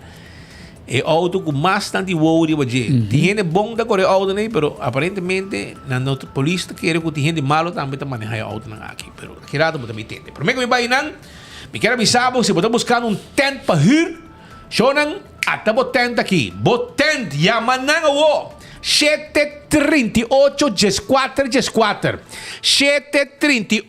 e outo ku mas tanti wow riba dje. Tin hende bon ta kore outo nei pero aparentemente nan no polis ta kere ku tin hende malo tambe ta maneha e outonan aki. Pero aki rato bo ta bin tende. Prome ku mi bai nan mi kier a bisa bo si bo ta buskando un tent pa hür. Shownan, ata bo tent aki. Bo tent, yama nan awo! 738 14 14. 738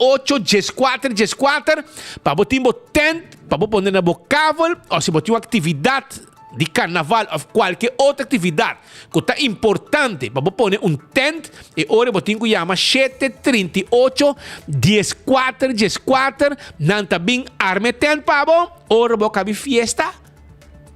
14 14 pa bo tin bo tent pa bo pone na bo kavel of si bo tin un aktividat di karnaval of kualke otro aktividat ku ta importante pa bo pone un tent e ora bo tin ku yama 738 14 14 nan ta bin arma e tent pa bo. Ora bo kabi fiesta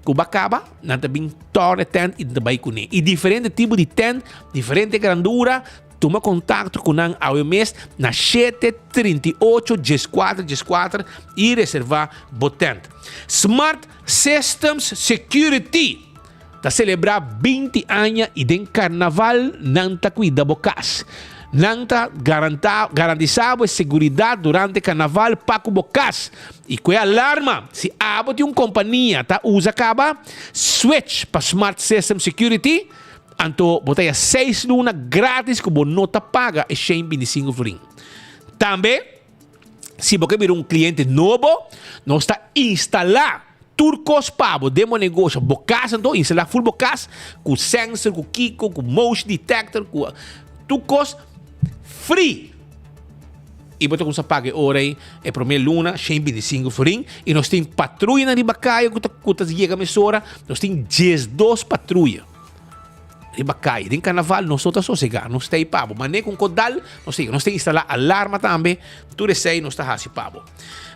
ku bo a kaba, nan ta bin tòrna e tènt i nan ta bai kuné. I diferente tipo di tènt, diferente grandura, tuma kontakto ku nan awe mes na shete 38 dieskuater dieskuater i reservá bo tènt. Smart Systems Security ta selebrá 20 aña i den karnaval nan ta kuida bo kas. Nan ta garanta garantisá bo e seguridat durante karnaval pa ku bo kas i ku e alarma. Si abo tin un kompania ta usa kaba, switch pa Smart System Security, anto bo ta haya seis luna gratis ku bo no ta paga e shen bintisingu florin. Tambe si bo ke bira un kliente nobo, nos ta instalá Tur kos pa bo den bo negosio, bo kas anto, instalá ful bo kas ku sensor, ku kiko, ku motion detector, ku tur kos free. I bo ta kumsa paga e ora ei e promé luna 125 florin i nos tin patruyanan riba kaya ku ta ku ta yega mesora, nos tin 12 patruya riba kaya. Den karnaval nos no ta sosegá, nos ta ei pa bo. Manera ku un kodal nos ta yega. Nos ta instalá alarma tambe, tur esei nos ta hasi pa bo.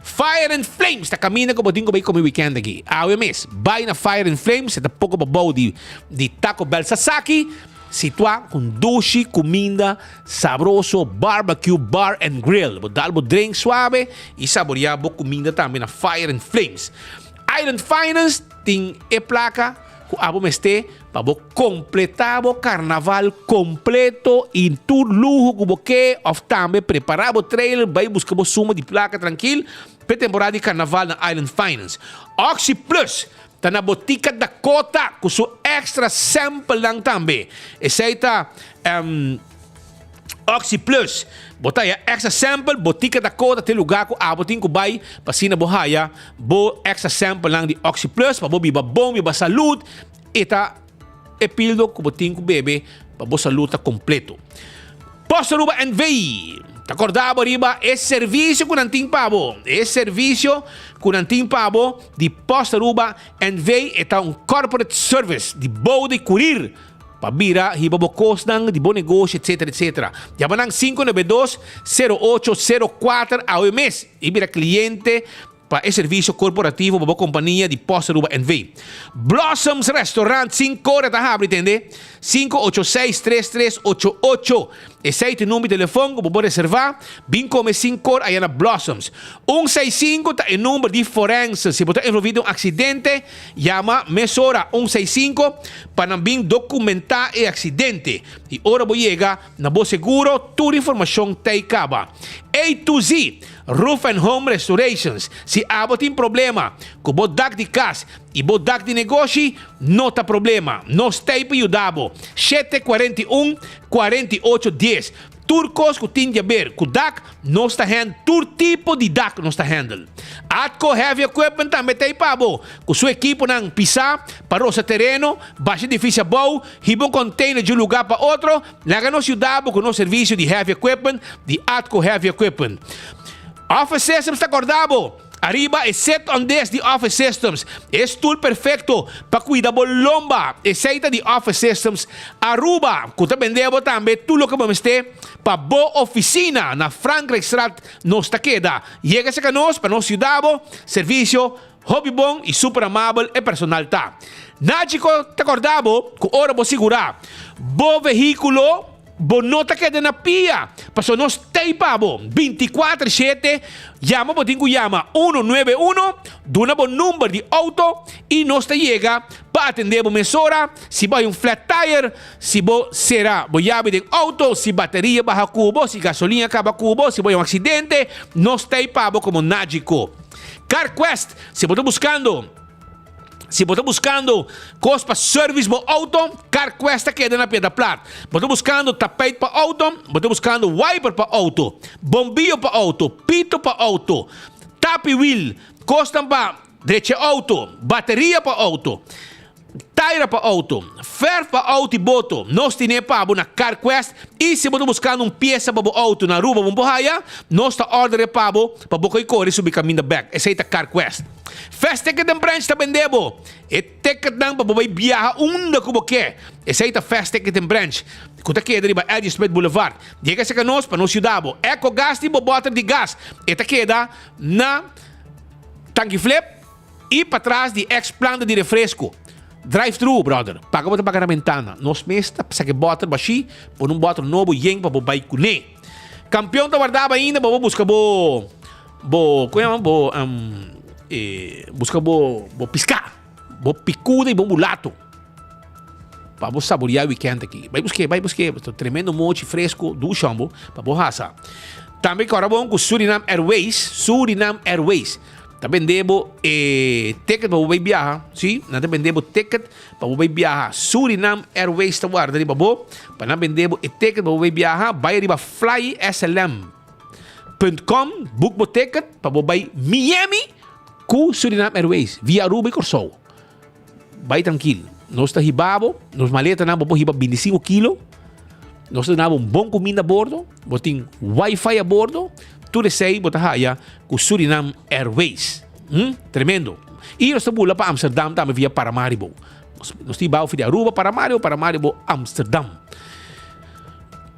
Fire and Flames ta kaminda ku bo tin ku bai kome weekend aki. Awe mes, bai na Fire and Flames, e ta poko pabou di di Taco Bell Sasaki, situá ku un dushi kuminda sabroso, barbecue, bar and grill. Bo dal bo drink suave i saboriá bo kuminda tambe na Fire and Flames. Island Finance tin e plaka ku abo mester Pa bo kompletá bo karnaval kompleto i tur luho ku bo ke òf tambe prepará bo trailer bai buska bo suma di plaka trankil p'e temporada di karnaval na Island Finance. Oxi Plus ta na Botica Dakota ku su extra samplenan tambe. Esei ta Oxi Plus. Bo ta haya extra sample, Botica Dakota ta e lugá ku abo tin ku bai pa asina bo haya bo extra samplenan di Oxi Plus pa bo biba bon, biba salud. E ta e pildo ku bo tin ku bebe pa bo salud ta kompleto. Post Aruba NV ta korda bo riba e servisio ku nan tin pa bo. E servisio ku nan tin pa bo di Post Aruba NV e ta un corporate service di boude kurir pa bira hiba bo kosnan di bo negoshi etcetera etcetera. Yama nan 592 0804 awe mes i bira kliente Pa e servisio korporativo pa bo kompania di Post Aruba NV. Blossoms Restaurant sink'ora ta habri tende 586 3388. Esei ta e number di telefon ku bo por reservá. Bin kome sink'or aya na Blossoms. 165 ta e number di forense. Si bo ta envolví den un aksidente, yama mesora 165 pa nan bin dokumentá e aksidente. I ora bo yega na bo seguro, tur informashon ta ei kaba. A to Z. Roof and Home Restorations, Si abo tin problema ku bo dak di kas i bo dak di negoshi, no ta problema. Nos t'ei pa yuda bo. 7 41 48 10 Tur kos ku tin di aber ku dak, nos ta hand tur tipo di dak nos ta handle. Atco Heavy Equipment tambe t'ei pa bo ku su ekiponan pisá pa rosa tereno, basha edifisio abou, hiba un container di un lugá pa otro, Laga nos yuda bo ku nos servisio di heavy equipment di Atco Heavy Equipment. Office Systems ta korda bo ariba e Sit on This di Office Systems, e stul perfekto pa kuida bo lomba. Esei ta di Office Systems Aruba, ku ta bende bo tambe tur loke bo mester pa bo ofisina. Na Frankrijkstraat nos ta keda. Yega serka nos pa nos yuda bo. Servisio Hopi bon i super amabel e personal ta. Nachico ta corda bo cu ora bo sigura bo vehiculo. Bo no ta keda na pia, pasobra nos t'ei pa bo. Bintikuater shete, yama bo tin ku yama uno nuebe uno, duna bo number di outo i nos ta yega pa atendé bo mesora. Si bo hay un flat tire, si bo sera bo yabi den outo, si bateria baha ku bo, si gasolin a kaba ku bo, si bo hay un aksidente, nos t'ei pa bo komo Nagico. CarQuest, si bo ta buskando. Si bo ta buskando kos pa service bo outo, CarQuest ta keda na Piedra Plat. Bo ta buskando tapijt pa outo, bo ta buskando wiper pa outo, bombillo pa outo, pito pa outo, tapi wiel, kosnan pa drecha outo, bateria pa outo, taira pa outo, verf pa outo i boto, nos tine pa bo na CarQuest. I si bo ta buskando un piesa pa bo outo na Aruba bo por haya, nos ta order e pa bo pa bo koi kore subi kaminda bek. Esei ta CarQuest. Fast Ticket and Branch ta bende bo e ticketnan pa bo bai biaha unda ku bo ke. Esei ta Fast Ticket and Branch ku ta keda riba Eddie Smith Boulevard. Yega serka nos pa nos yuda bo. Eco Gas tin bo bòter di gas. E ta keda na Tanki Flip i patras di ex planta di refresco. Drive thru, brother. Paga bo ta paga na bentana. Nos mes ta saka e bòter bashí, pone un bòter nobo yen pa bo bai kuné. Kampion ta warda bo ainda pa bo buska bo. Bo, kon yama bo, e, buska bo, bo piská, bo pikuda i bo mulato. Pa bo saboreá weekend aki. Bai busk'é, bai busk'é. Ta tremendo mochi fresco, dushi hombo, pa bo hasa. Tambe kòrda bon ku Surinam Airways, Surinam Airways, ta bende bo e ticket pa bo bai biaha. Si, nan ta bende bo ticket pa bo bai biaha. Surinam Airways ta warda riba bo pa nan bende bo e ticket pa bo bai biaha. Bai riba Fly SLM. Punt com, boek bo ticket pa bo bai Miami ku Surinam Airways via Aruba i Kòrsou. Bai trankil. Nos ta hiba bo, nos maletanan bo por hiba bintisinko kilo. Nos ta duna bo un bon kuminda a bordo, bo tin wifi a bordo, tur esei bo ta haya ku Surinam Airways. Hm, tremendo. I nos ta bula pa Amsterdam tambe via Paramaribo. Nos ta hiba bo for di Aruba, Paramaribo, Paramaribo, Amsterdam.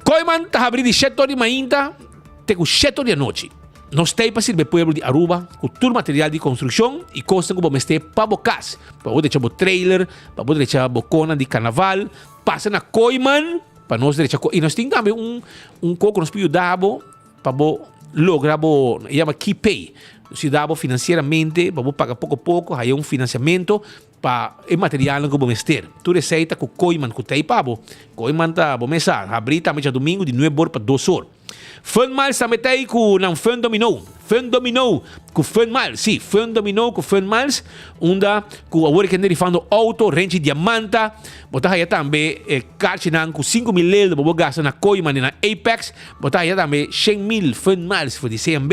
Kooiman ta habri di shete or di mainta te ku shete or di anochi. Nos ta ei pa sirbi e pueblo di Aruba ku tur material di konstrukshon i kosnan ku bo mester pa bo kas, pa bo drecha bo trailer, pa bo drecha bo konan di karnaval. Pasa na Kooiman pa nos drecha ko. I nos tin tambe un un ko ku nos por yuda bo pa bo logra bo, e yama key pay. Nos yuda bo finansieramente pa bo paga poko poko, haya un finansiamento. Pa e materialnan ku bo mester. Tur esei ta ku Kooiman ku ta ei pa bo. Kooiman ta bo mesa habrí tambe djadumingu di nuebe or pa dos or. Fun Miles tambe ta ei ku nan Fun Domino. Fun Domino ku Fun Miles. Sí, Fun Domino ku Fun Miles unda ku awor e kende rifando outo, renchi diamanta. Bo ta haya tambe e karchinan ku 5000 lel bo bo gasta na Kooiman i na Apex. Bo ta haya tambe 100,000 Fun Miles for di CMB.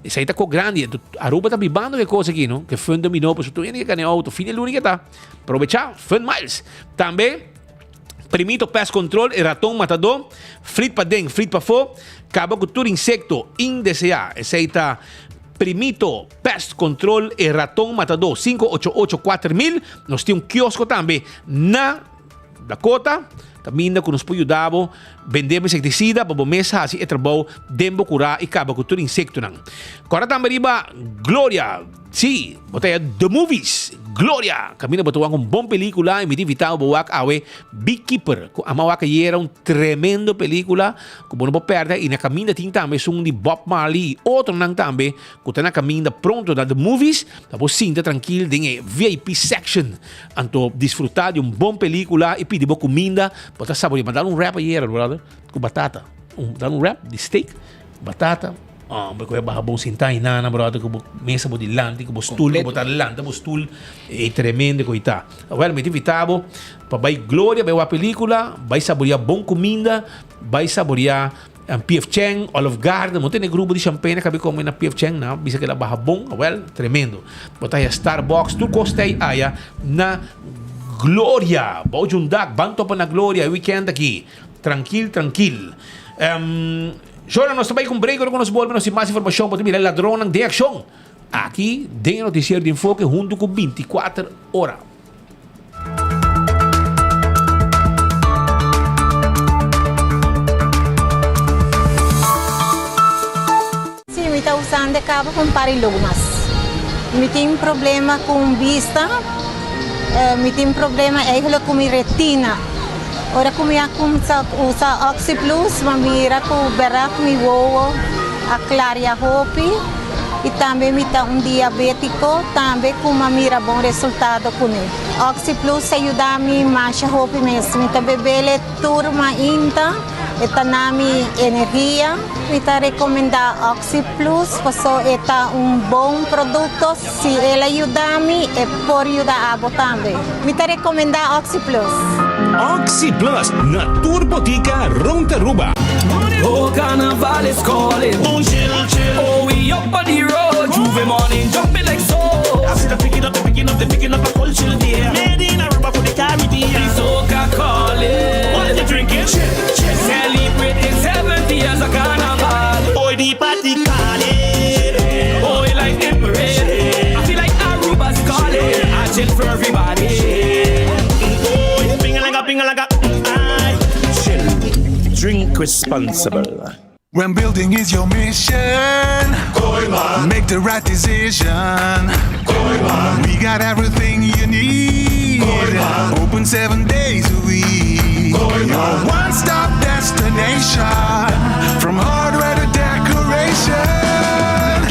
Esei ta ko grandi. Enton Aruba ta bibando ke kos aki no. Ke fun dominó pasobra tur hende ke gana e outo. Fin di luna ke ta. Probechá. Fun miles. Tambe Primito Pest Control, e raton matadó. Frit paden, frit pafó. Kaba ku tur insekto indeseá. Esei ta Primito Pest Control, e raton matadó. 588 4000. Nos tin un kiosko tambe na. Dakota, Kaminda ku nos por yuda bo bende bo insektisida pa bo mes hasi e trabou den bo kurá i kaba ku tur insektonan. Kòrda tambe riba Gloria! Sí, bo ta ya The Movies! Gloria! Kaminda bo ta wak un bon pelíkula i mi ta invitá bo wak awe Beekeeper ku ama wak ayera un tremendo pelíkula ku bo no por pèrdè i na kaminda tin tambe esun di Bob Marley i otronan tambe ku ta na kaminda pronto na The Movies pa bo sinta trankil den e VIP section. Anto disfruta di un bon pelicula y pidi bo cuminda, bo ta saborea. Ma dal un wrap ayera, brother, cu batata. Un, dal un wrap di steak, batata. Hombre, cu e baha bon sinta y nana, brother, cu bo mesa bo dilanti, cu bo stoel, cu bo ta lanta bo stoel. E tremendo cu ita. Well, mi ta invita bo pa bay Gloria, bay wak pelicula, bay saborea bon cuminda, bay saborea PF Chang, Olive Garden, bo tene grupo di champagne a kabi come na PF Chang, nan a bisa kila baha bon, awel, tremendo. Bo ta haya Starbucks, tur kos ta haya na Gloria. Bou djun dak, ban topa na Gloria e weekend aki. Trankil, trankil. Um, Shona, nos ta bai ku un break, ora ku nos bolbe nos tin mas informashon, bo ta mira ladronnan den akshon. Aki den e notisiero di Enfoke huntu ku 24 ora. Sí, mi ta usando e caba pa un par di logo mas. Mi tin problema cu bista, mi tin problema eigenlijk cu mi retina. Ora ku mi a kumsa usa Oxi Plus, mi a mira ku bèrdat mi wowo a klaria hopi i tambe mi ta un diabétiko tambe ku mi a mira bon resultado kuné. Oxi Plus a yuda mi masha hopi mes. Mi ta bebele tur mainta, e ta na mi energia. Mi ta rekomendá Oxi Plus paso e ta un bon produkto. Si el a yuda mi, e por yuda abo tambe. Mi ta rekomendá Oxi Plus. Oxi Plus na tur botica rond Aruba. Oh, carnival is calling. Oh, chill, chill. Oh, we up on the road. J'ouvert morning, jumping like so. I see the picking up, the picking up, the picking up a culture there. Made in Aruba for the Caribbean. The soca calling. What you drinking? Chill, chill. Celebrating 70 years of carnival. Oh, the party calling. Oh, we like the parade. I feel like Aruba's calling. I chill for everybody. Oh, ping-a-langa, ping-a-langa. Aye. Chill. Drink responsible. When building is your mission, make the right decision. We got everything you need. Open seven days a week. Your one stop destination. From hardware to decoration.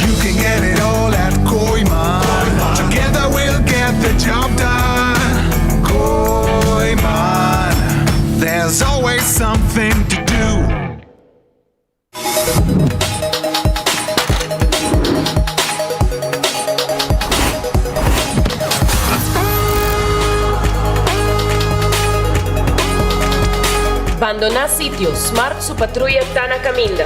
You can get it all at Kooiman. Together we'll get the job done. Kooiman. There's always something to do. Bandoná sitio, Smart su patruya ta na kaminda.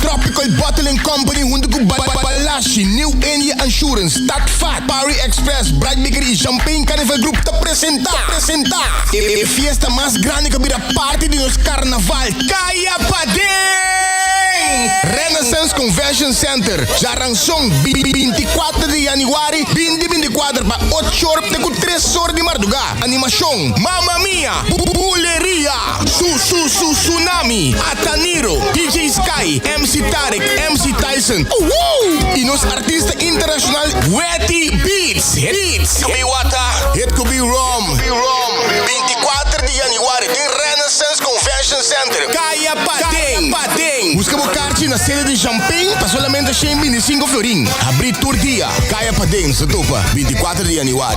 Tropical Bottling Company hunto ku Balashi, New India Assurance, Tatfat, Parry Express, Bright Bakery y Champagne Carnival Group ta presenta presenta e fiesta mas grandi ku a bira parti di nos carnaval, Kaya Paden! Renaissance Convention Center, Djaranson, 24 di januari, 2024 pa 8 or te ku 3 or di marduga. Animashon, Mamma Mia, Buleria, Su Su Su Tsunami, Ataniro, DJ Sky, MC Tarek, MC Tyson, Woo! I nos artista internashonal Wetty Beats. Beats. Could be water, it could be rum. 24 di januari den Renaissance Convention Center, Kaya Paden. Paden. Buska bo karchi na sede di Champagne pa solamente 125 florin. Habrí tur dia. Kaya Paden, sa topa, 24 di januari.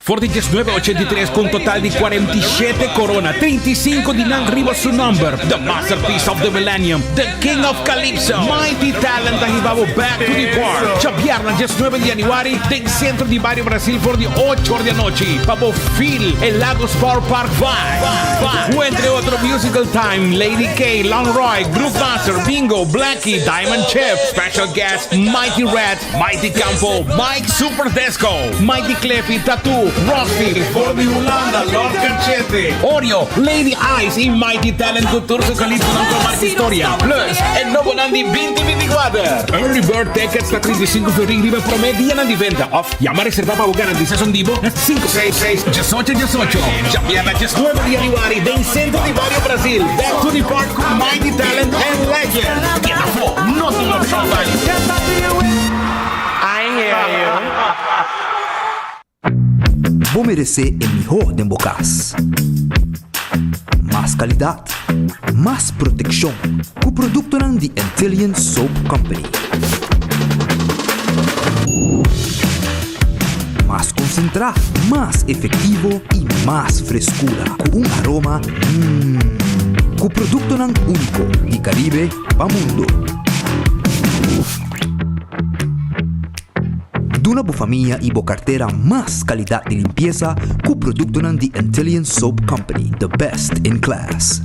For di 1983 cu un total di 47 corona, 35 di nan riba su nomber, The Masterpiece of the Millennium, The King of Calypso, Mighty Talent ta hiba bo back to the park. Djabièrnè 19 di januari den Centro di Bario Brasil for di ocho or di anochi pa bo feel e Lagos Power Park vibe. Cu entre otro Musical Time, Lady K, Long Roy, Groove Master, Bingo, Blackie, Diamond Chef, Special Guest, Mighty Red, Mighty Campo, Mike Super Desco, Mighty Cleffy, Tattoo, Rusty, For di Hulanda, Lord Cachete, Oreo, Lady Ice y Mighty Talent cu tur su calistonan cu a marca historia. Plus, e nobonan di 2024. Early Bird Tickets ta 35 florin riba e prome dianan di venta of yama reserva pa bo garantisa son di bo na 566 18 18. Djabièrnè 19 di januari den Centro di Bario Brasil, Back to the Park cu Mighty Talent and Legend. Keda afó, no tin opshon bai. I hear you. Bo meresé e mihó den bo kas. Mas kalidat, mas protekshon ku produktonan di Antillian Soap Company. Mas konsentrá, mas efektivo i mas freskura ku un aroma mmm. Ku produktonan úniko di Karibe pa mundo. Duna bo famia i bo kartera mas kalidat di limpiesa ku produktonan di Antillian Soap Company, the best in class.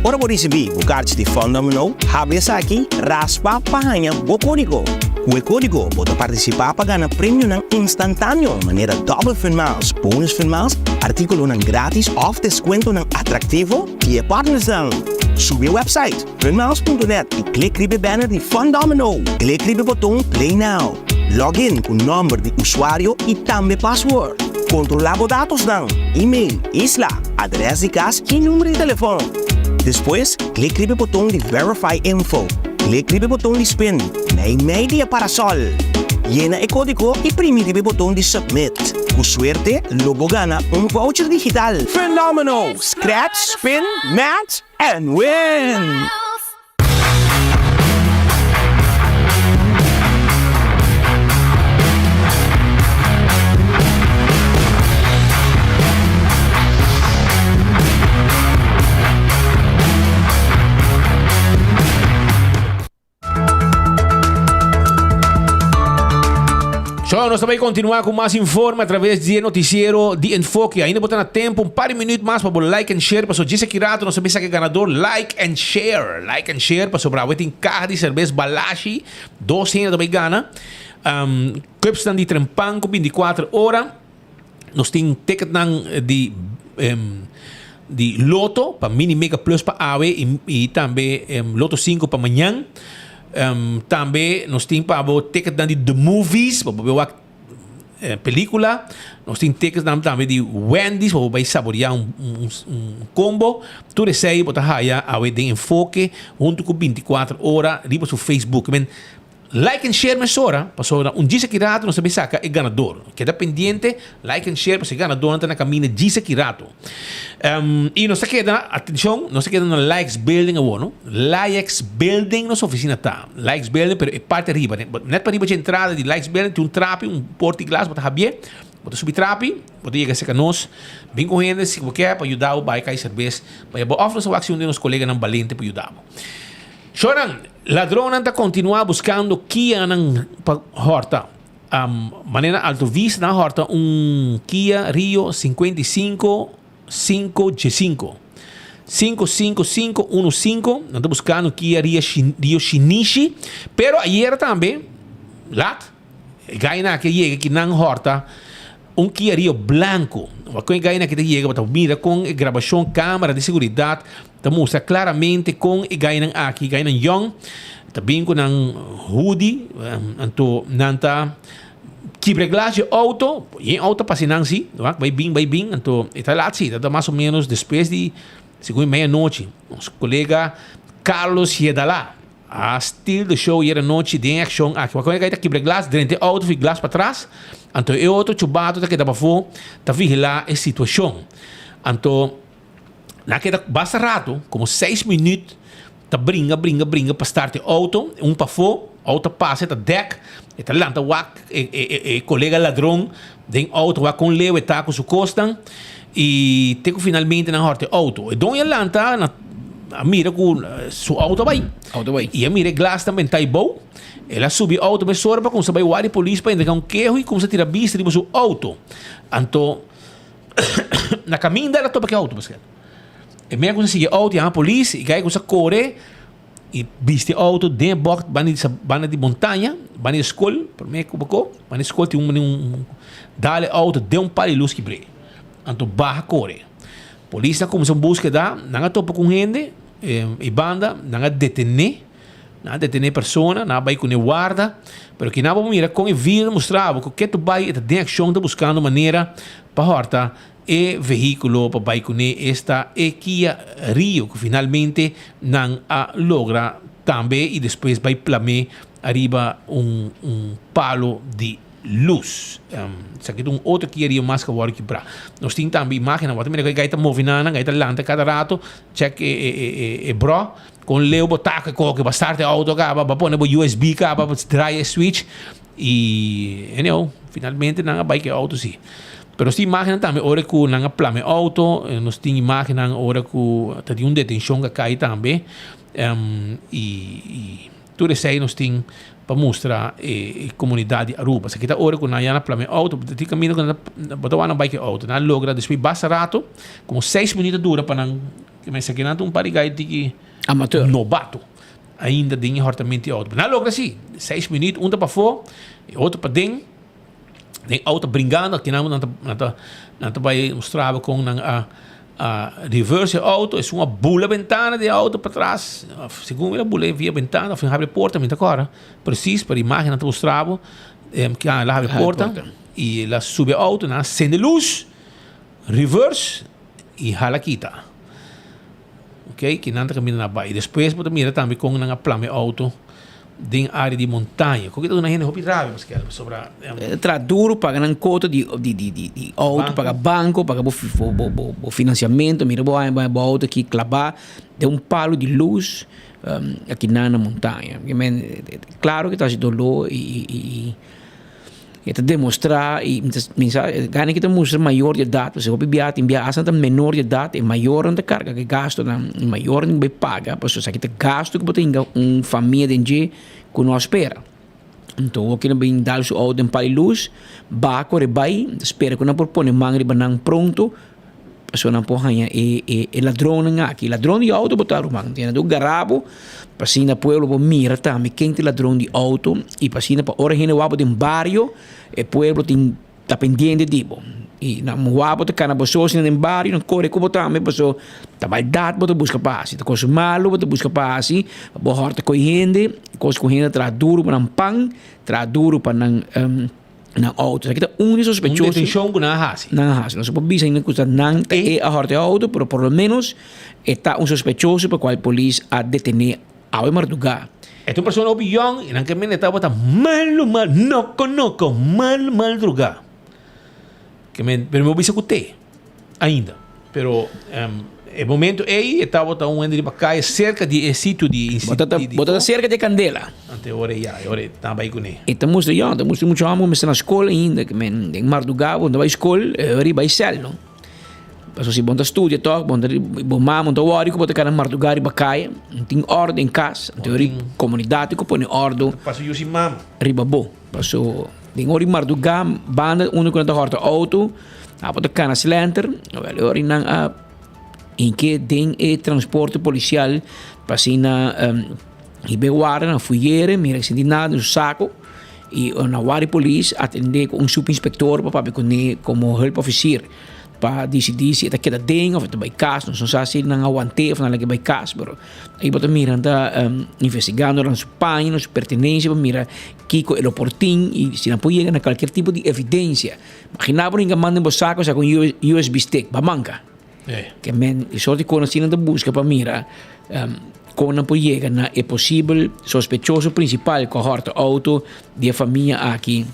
Ora bo risibí bo karchi di Fun Domino, habri esaki, raspa pa haña bo kódigo. Ku e kódigo bo ta partisipá pa gana premionan instantáneo manera Double Fun Miles, Bonus Fun Miles, artíkulonan grátis òf deskuentonan atraktivo di e partnersnan. Subi e wèpsait funmiles.net i klik riba e banner di Fun Domino. Klik riba e boton Play Now. Log in ku nòmber di usuario i tambe password. Kontrolá bo datosnan, email, isla, adrès di kas i number di telefòn. Despues, klik riba e boton di Verify Info. Klik riba e boton di Spin, meimei di e parasòl. Yena e kódigo i primi riba e boton di Submit. Ku suerte, lo bo gana un voucher digital! Fenomeno! Scratch, spin, match and win! So, nos ta bay continua cu mas informe a través di e noticiero di Enfoke. Ainda bo ta na tempo, un par di minuut mas pa bo like and share. Paso djis aki rato nos ta bisa cu e ganador like and share. Like and share pasobra awe tin caha di cerbes Balashi. Dos hende ta bay gana. Um, cupsnan di Trempan cu 24 ora. Nos tin ticketnan di um, di Lotto pa Mini Mega Plus pa awe y, y tambe um, Lotto 5 pa mañan. Um, tambe nos tin pa bo ticketnan di The Movies, pa bo wak eh, película. Nos tin ticketnan tambe di Wendy's, pa bo bai saborear un, un, un combo. Tur esei bo ta haya awe den Enfoke hunto cu 24 ora riba su Facebook. Men, Like and share mesora, pasobra un djis aki rato nos ta bin saka e ganador. Keda pendiente, like and share pasobra e ganadornan ta na kaminda djis aki rato. I nos ta keda, atencion, nos ta keda na Likes Building awor, no? Likes Building nos oficina ta. Likes Building, pero e parti ariba, net pariba dje entrada di Likes Building tin un trapi, un porta di glas, bo ta habié, bo ta subi trapi, bo ta yega serka nos, bin ku hende si bo ke pa yuda bo bai kai serbes pa bo òf nos ta wak si un di nos koleganan balente pa yuda bo. Shornan, ladronnan ta kontinuá buskando Kianan pa hòrta. Manera Alto Vista nan a hòrta un Kia Rio 55 5G5. 55515, nan ta buskando Kia Rio Shinishi, pero ayera tambe, lat, E gainan aki a yega ki nan horta un Kia Rio blanco. Wak kon e gainan aki ta yega bo ta mira kon e grabashon camera di seguridad ta mustra claramente kon e gainan aki, gainan yong, ta bin ku nan hoodie, anto nan ta kibra e glas di e auto, yen auto pasa nan si, wak bai bin bai bin, anto e ta laat si, ta mas o menos despues di segun meia nochi. Nos colega Carlos Yedala. A steal the show yera nochi den e accion aki. Wak wen e ta kibra e glas, drenta e auto fi glas patras, anto e otro chubato ta keda pafó ta vigila e situacion. Anto nan a keda basta rato, como seis minuut ta bringa bringa bringa pa start e auto, un pafó, auto ta pasa e ta dek, e ta lanta wak e e e colega ladron den auto wak con leu e ta cu su cosnan y te cu finalmente nan horta e auto. E doño a lanta na a mira cu su auto a bay. Auto a bay. Y a mira e glas ta benta abou. El a subi e auto mesora pa cuminsa bay wak di polis pa entrega un keho y cuminsa tira bista riba su auto. Anto na caminda el a topa cu e auto paske. E mea cuminsa sigui e auto yama polis y cay cuminsa core y bisti e auto den e bocht banda di banda di montaña, banda di school, prome cu bako, banda di school tin un un dal e auto den un pal di luz kibre. Anto baha core. Polis a cuminsa un buskeda, nan a topa cu un hende e banda, nan a detene, nan a detene e persona, nan a bay cune warda, pero kinan bo mira con e video ta mustra bo cu ketu bay e ta den accion ta buscando manera pa horta e vehiculo pa bay cune, esta e Kia Rio cu finalmente nan a logra tambe y despues bay plame ariba un un palo di lus. Esaki ta un otro Kia Rio mas ku a wòrdu kibrá. Nos tin tambe imágennan. Bo ta mira ku e gai ta move nan, gai ta lanta kada rato. Chèk e e e e brò. Kon leu bo taka e koke, bo a start e outo kaba, bo a pone bo USB kaba, bo draai e switch. I anyhow, finalmente nan a bai ku e outo si. Pero nos tin imágennan tambe ora ku nan a plama e outo. Nos tin imágennan ora ku ta tin un detenshon ku a kai tambe. I i. Tur esei nos tin pa mustra e comunidad di Aruba. Esaki ta ora cu nan ya na plama e auto, tin caminda cu nan ta bo ta wak nan bai cu e auto. Nan a logra despues basta rato, como seis minuut a dura pa nan, esaki nan ta un par di gai tiki Amateur. nobato ainda den e hortamento di auto. Nan a logra si, seis minuut, un ta pafó, e otro paden. Den auto bringando aki nan ta nan ta nan ta bai mustra bo kon nan a a reverse e auto esun a bula bentana di e auto patras of segun el a bula via bentana of el a habri e porta mi ta kòrda presis pero imagen nan ta mustra bo el a habri e porta. y el a subi e auto, nan a sende luz, reverse y hala kita. Ok, ki nan ta caminda na bai. Despues bo ta mira tambe con nan a plama e auto den area di montaña. Con ki ta duna hende hopi rabia Pascal, pasobra. Traha duro paga nan cuota di di di di di auto, paga banco, paga bo bo bo bo financiamento, mira bo haña bo auto aki claba den un palo di luz aki nan na montaña. Claro ki ta haci dolor y y y. E ta demostrá i mi ta mi sa gana ki ta mustra mayor di edat pasobra hopi bia tin bia asta nan ta menor di edat e mayornan ta karga ku e gastunan e mayornan bai paga pasobra esaki ta gastu ku bo ta hinka un famia den dje ku no a spera. Anto awor kina bin dal su outo den pal di lus baha kore bai ta spera ku nan por pone man riba nan pronto Pasobra nan por haña e e e ladronnan aki. Ladron di outo bo ta ruman. Tiene tur gara bo pa asina pueblo por mira tambe ken ta e ladron di outo i pa asina pa ora hende wak bo den bario e pueblo tin ta pendiente di bo. I nan wak bo ta kana bo so asina den bario nan kore ku bo tambe paso ta maldat bo ta buska pa hasi ta kos malu bo ta buska pa hasi pa bo hòrta koe hende kos ku hende ta traha duru pa nan pan traha duru pa nan. Nan auto. Esaki ta un di sospechoso. Un detenshon ku nan a hasi. Nan a hasi. Nos no por bisa ainda ku ta nan ta e a hòrta e auto, pero por lo menos e ta un sospechoso pa kual polis a detené awe mardugá. E ta un persona hopi yòn i nan ke mende tabata malu mal, noko noko, mal mal drugá. Ke men, pero mi por bisa ku te ainda. Pero e momento ei e tabata un hende riba kaya serka di e sitio di Bo ta bo ta serka di e kandela. Anto e ora ya, e ora e ta bai kuné. E ta mustra yon, ta mustra mucha hòmber ku mester na skol ainda, ke men den mardugá bo no ta bai skol, e ora bai sèl no. Pasobra si bo no ta studia tòg, bo no ta bo mama no ta wòri ku bo ta kana mardugá riba kaya, no tin òrdu den kas, anto e ora komunidat tin ku pone òrdu Paso yu sin mama. riba bo. Paso den ora di mardugá banda unda ku nan ta hòrta outo, abo ta kana slenter, wèl e ora nan a hinke den e transporte polisial pa asina hiba e warda nan fuyere mira si tin nada den su sako i na warda di polis atendé ku un supinspektor pa papia kuné komo hulpofisier pa disidí si e ta keda den òf e ta bai kas nos no sa si nan a want'é òf nan a laga e bai kas pero Ahí bo ta mira nan ta investigando nan su paña, nan su pertenencia pa mira kiko e lo por tin y si nan por yega na cualkier tipo di evidencia. Imagina bo ringa manda den bo saco sa con USB stick, ba manca. Ke men e soort di cosnan asina nan ta busca pa mira con nan por yega na e posibel sospechoso principal cu a horta auto di e famia aki.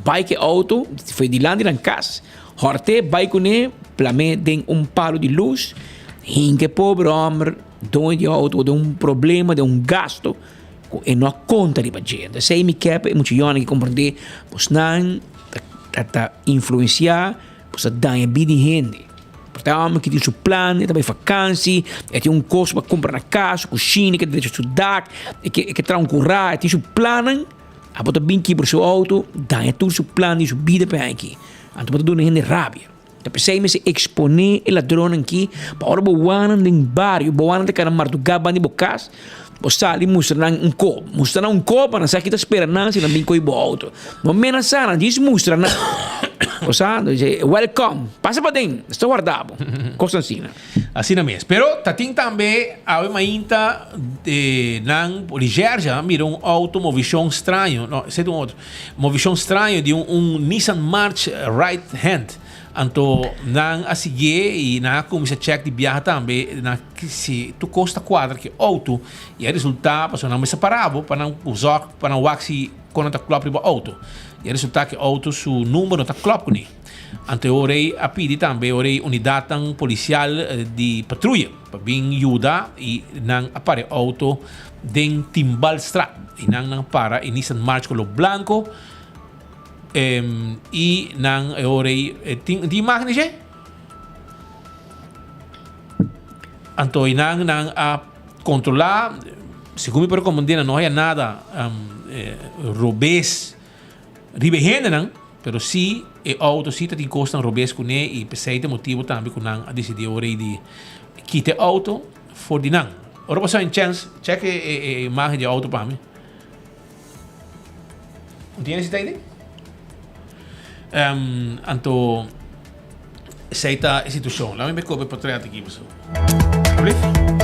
Bai cu e auto, foi dilanti nan cas. Hort'é bai kuné, plam'é den un palu di lus, hinka e pober hòmber doño di outo den un problema, den un gasto ku e no a konta riba dje. Entonces esei mi ke pa e mucha yònan ki komprendé bosnan ta ta influensiá, bos ta daña bida di hende. Por ta e hòmber ki tin su plan, e ta bai fakansi, e tin un kos pa kumpra na kas, su kushina, e ke drecha su dak, e ke e ke traha un kurá, e tin su plannan, abo ta bin kibra su outo, daña tur su plan di su bida pa e aki. Anto bo ta duna hende rabia. Ta p'esei mester eksponé e ladronnan aki pa ora bo wak nan den bario, bo wak nan ta kana mardugá banda di bo kas, bo sali mustra nan un kop. Mustra nan un kop pa nan sa ki ta spera nan si nan bin kohe bo outo. No menasá nan, djis mustra nan. Bo sa? Bo dice, Welcome, pasa paden, nos ta warda bo. Kos asina. Asina mes. Pero ta tin tambe awe mainta nan recherche a mira un auto movishon straño, no, esei ta un otro. Movishon straño di un un Nissan March right hand. Anto nan a siguié i nan a kuminsá chèk di biaha tambe nan si tur kos ta kuadra ku e outo i a resultá pasobra nan mester pará bo pa nan zòrg pa nan wak si kon nan ta klòp riba outo i a resultá ku e outo su number no ta klòp kuné. Anto e ora ei a pidi tambe e ora ei unidatnan polisial di patruya pa bin yuda i nan a para e outo den Timbalstraat. I nan nan para e Nissan March color blanco i nan e ora ei tin tin imagen di dje? Anto i nan nan a controla segun mi por recomende nan no haya nada robes riba e hendenan, pero si e auto si ta tin cosnan robes cune y p'esey ta e motibo tambe cu nan a dicidi ora ey di kita e auto for di nan. Ora bo sa un chance, check e e imagen di e auto pa mi. Un tin esey ta ahi? Anto esey ta e situacion. Laat mi koop e portret aki paso. Alsjeblieft.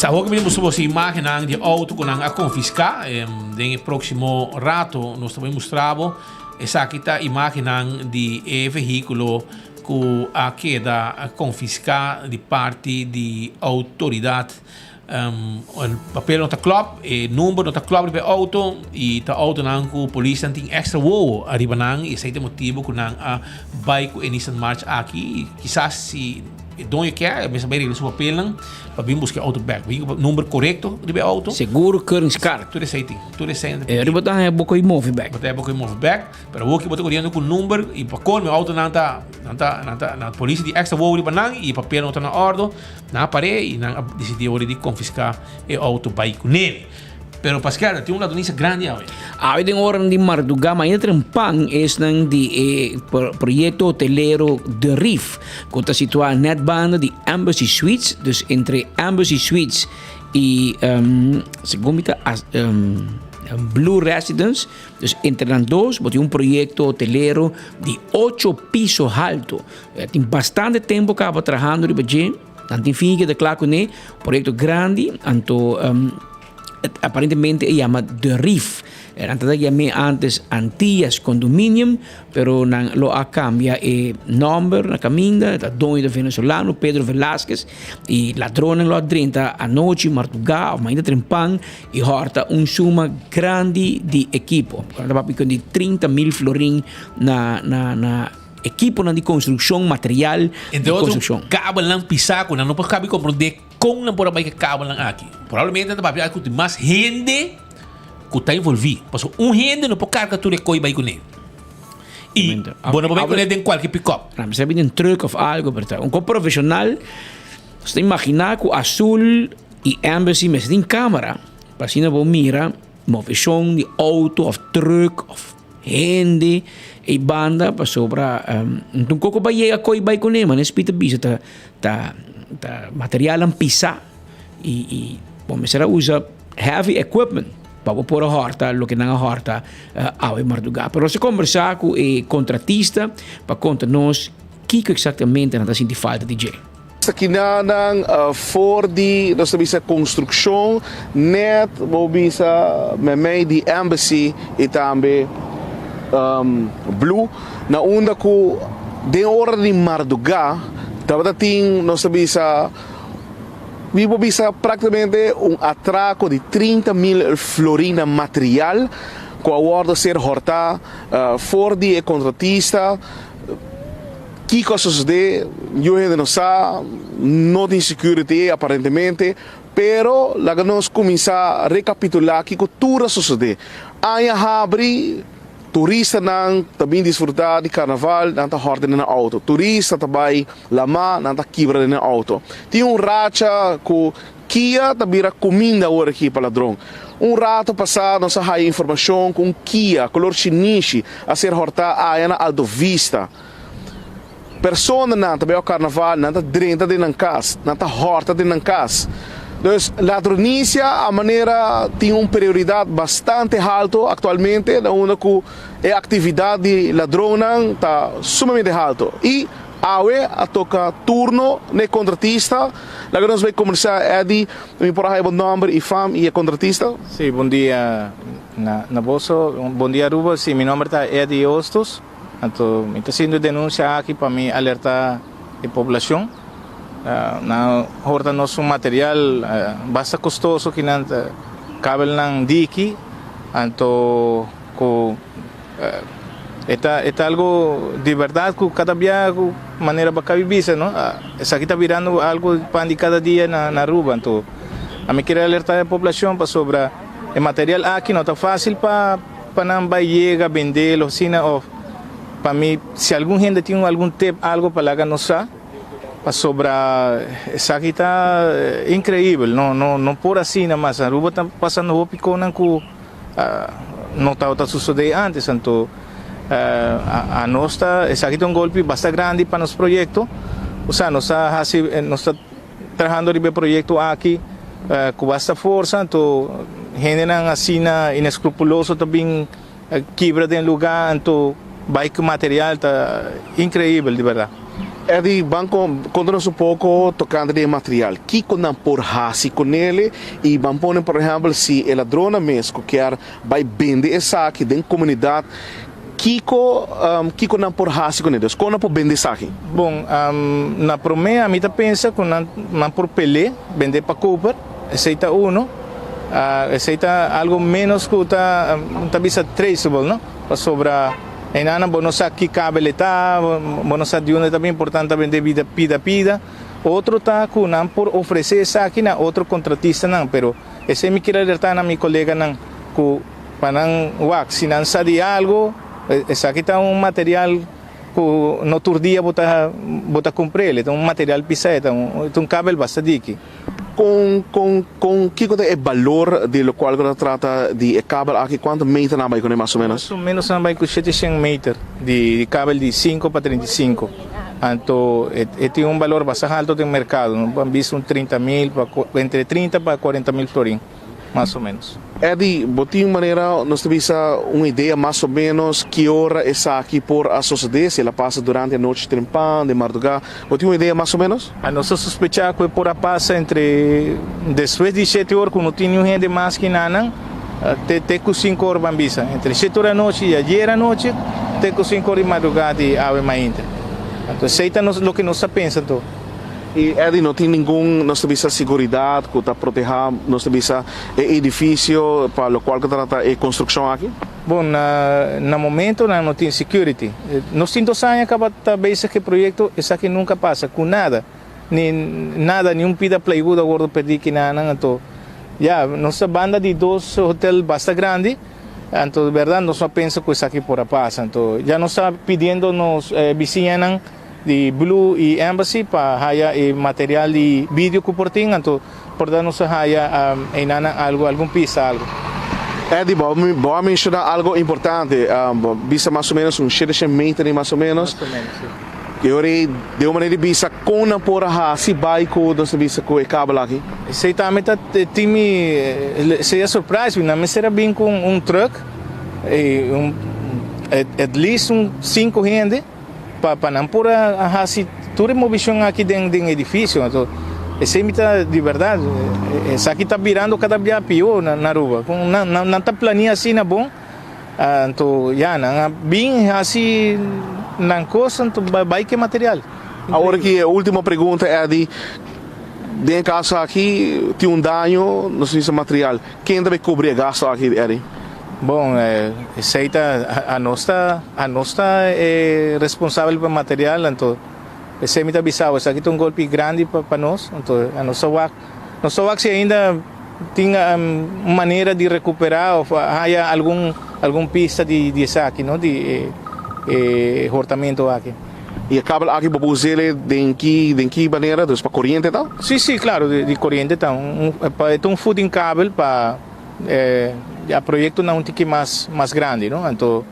Sa hopi mi mustra boso imagennan di auto ku nan a konfiská. Den e próksimo rato nos ta bai mustra bo. Esaki ta imagennan di e vehíkulo ku a keda konfiská di parti di outoridat. Papel no ta klòp, e number no ta klòp riba e auto i ta autonan ku polisnan tin èkstra wowo ariba nan i esei ta e motibu ku nan a bai ku e Nissan March aki. Kisas si e doño kier e mester bai regla su papelnan pa bin buska e auto bèk. Bin ku number korekto riba e auto. Seguro keuringskaart. Tur esei tin. Tur esei nan ta E pidi. riba ta haña bo ku e move bèk. Bo ta haña bo ku e move bèk, pero awor ki bo ta koriendo ku number i pa kolmo e autonan ta nan ta nan ta nan polis tin èkstra wowo riba nan i e papel no ta na òrdo. Nan a par'é i nan a disidí ora di konfiská e outo bai ku nel. Pero Pascal, tin un ladronisa grandi awe. Awe den oran di mardugá mainta trempan esnan di e proyekto hotelero De Rif ku ta situá nèt banda di Embassy Suites, dus entre Embassy Suites i segun mi ta Blue Residence, dus entre nan dos bo tin un proyekto hotelero di ocho piso halto. Tin bastante tempo kaba trahando riba dje, nan tin fin keda kla kuné, proyekto grandi, anto aparentemente e yama De Rif. Nan tabata yam'é antes Antillas Condominium, pero nan lo a kambia e nòmber na kaminda, ta doño ta venezolano Pedro Velasquez, i ladronnan lo a drenta anochi, mardugá òf mainta trempan i hòrta un suma grandi di ekipo. Nan ta papia di 30.000 florin na na na. Ekiponan di konstrukshon, material di Entre otro, konstrukshon. kabelnan pisá ku nan no por kabi komprondé kon nan por a bai ku e kabelnan aki. Probablemente nan ta papia ku tin mas hende ku ta envolví. Pasobra un hende no por karga tur e koi bai kuné. I bo no por bai kuné den kualke pikòp. Nan mester a bini un trùk òf algu, pero ta un kos profeshonal. Nos ta imaginá ku Azul i Embassy mester tin kámara pa asina bo mira moveshon di outo òf trùk òf. Hende ei banda pasobra un koko bai yega koi bai kuné man espi ta bisa ta ta ta materialnan pisá i i bo mester a usa heavy equipment pa bo por a hòrta loke nan a hòrta awe mardugá. Pero nos a kombersá ku e kontratista pa konta nos kiko eksaktamente nan ta sinti falta di dje. Esakinanan for di nos ta bisa construccion net bo bisa memey di Embassy y tambe Blue na unda cu den ora di marduga tabata tin nos ta bisa mi por bisa practicamente un atraco di 30.000 florin na material cu a wordo ser horta for di e contratista. Kiko a sosodé? Yu hende no sa, no tin security aparentemente, pero laga nos kuminsá rekapitulá kiko tur a sosodé. Aña habri, turistanan ta bin disfrutá di karnaval, nan ta hòrta den nan outo. Turista ta bai lamá, nan ta kibra den nan outo. Tin un racha ku Kia ta bira kuminda awor aki pa ladron. Un rato pasá nos a haya informashon ku un Kia kolor shinishi a ser hòrtá aya na Alto Vista. Personanan ta bai karnaval, nan ta drenta den nan kas, nan ta hòrta den nan kas. Dus ladronisia a manera tin un prioridat bastante halto aktualmente na unda ku e aktividat di ladronnan ta sumamente halto. I awe a toka turno na e kontratista. Laga nos bai kombersá Eddy, mi por a haya bo nòmber i fam i e kontratista? Sí, bon dia na boso. Bon dia Aruba. Sí, mi nòmber ta Eddy Hostos. Anto mi ta haciendo e denuncia aki pa mi alerta e poblacion. Nan horta nos un material basta costoso ki nan ta kabelnan diki anto cu e ta e ta algo di berdad cu cada bia cu manera bo a cabi bisa no esaki ta birando algo pan di cada dia na Aruba anto ami kier alerta e poblacion pasobra e material aki no ta facil pa Pa nan bai yega bendel asina of pa mi si algun hende tin algun tip algo pa laga nos sa pasobra esaki ta increibel no no no por asina mas Aruba ta pasando hopi conan cu no tabata sucede antes anto a nos ta esaki ta un golpi basta grandi pa nos proyecto osea nos ta haci nos ta Trahando riba e proyecto aki cu basta forsa, anto hendenan asina inescrupuloso ta bin kibra den lugar, anto bay cu material ta increibel di berdad. Eddy, ban konta nos un poko tokante di e material. Kiko nan por hasi kunele? I ban pone por ehèmpel si e ladronnan mes ku kier bai bende esaki den komunidat, kiko kiko nan por hasi kuné? Dus kon nan por bende esaki? Bon, na promé ami ta pensa ku nan nan por pel'é, bend'é pa koper, esei ta uno. Esei ta algu ménos ku ta ta bisa traceable, no? Pasobra einanan bo no sa ki kabel e ta, bo no sa di unda e ta bin, por tanto ta bend'é bida pida pida. Otro ta ku nan por ofresé esaki na otro kontratistanan, pero Esei mi kier alertá na mi koleganan ku pa nan wak si nan sa di algu, esaki ta un material ku no tur dia bo ta bo ta kumpr'el, e ta un material pisá, e ta un e ta un kabel basta diki. Kon kon kon kiko ta e balor di lokual ku ta trata di e kabel aki? Kuantu meter nan a bai kuné mas o ménos? Mas o ménos nan a bai ku shete shen meter di kabel di sinku pa 35. Anto e tin un balor basta halto den merkado, no ban bisa un 30 mil pa entre 30 pa 40 mil florin, mas o menos. Eddy, bo tin manera nos ta bisa un idea mas o menos ki ora esaki por a sosode, si el a pasa durante anochi trempan, den mardugá, bo tin un idea mas o menos? Nos ta sospechá ku e por a pasa entre despues di shete or ku no tin niun hende mas ki nanan, te te ku sinku or ban bisa, entre shete or anochi i ayer anochi te ku sinku or di madrugá di awe mainta. Anto esei ta nos loke nos ta pensa anto. I Eddy no tin ningun nos ta bisa siguridat ku ta protehá nos ta bisa e edifisio pa lokual ku ta trata e konstrukshon aki? Bon, na na momentonan no tin security. Nos tin dos aña kaba ta bezig ku e proyekto, esaki nunka pasa ku nada. Ni nada, ni un pida plywood a wordo perdí kinanan. Anto, ya, nos ta banda di dos hotel basta grandi, anto di bèrdat nos no a pensa ku esaki por a pasa. Anto, ya nos ta pidiendo nos bisiñanan di Blue i Embassy pa haya e material di video ku por tin, anto por da nos a haya einanan algu, algun pista, algu. Eddy, bo bo a menshoná algu importante, bo bisa mas o ménos un shete shen meter mas o ménos. Mas o ménos, si. E ora ei, den un manera di bisa kon nan por a hasi bai ku nos ta bisa ku e kabel aki? Esei tambe ta tin mi, esei a surprise mi, nan mester a bin ku un truck, i un at least un sinku hende pa pa nan por a hasi tur e movishon aki den den edifisio. Anto esei mi ta di bèrdat esaki ta birando kada bia pió na Aruba, nan nan ta plania asina bon. Anto ya, nan a bin hasi nan kos, anto bai ke material. Awor aki e ultimo pregunta, Eddy, den e kaso aki tin un daño nos mester material, ken ta bai kubri e gasto aki, Eddy? Bon, esei ta anos ta anos ta e responsabel pa material, anto esei mi ta bisa bo, esaki ta un golpi grandi pa nos, anto anos ta wak nos ta wak si ainda. Tin un manera di recuperá of haya algun algun pista di di esaki no di e e hortamento aki. Y e kabel aki bo por us'e den ki den ki manera? Dus pa coriente ta? Si si claro di coriente ta un pa e ta un footing kabel pa e ya proyectonan un tiki mas mas grandi no anto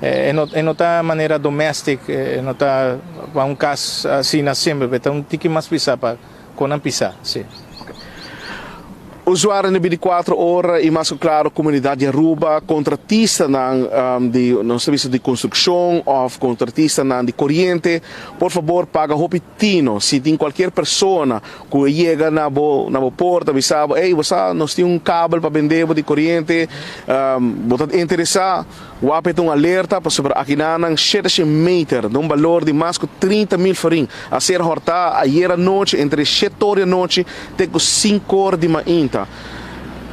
e no e no ta manera domestic e no ta pa un cas asina simpel e ta un tiki mas pisa pa Kon nan pisa, si. Usuarionan di binticuatro ora y mas cu claro comunidad di Aruba, contratistanan di nos ta bisa di construccion of contratistanan di coriente, por fabor paga hopi tino. Si tin cualkier persona cu yega na bo na bo porta bisa bo, ey bo sa nos tin un kabel pa bende bo di coriente, bo ta interesa? Wap e ta un alerta pasobra akinanan 700 meter den un balor di mas ku 30 mil florin a ser hòrtá ayera anochi entre shete or di anochi te ku sinku or di mainta.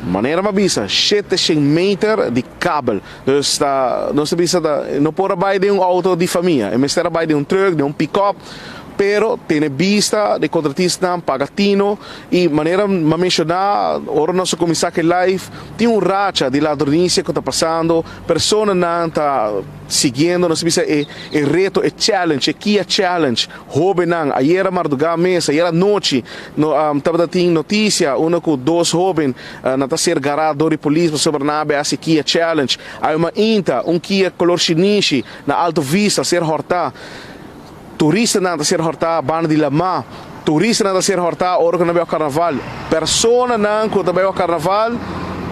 Manera mi a bisa, 700 meter di kabel. Dus ta nos ta bisa ta no por a bai den un outo di famia, e mester a bai den un trùk, den un pikòp. Pero tene bista di kontratistanan paga tino i manera mi a menshoná ora nos a kuminsá ku e live tin un racha di ladronisia ku ta pasando, personanan ta siguiendo nos ta bisa e e reto, e challenge, e Kia Challenge, hóbennan ayera mardugá mes, ayera anochi no tabata tin notisia unda ku dos hóben nan ta ser gará dor di polis pasobra nan a bai hasi Kia Challenge, awe mainta un Kia kolor shinishi na Alto Vista a ser hòrtá. Turistanan ta ser hòrtá banda di lamá. Turistanan ta ser hòrtá ora ku nan bai wak karnaval. Personanan ku ta bai wak karnaval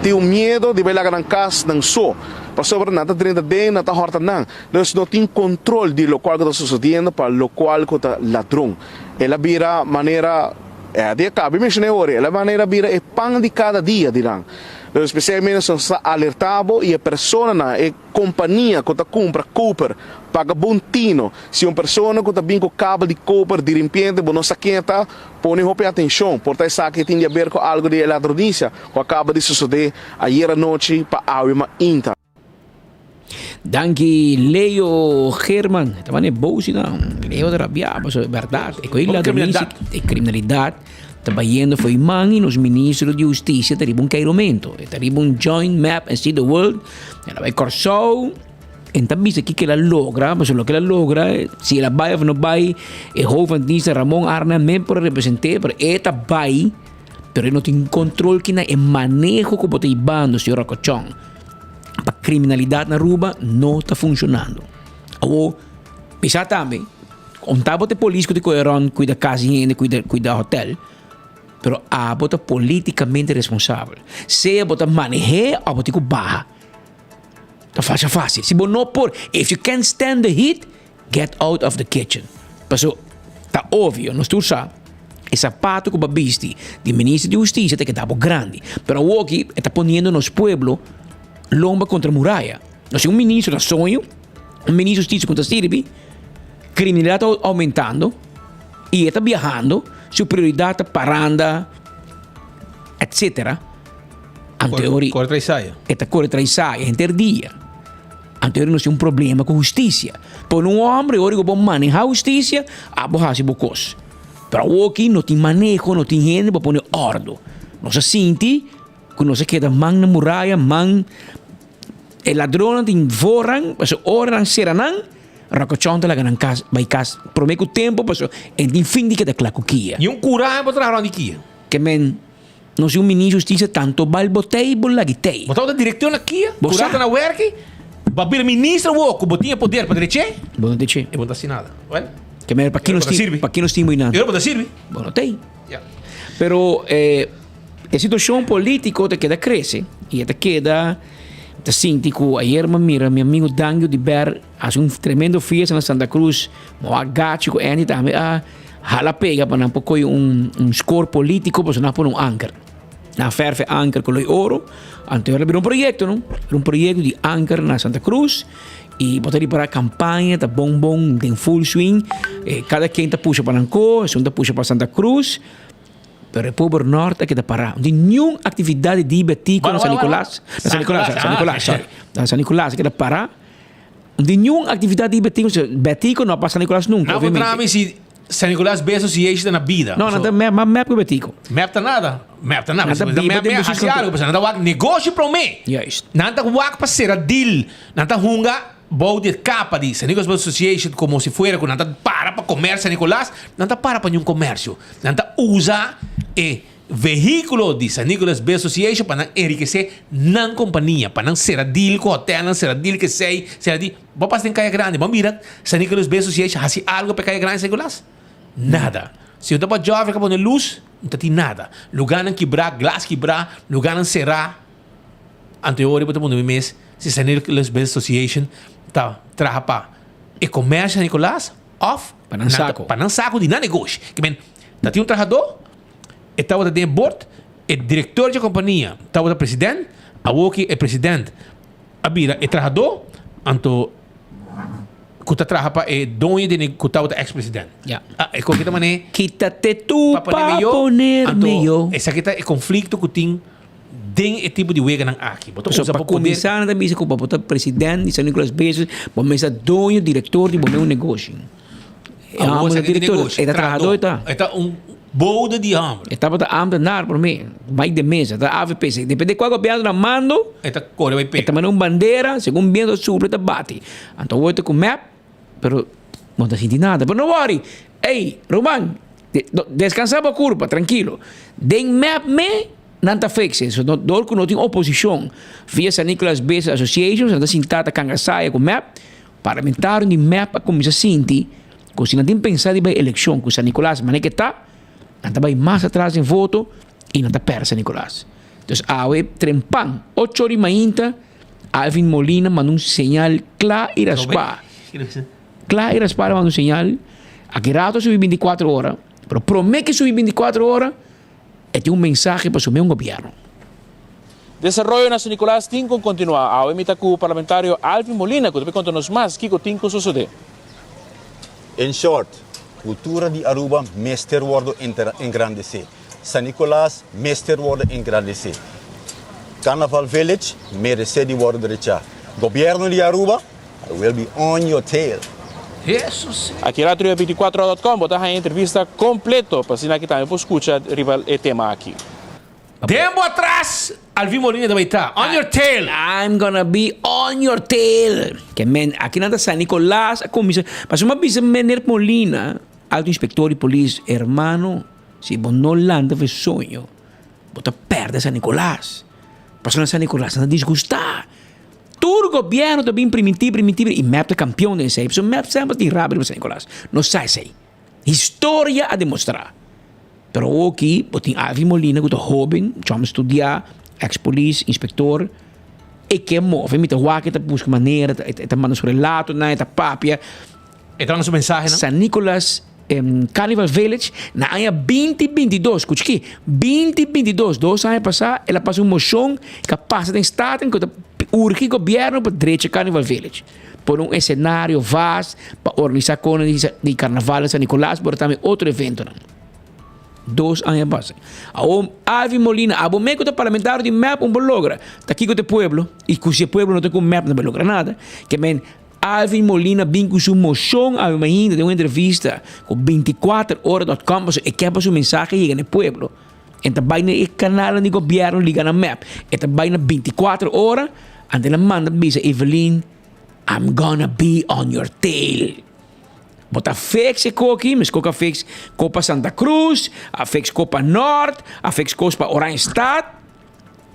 tin un miedu di bai laga nan kas nan so. Pasobra nan ta drenta den, nan ta hòrta nan. Dus no tin kontrol di lokual ku ta sosodiendo pa lokual ku ta ladron. El a bira manera, di a kabi menshoná e ora, el a manera bira e pan di kada dia di nan. Dus spesialmente nos ta alertá bo i e personanan, e kompania ku ta kumpra koper, paga bon tino. Si un persona ku ta bin ku kabel di koper dirimpiente bo no sa ken e ta, pone hopi atenshon. Por ta esaki tin di aber ku algu di e ladronisia ku a kaba di sosodé ayera nochi pa awe mainta. Danki Leo Geerman. E tabata boos nan. Leo ta rabia pasobra e berdad e koe ladronisia e kriminalidat ta bayendo for e man i nos ministro di hustisia ta riba un keiromento. E ta riba un joint map and see the world. El a bai Kòrsou en ta bisa kiko el a logra pasobra loke el a logra si el a bai of no bai e hoofd van dienst Ramon Arnhem men por a represent'é pero e ta bai pero e no tin kontrol kina e maneho ku bo ta hibando señor Rocochon. Pa kriminalidat na Aruba no ta funshonando. Awor, bisa tambe, on ta bo ta e polis ku ta kohe rònt kuida kas di hende, kuida kuida hotèl, pero abo ta politikamente responsabel. Sea bo ta maneh'é òf bo tin ku baha. Ta fasha fásil. Si bo no por, if you can't stand the heat, Get out of the kitchen. Paso ta obvio, nos tur sa, e sapato ku bo a bisti di minister di hustisia ta keda bo grandi. Pero awoki e ta poniendo nos pueblo lomba kontra muraya. Nos tin un ministro na soño, un ministro di hustisia ku ta sirbi, kriminalidat ta oumentando i e ta biahando, su prioridat ta paranda etcetera. Anto Kore tra'i saya. E ta kore tra'i saya henter dia. Anto ora nos tin un problema ku hustisia. Pone un hombre ora ku bo maneha hustisia, abo hasi bo kos. Pero awoki no tin maneho, no tin hende pa pone ordo. Nos a sinti ku nos a keda man na muraya, man e ladronnan tin voorrang, pasobra ora nan sera nan, Rokochon ta laga nan kas bai kas prome ku tempu pasobra e tin fin di keda kla ku kia. Ni un kura bo traha rònt di kia. Ke men Nos un ministro hustisia tanto bal bo tei bo lagi tei. Bo tabata director na kia, Bo sa. curata na werki, bo a bira ministro awor cu bo tin e poder pa dreche. Bo no dreche. E bo no ta haci nada. Well. Ke mera pa ki nos tin, pa ki nos tin bo inanda. E ora bo ta sirbi. Bo no tei. Ya. Pero e situacion politico ta keda crece y e ta keda ta sinti cu ayer mi a mira mi amigo Dangio di Ber haci un tremendo fiesta na Santa Cruz, mo a gachi cu Andy tambe a. Hala pega pa nan por koe un un score politico pasobra nan a pone un anker. Nan a ferfe anker ku loi oro, anto a bira un proyecto no, bira un proyecto di anker na Santa Cruz y bo ta ripara campaña ta bon bon den full swing, cada ken ta pusha pa nan ko, esun ta pusha pa Santa Cruz, pero e pober Norte a keda para. No tin niun actividad di Betico na San Nicolas, na San Nicolas, San Nicolas, sorry, na San Nicolas a keda para. Di niun actividad di Betico, Betico no a pasa San Nicolas nunca, Nan obviamente. por trami si San Nicolas Bay Association ta na bida. No, nan ta mep, mas mep ku Betico. Mep ta nada. Mep ta nada. Nan ta biba Mep den mep precies hasi algo, pasobra nan ta wak negoshi prome. Juist. Nan ta wak pa sera deal. Nan ta hunga bou di e kapa di San Nicolas Bay Association como si fuera ku nan ta para pa comercio San Nicolas. Nan ta para pa niun comercio. Nan ta usa e Vehículo di San Nicolas Bay Association pa nan enrikesé nan kompania, pa nan sera deal ku hotelnan, sera deal ku esei, sera deal. Bo pasa den Kaya Grandi, bo mira San Nicolas Bay Association hasi algo pa e Kaya Grandi San Nicolas? Nada. Si bo ta pa Joffre ka pone lus, no ta tin nada. Lugánan kibrá, glas kibrá, lugánan será. Anto e ora bo ta puntra mi mes si San Nicolas Bay Association ta traha pa e komersio San Nicolas òf Pa nan sako. Pa nan sako di nan negoshi. Ke men, ta tin un trahadó. E tabata den e bord, e director dje compania tabata president, awoki e president a bira e trahador, anto cu ta traha pa e doño di ne cu tabata ex president. Ja. Ah, e koki ta mane Quítate tú pa pa ponerme yo, ponerme anto yo. esaki ta e conflicto cu tin den e tipo di weganan aki. Bo ta So usa pa bo poder. cuminsa nan ta bisa cu pa bo ta president di San Nicolas Business, bo mester ta doño, director di bo mes un negoshi. E Awor homber esaki di director, negoshi, e ta trahador e ta. E ta un bode di homber. E tabata ambtenaar prome, Mike de Meza, ta avp. Depende cual gobierno na mando, E ta core bay e pega. ta manda un bandera, segun biento supla e ta bati. Anto awor ta cu mep, pero no ta sinti nada. Pero no worry, ey, ruman, descansa bo curpa, trankilo. Den mep me, nan ta fixe. So, no, door cu no tin oposicion via San Nicolas Business Association, nan ta sinta ta canga saya cu mep, Parlamentario di mep a kuminsá sinti ku si nan tin pensá di bai elekshon ku San Nicolas manera ke ta, nan ta bai mas atras den voto i nan ta pèrdè San Nicolas. Dus awe trempan ocho ora di mainta. Alvin Molina manda un señal kla i raspá. Kla i raspá manda un señal. Aki rato a subi 24 ora, pero promé ke subi 24 ora, e tin un mensahe pa su mes gobierno. Desaroyo na San Nicolas tin con continua. Awe mi ta cu parlamentario Alvin Molina cu ta bay conta nos mas kico tin cu sosode. In short, cultura di Aruba mester wordo engrandece. San Nicolas mester wordo engrandece. Carnaval Village merece di wordo drecha. Gobierno di Aruba, I will be on your tail. Aki rato riba 24ora.com bo ta haña entrevista completo pa asina aki tambe por scucha riba e tema aki. Den bo atras, Alvin Molina ta bay ta on your tail. I'm gonna be on your tail. Ke men, aki nan ta San Nicolas a cuminsa. Pasobra mi a bisa meneer Molina, alto inspector di polis, hermano, si bo no lanta for e soño, bo ta perde San Nicolas. Pasobra na San Nicolas nan ta disgusta. Tur gobierno ta bin primintí, primintí, y mep ta campeon den esey. Pasobra mep semper tin rabia riba San Nicolas. No sa esey. Historia a demostra. Pero awoki bo tin Alvin Molina ku ta hoben, chòm studiá, eks polis, inspektor. E ke move, mi ta wak e ta buska manera, e ta manda su relatonan, e ta papia. E ta manda su mensahenan. San Nicolas Carnival Village na aña binti binti dos, skucha aki, binti binti dos, dos aña pasá el a pasa un moshon ku a pasa den Staten ku ta urgi gobièrnu pa drecha Carnival Village. Pone un esenario vast pa organisa kona di Carnaval na San Nicolas pero tambe otro eventonan. Dos aña pasa. Awor Alvin Molina, abo mes ku ta parlamentario di mep un por logra. Ta kiko ta e pueblo y ku si e pueblo no ta ku mep no por logra nada. Ke men Alvin Molina bin ku su moshon awe mainta den un entrevista ku 24 ora dot com pasobra e ke pa su mensahe yega na e pueblo. E ta bai na e kanalnan di gobièrnu liga na mep. E ta bai na 24 ora, anto el a manda bisa Evelyn, I'm gonna be on your tail. Bo ta fix e koki, mes kok a fix ko pa Santa Cruz, a fix ko pa Noord, a fix kos pa Oranjestad,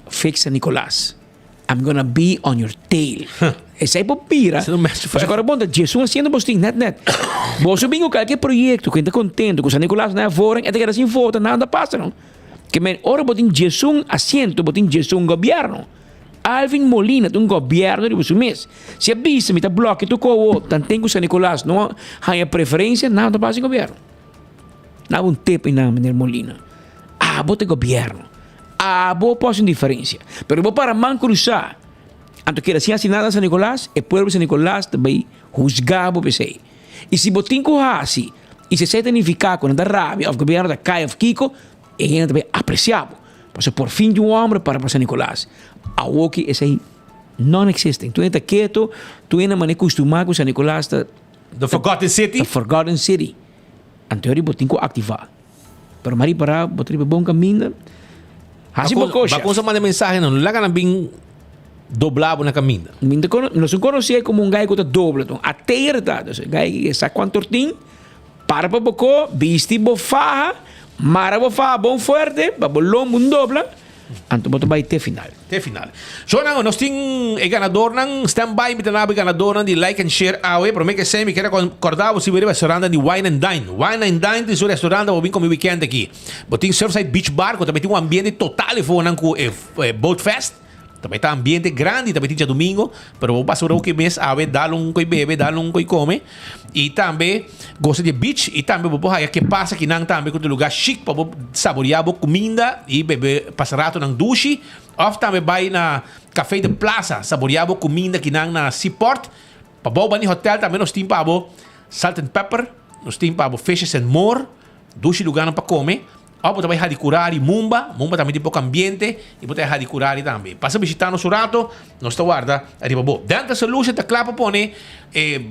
fix San Nicolas. I'm gonna be on your tail. Esei por bira. Pasobra ora bon ta djesun haciendo bos tin net net. Boso bin cu kalke proyecto cu hende ta contento cu San Nicolas na voren e ta keda sin vota nada ta pasa no. Ke men ora bo tin djesun asiento bo tin djesun gobierno. Alvin Molina ta un gobierno riba su mes. Si a bisa mi ta blokia tur koho tanten cu San Nicolas no haya preferencia nada ta pasa den gobierno. Daba un tip einan meneer Molina. Abo ta gobierno. Abo por haci un diferencia. Pero bo para man cruza. Anto keda sin haci nada na San Nicolas, e pueblo di San Nicolas ta bay huzga bo p'esey. Y si bo tin cu haci, y si esey ta nifica cu nan ta rabia of gobierno ta cay of kico, e hende ta bay aprecia bo. Pasobra por fin tin un homber para pa San Nicolas. Awoki esey non-existing. Tur hende ta keto, tur hende a mane custuma cu San Nicolas ta. The forgotten city? The forgotten city. Anto bo tin cu activa. Pero mari para bo ta riba bon caminda. Haci bo cosha. Ba cosa manda mensahe no laga nan bin dobla bo na caminda. Mi ta cono, nos conoce como un guy cu ta dobla. Un ateer ta. Dus un guy que sa cuanto tin, para pa bo co, bisti bo faha, mara bo faha bon fuerte, pa bo lombo un dobla. Anto bo ta bai te final. Te final. Shownan, nos tin e ganadornan. Stand by, mi ta naba e ganadornan di Like and Share awe. Prome ke esei mi kier a korda bo si bo riba restaurantnan di Wine and Dine. Wine and Dine tin su restaurant bo bin komi weekend aki. Bo tin Surfside Beach Bar ku ta meti un ambiente total efonan ku e Boat Fest. Ta bai ta ambiente grandi, ta bai tin djadumingo. Pero bo pasa ora ku mes awe dal un koi bebe, dal un koi kome. I tambe gosa di e beach i tambe bo por haya ke pasa kinan tambe ku ta lugar chic pa bo saborea bo kuminda i bebe pasa ratonan dushi of tambe bai na Café de Plaza saborea bo kuminda kinan na Seaport. Pa bou bani hotel tambe nos tin pa bo Salt and Pepper, nos tin pa bo Fishes and More, dushi lugarnan pa kome. Of bo ta bai Hadicurari Mumba, Mumba tambe tin poko ambiente i bo ta bai Hadicurari tambe. Pasa bishita nos un rato, nos ta warda ariba bo. Dental Solution ta kla pa pone e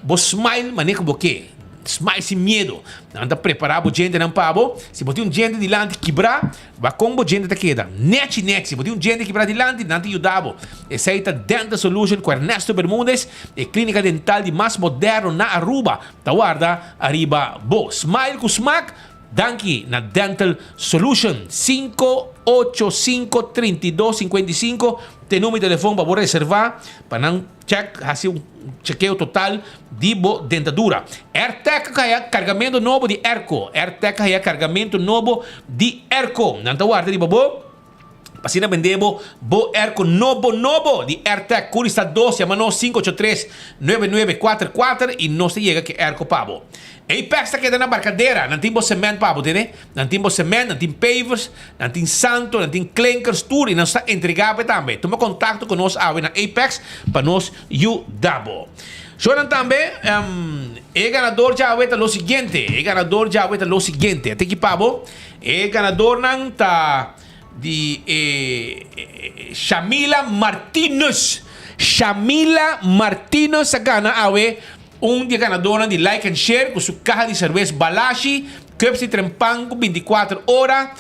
bo smile manera ku bo ke. Smile sin miedo. Nan ta prepara bo djentenan pa bo. Si bo tin un djente dilanti kibrá, wak kon bo djente ta keda. Nechi nechi. Si bo tin un djente kibrá dilanti, nan ta yuda bo. Esei ta Dental Solution ku Ernesto Bermudez, e klinika dental di mas moderno na Aruba, ta warda ariba bo. Smile ku smak. Danki na Dental Solution. 585 32 55 t'e numero di telefon pa bo reserva pa nan check hasi un chekeo total di bo dentadura. Airtec a haya cargamento nobo di airco. Airtec a haya cargamento nobo di airco. Nan ta warda riba bo. Pa asina bende bo bo airco nobo nobo di Airtec Curista dos yama nos 583 9944 y nos ta yega cu e airco pa bo. Apex ta keda na Barcadera, nan tin bo cement pa bo tene, nan tin bo cement, nan tin pavers, nan tin santo, nan tin klinkers tur y nos ta entrega bo tambe. Tuma contacto cu nos awe na Apex pa nos yuda bo. Shonan tambe, e ganador djawe ta lo siguiente, e ganador djawe ta lo siguiente, a tiki pa bo, e ganadornan ta di e Shamila Martinus, Shamila Martinus a gana awe Un di e ganadónan di Like and Share ku su kaha di serbes Balashi, cups di trempan ku bintikuater ora,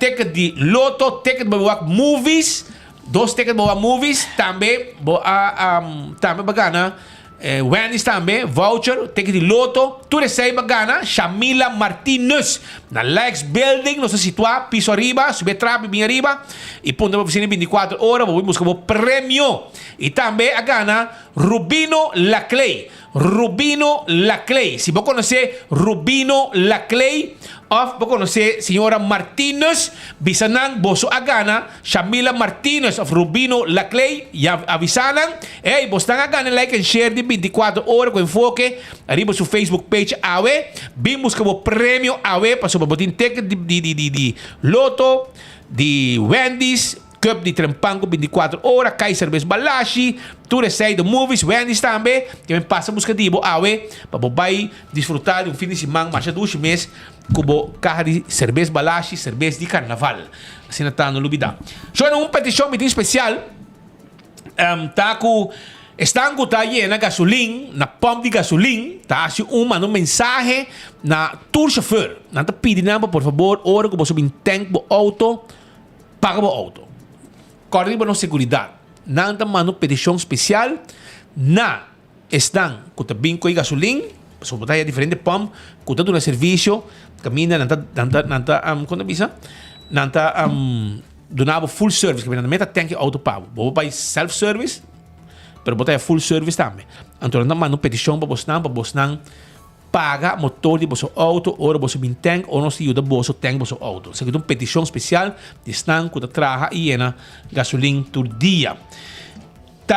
ticket di loto, ticket bo wak movies, dos ticket bo wak movies, tambe bo a tambe bo a gana Wendy's tambe, voucher, ticket di loto, tur esei bo a gana, Shamila Martinus na Likes Building nos ta situá piso ariba, subi e trapi bin ariba i puntra bo oficina bintikuater ora bo bin buska bo premio i tambe a gana Rubino Laclay Rubino Laclay Si bo konosé Rubino Laclay òf bo konosé señora Martinus, bisa nan boso a gana Shamila Martinus òf Rubino Laclay ya avisá nan, Ey, bosnan a gana like and share di bintikuater ora ku enfoke ariba su Facebook page awe. Bin buska bo premio awe pasobra bo tin ticket di di di di loto, di Wendy's. Cup di Trempan ku bintikuater ora, Kaiser bes Balashi, tur esei The Movies, Wendy's tambe, ke men pasa buska di bo awe pa bo bai disfruta di un fin di siman masha dushi mes ku bo kaha di serbes Balashi, serbes di karnaval. Asina ta no lubida. Shona un petishon mi tin spesial ta ku esnan ku ta yena gasolin na pump di gasolin ta hasi un manda un mensahe na tur shofer. Nan ta pidi nan pa por fabor ora ku boso bin tank bo auto, Paga bo auto. Kòrda riba nos seguridat. Nan ta manda un petishon spesial na esnan ku ta bin koe gasolin, pasobra bo ta haya diferente pòmp ku ta duna servisio kaminda nan ta nan ta nan ta kon ta bisa? Nan ta duna bo full service, kaminda nan meta tank e auto pa bo. Bo por bai self service, pero bo ta haya full service tambe. Anto nan ta manda un petishon pa bosnan pa bosnan. Paga motor di boso auto ora boso bin tank o nos ta yuda boso tank boso auto. Esaki ta un peticion special di esnan cu ta traha y yena gasolin tur dia.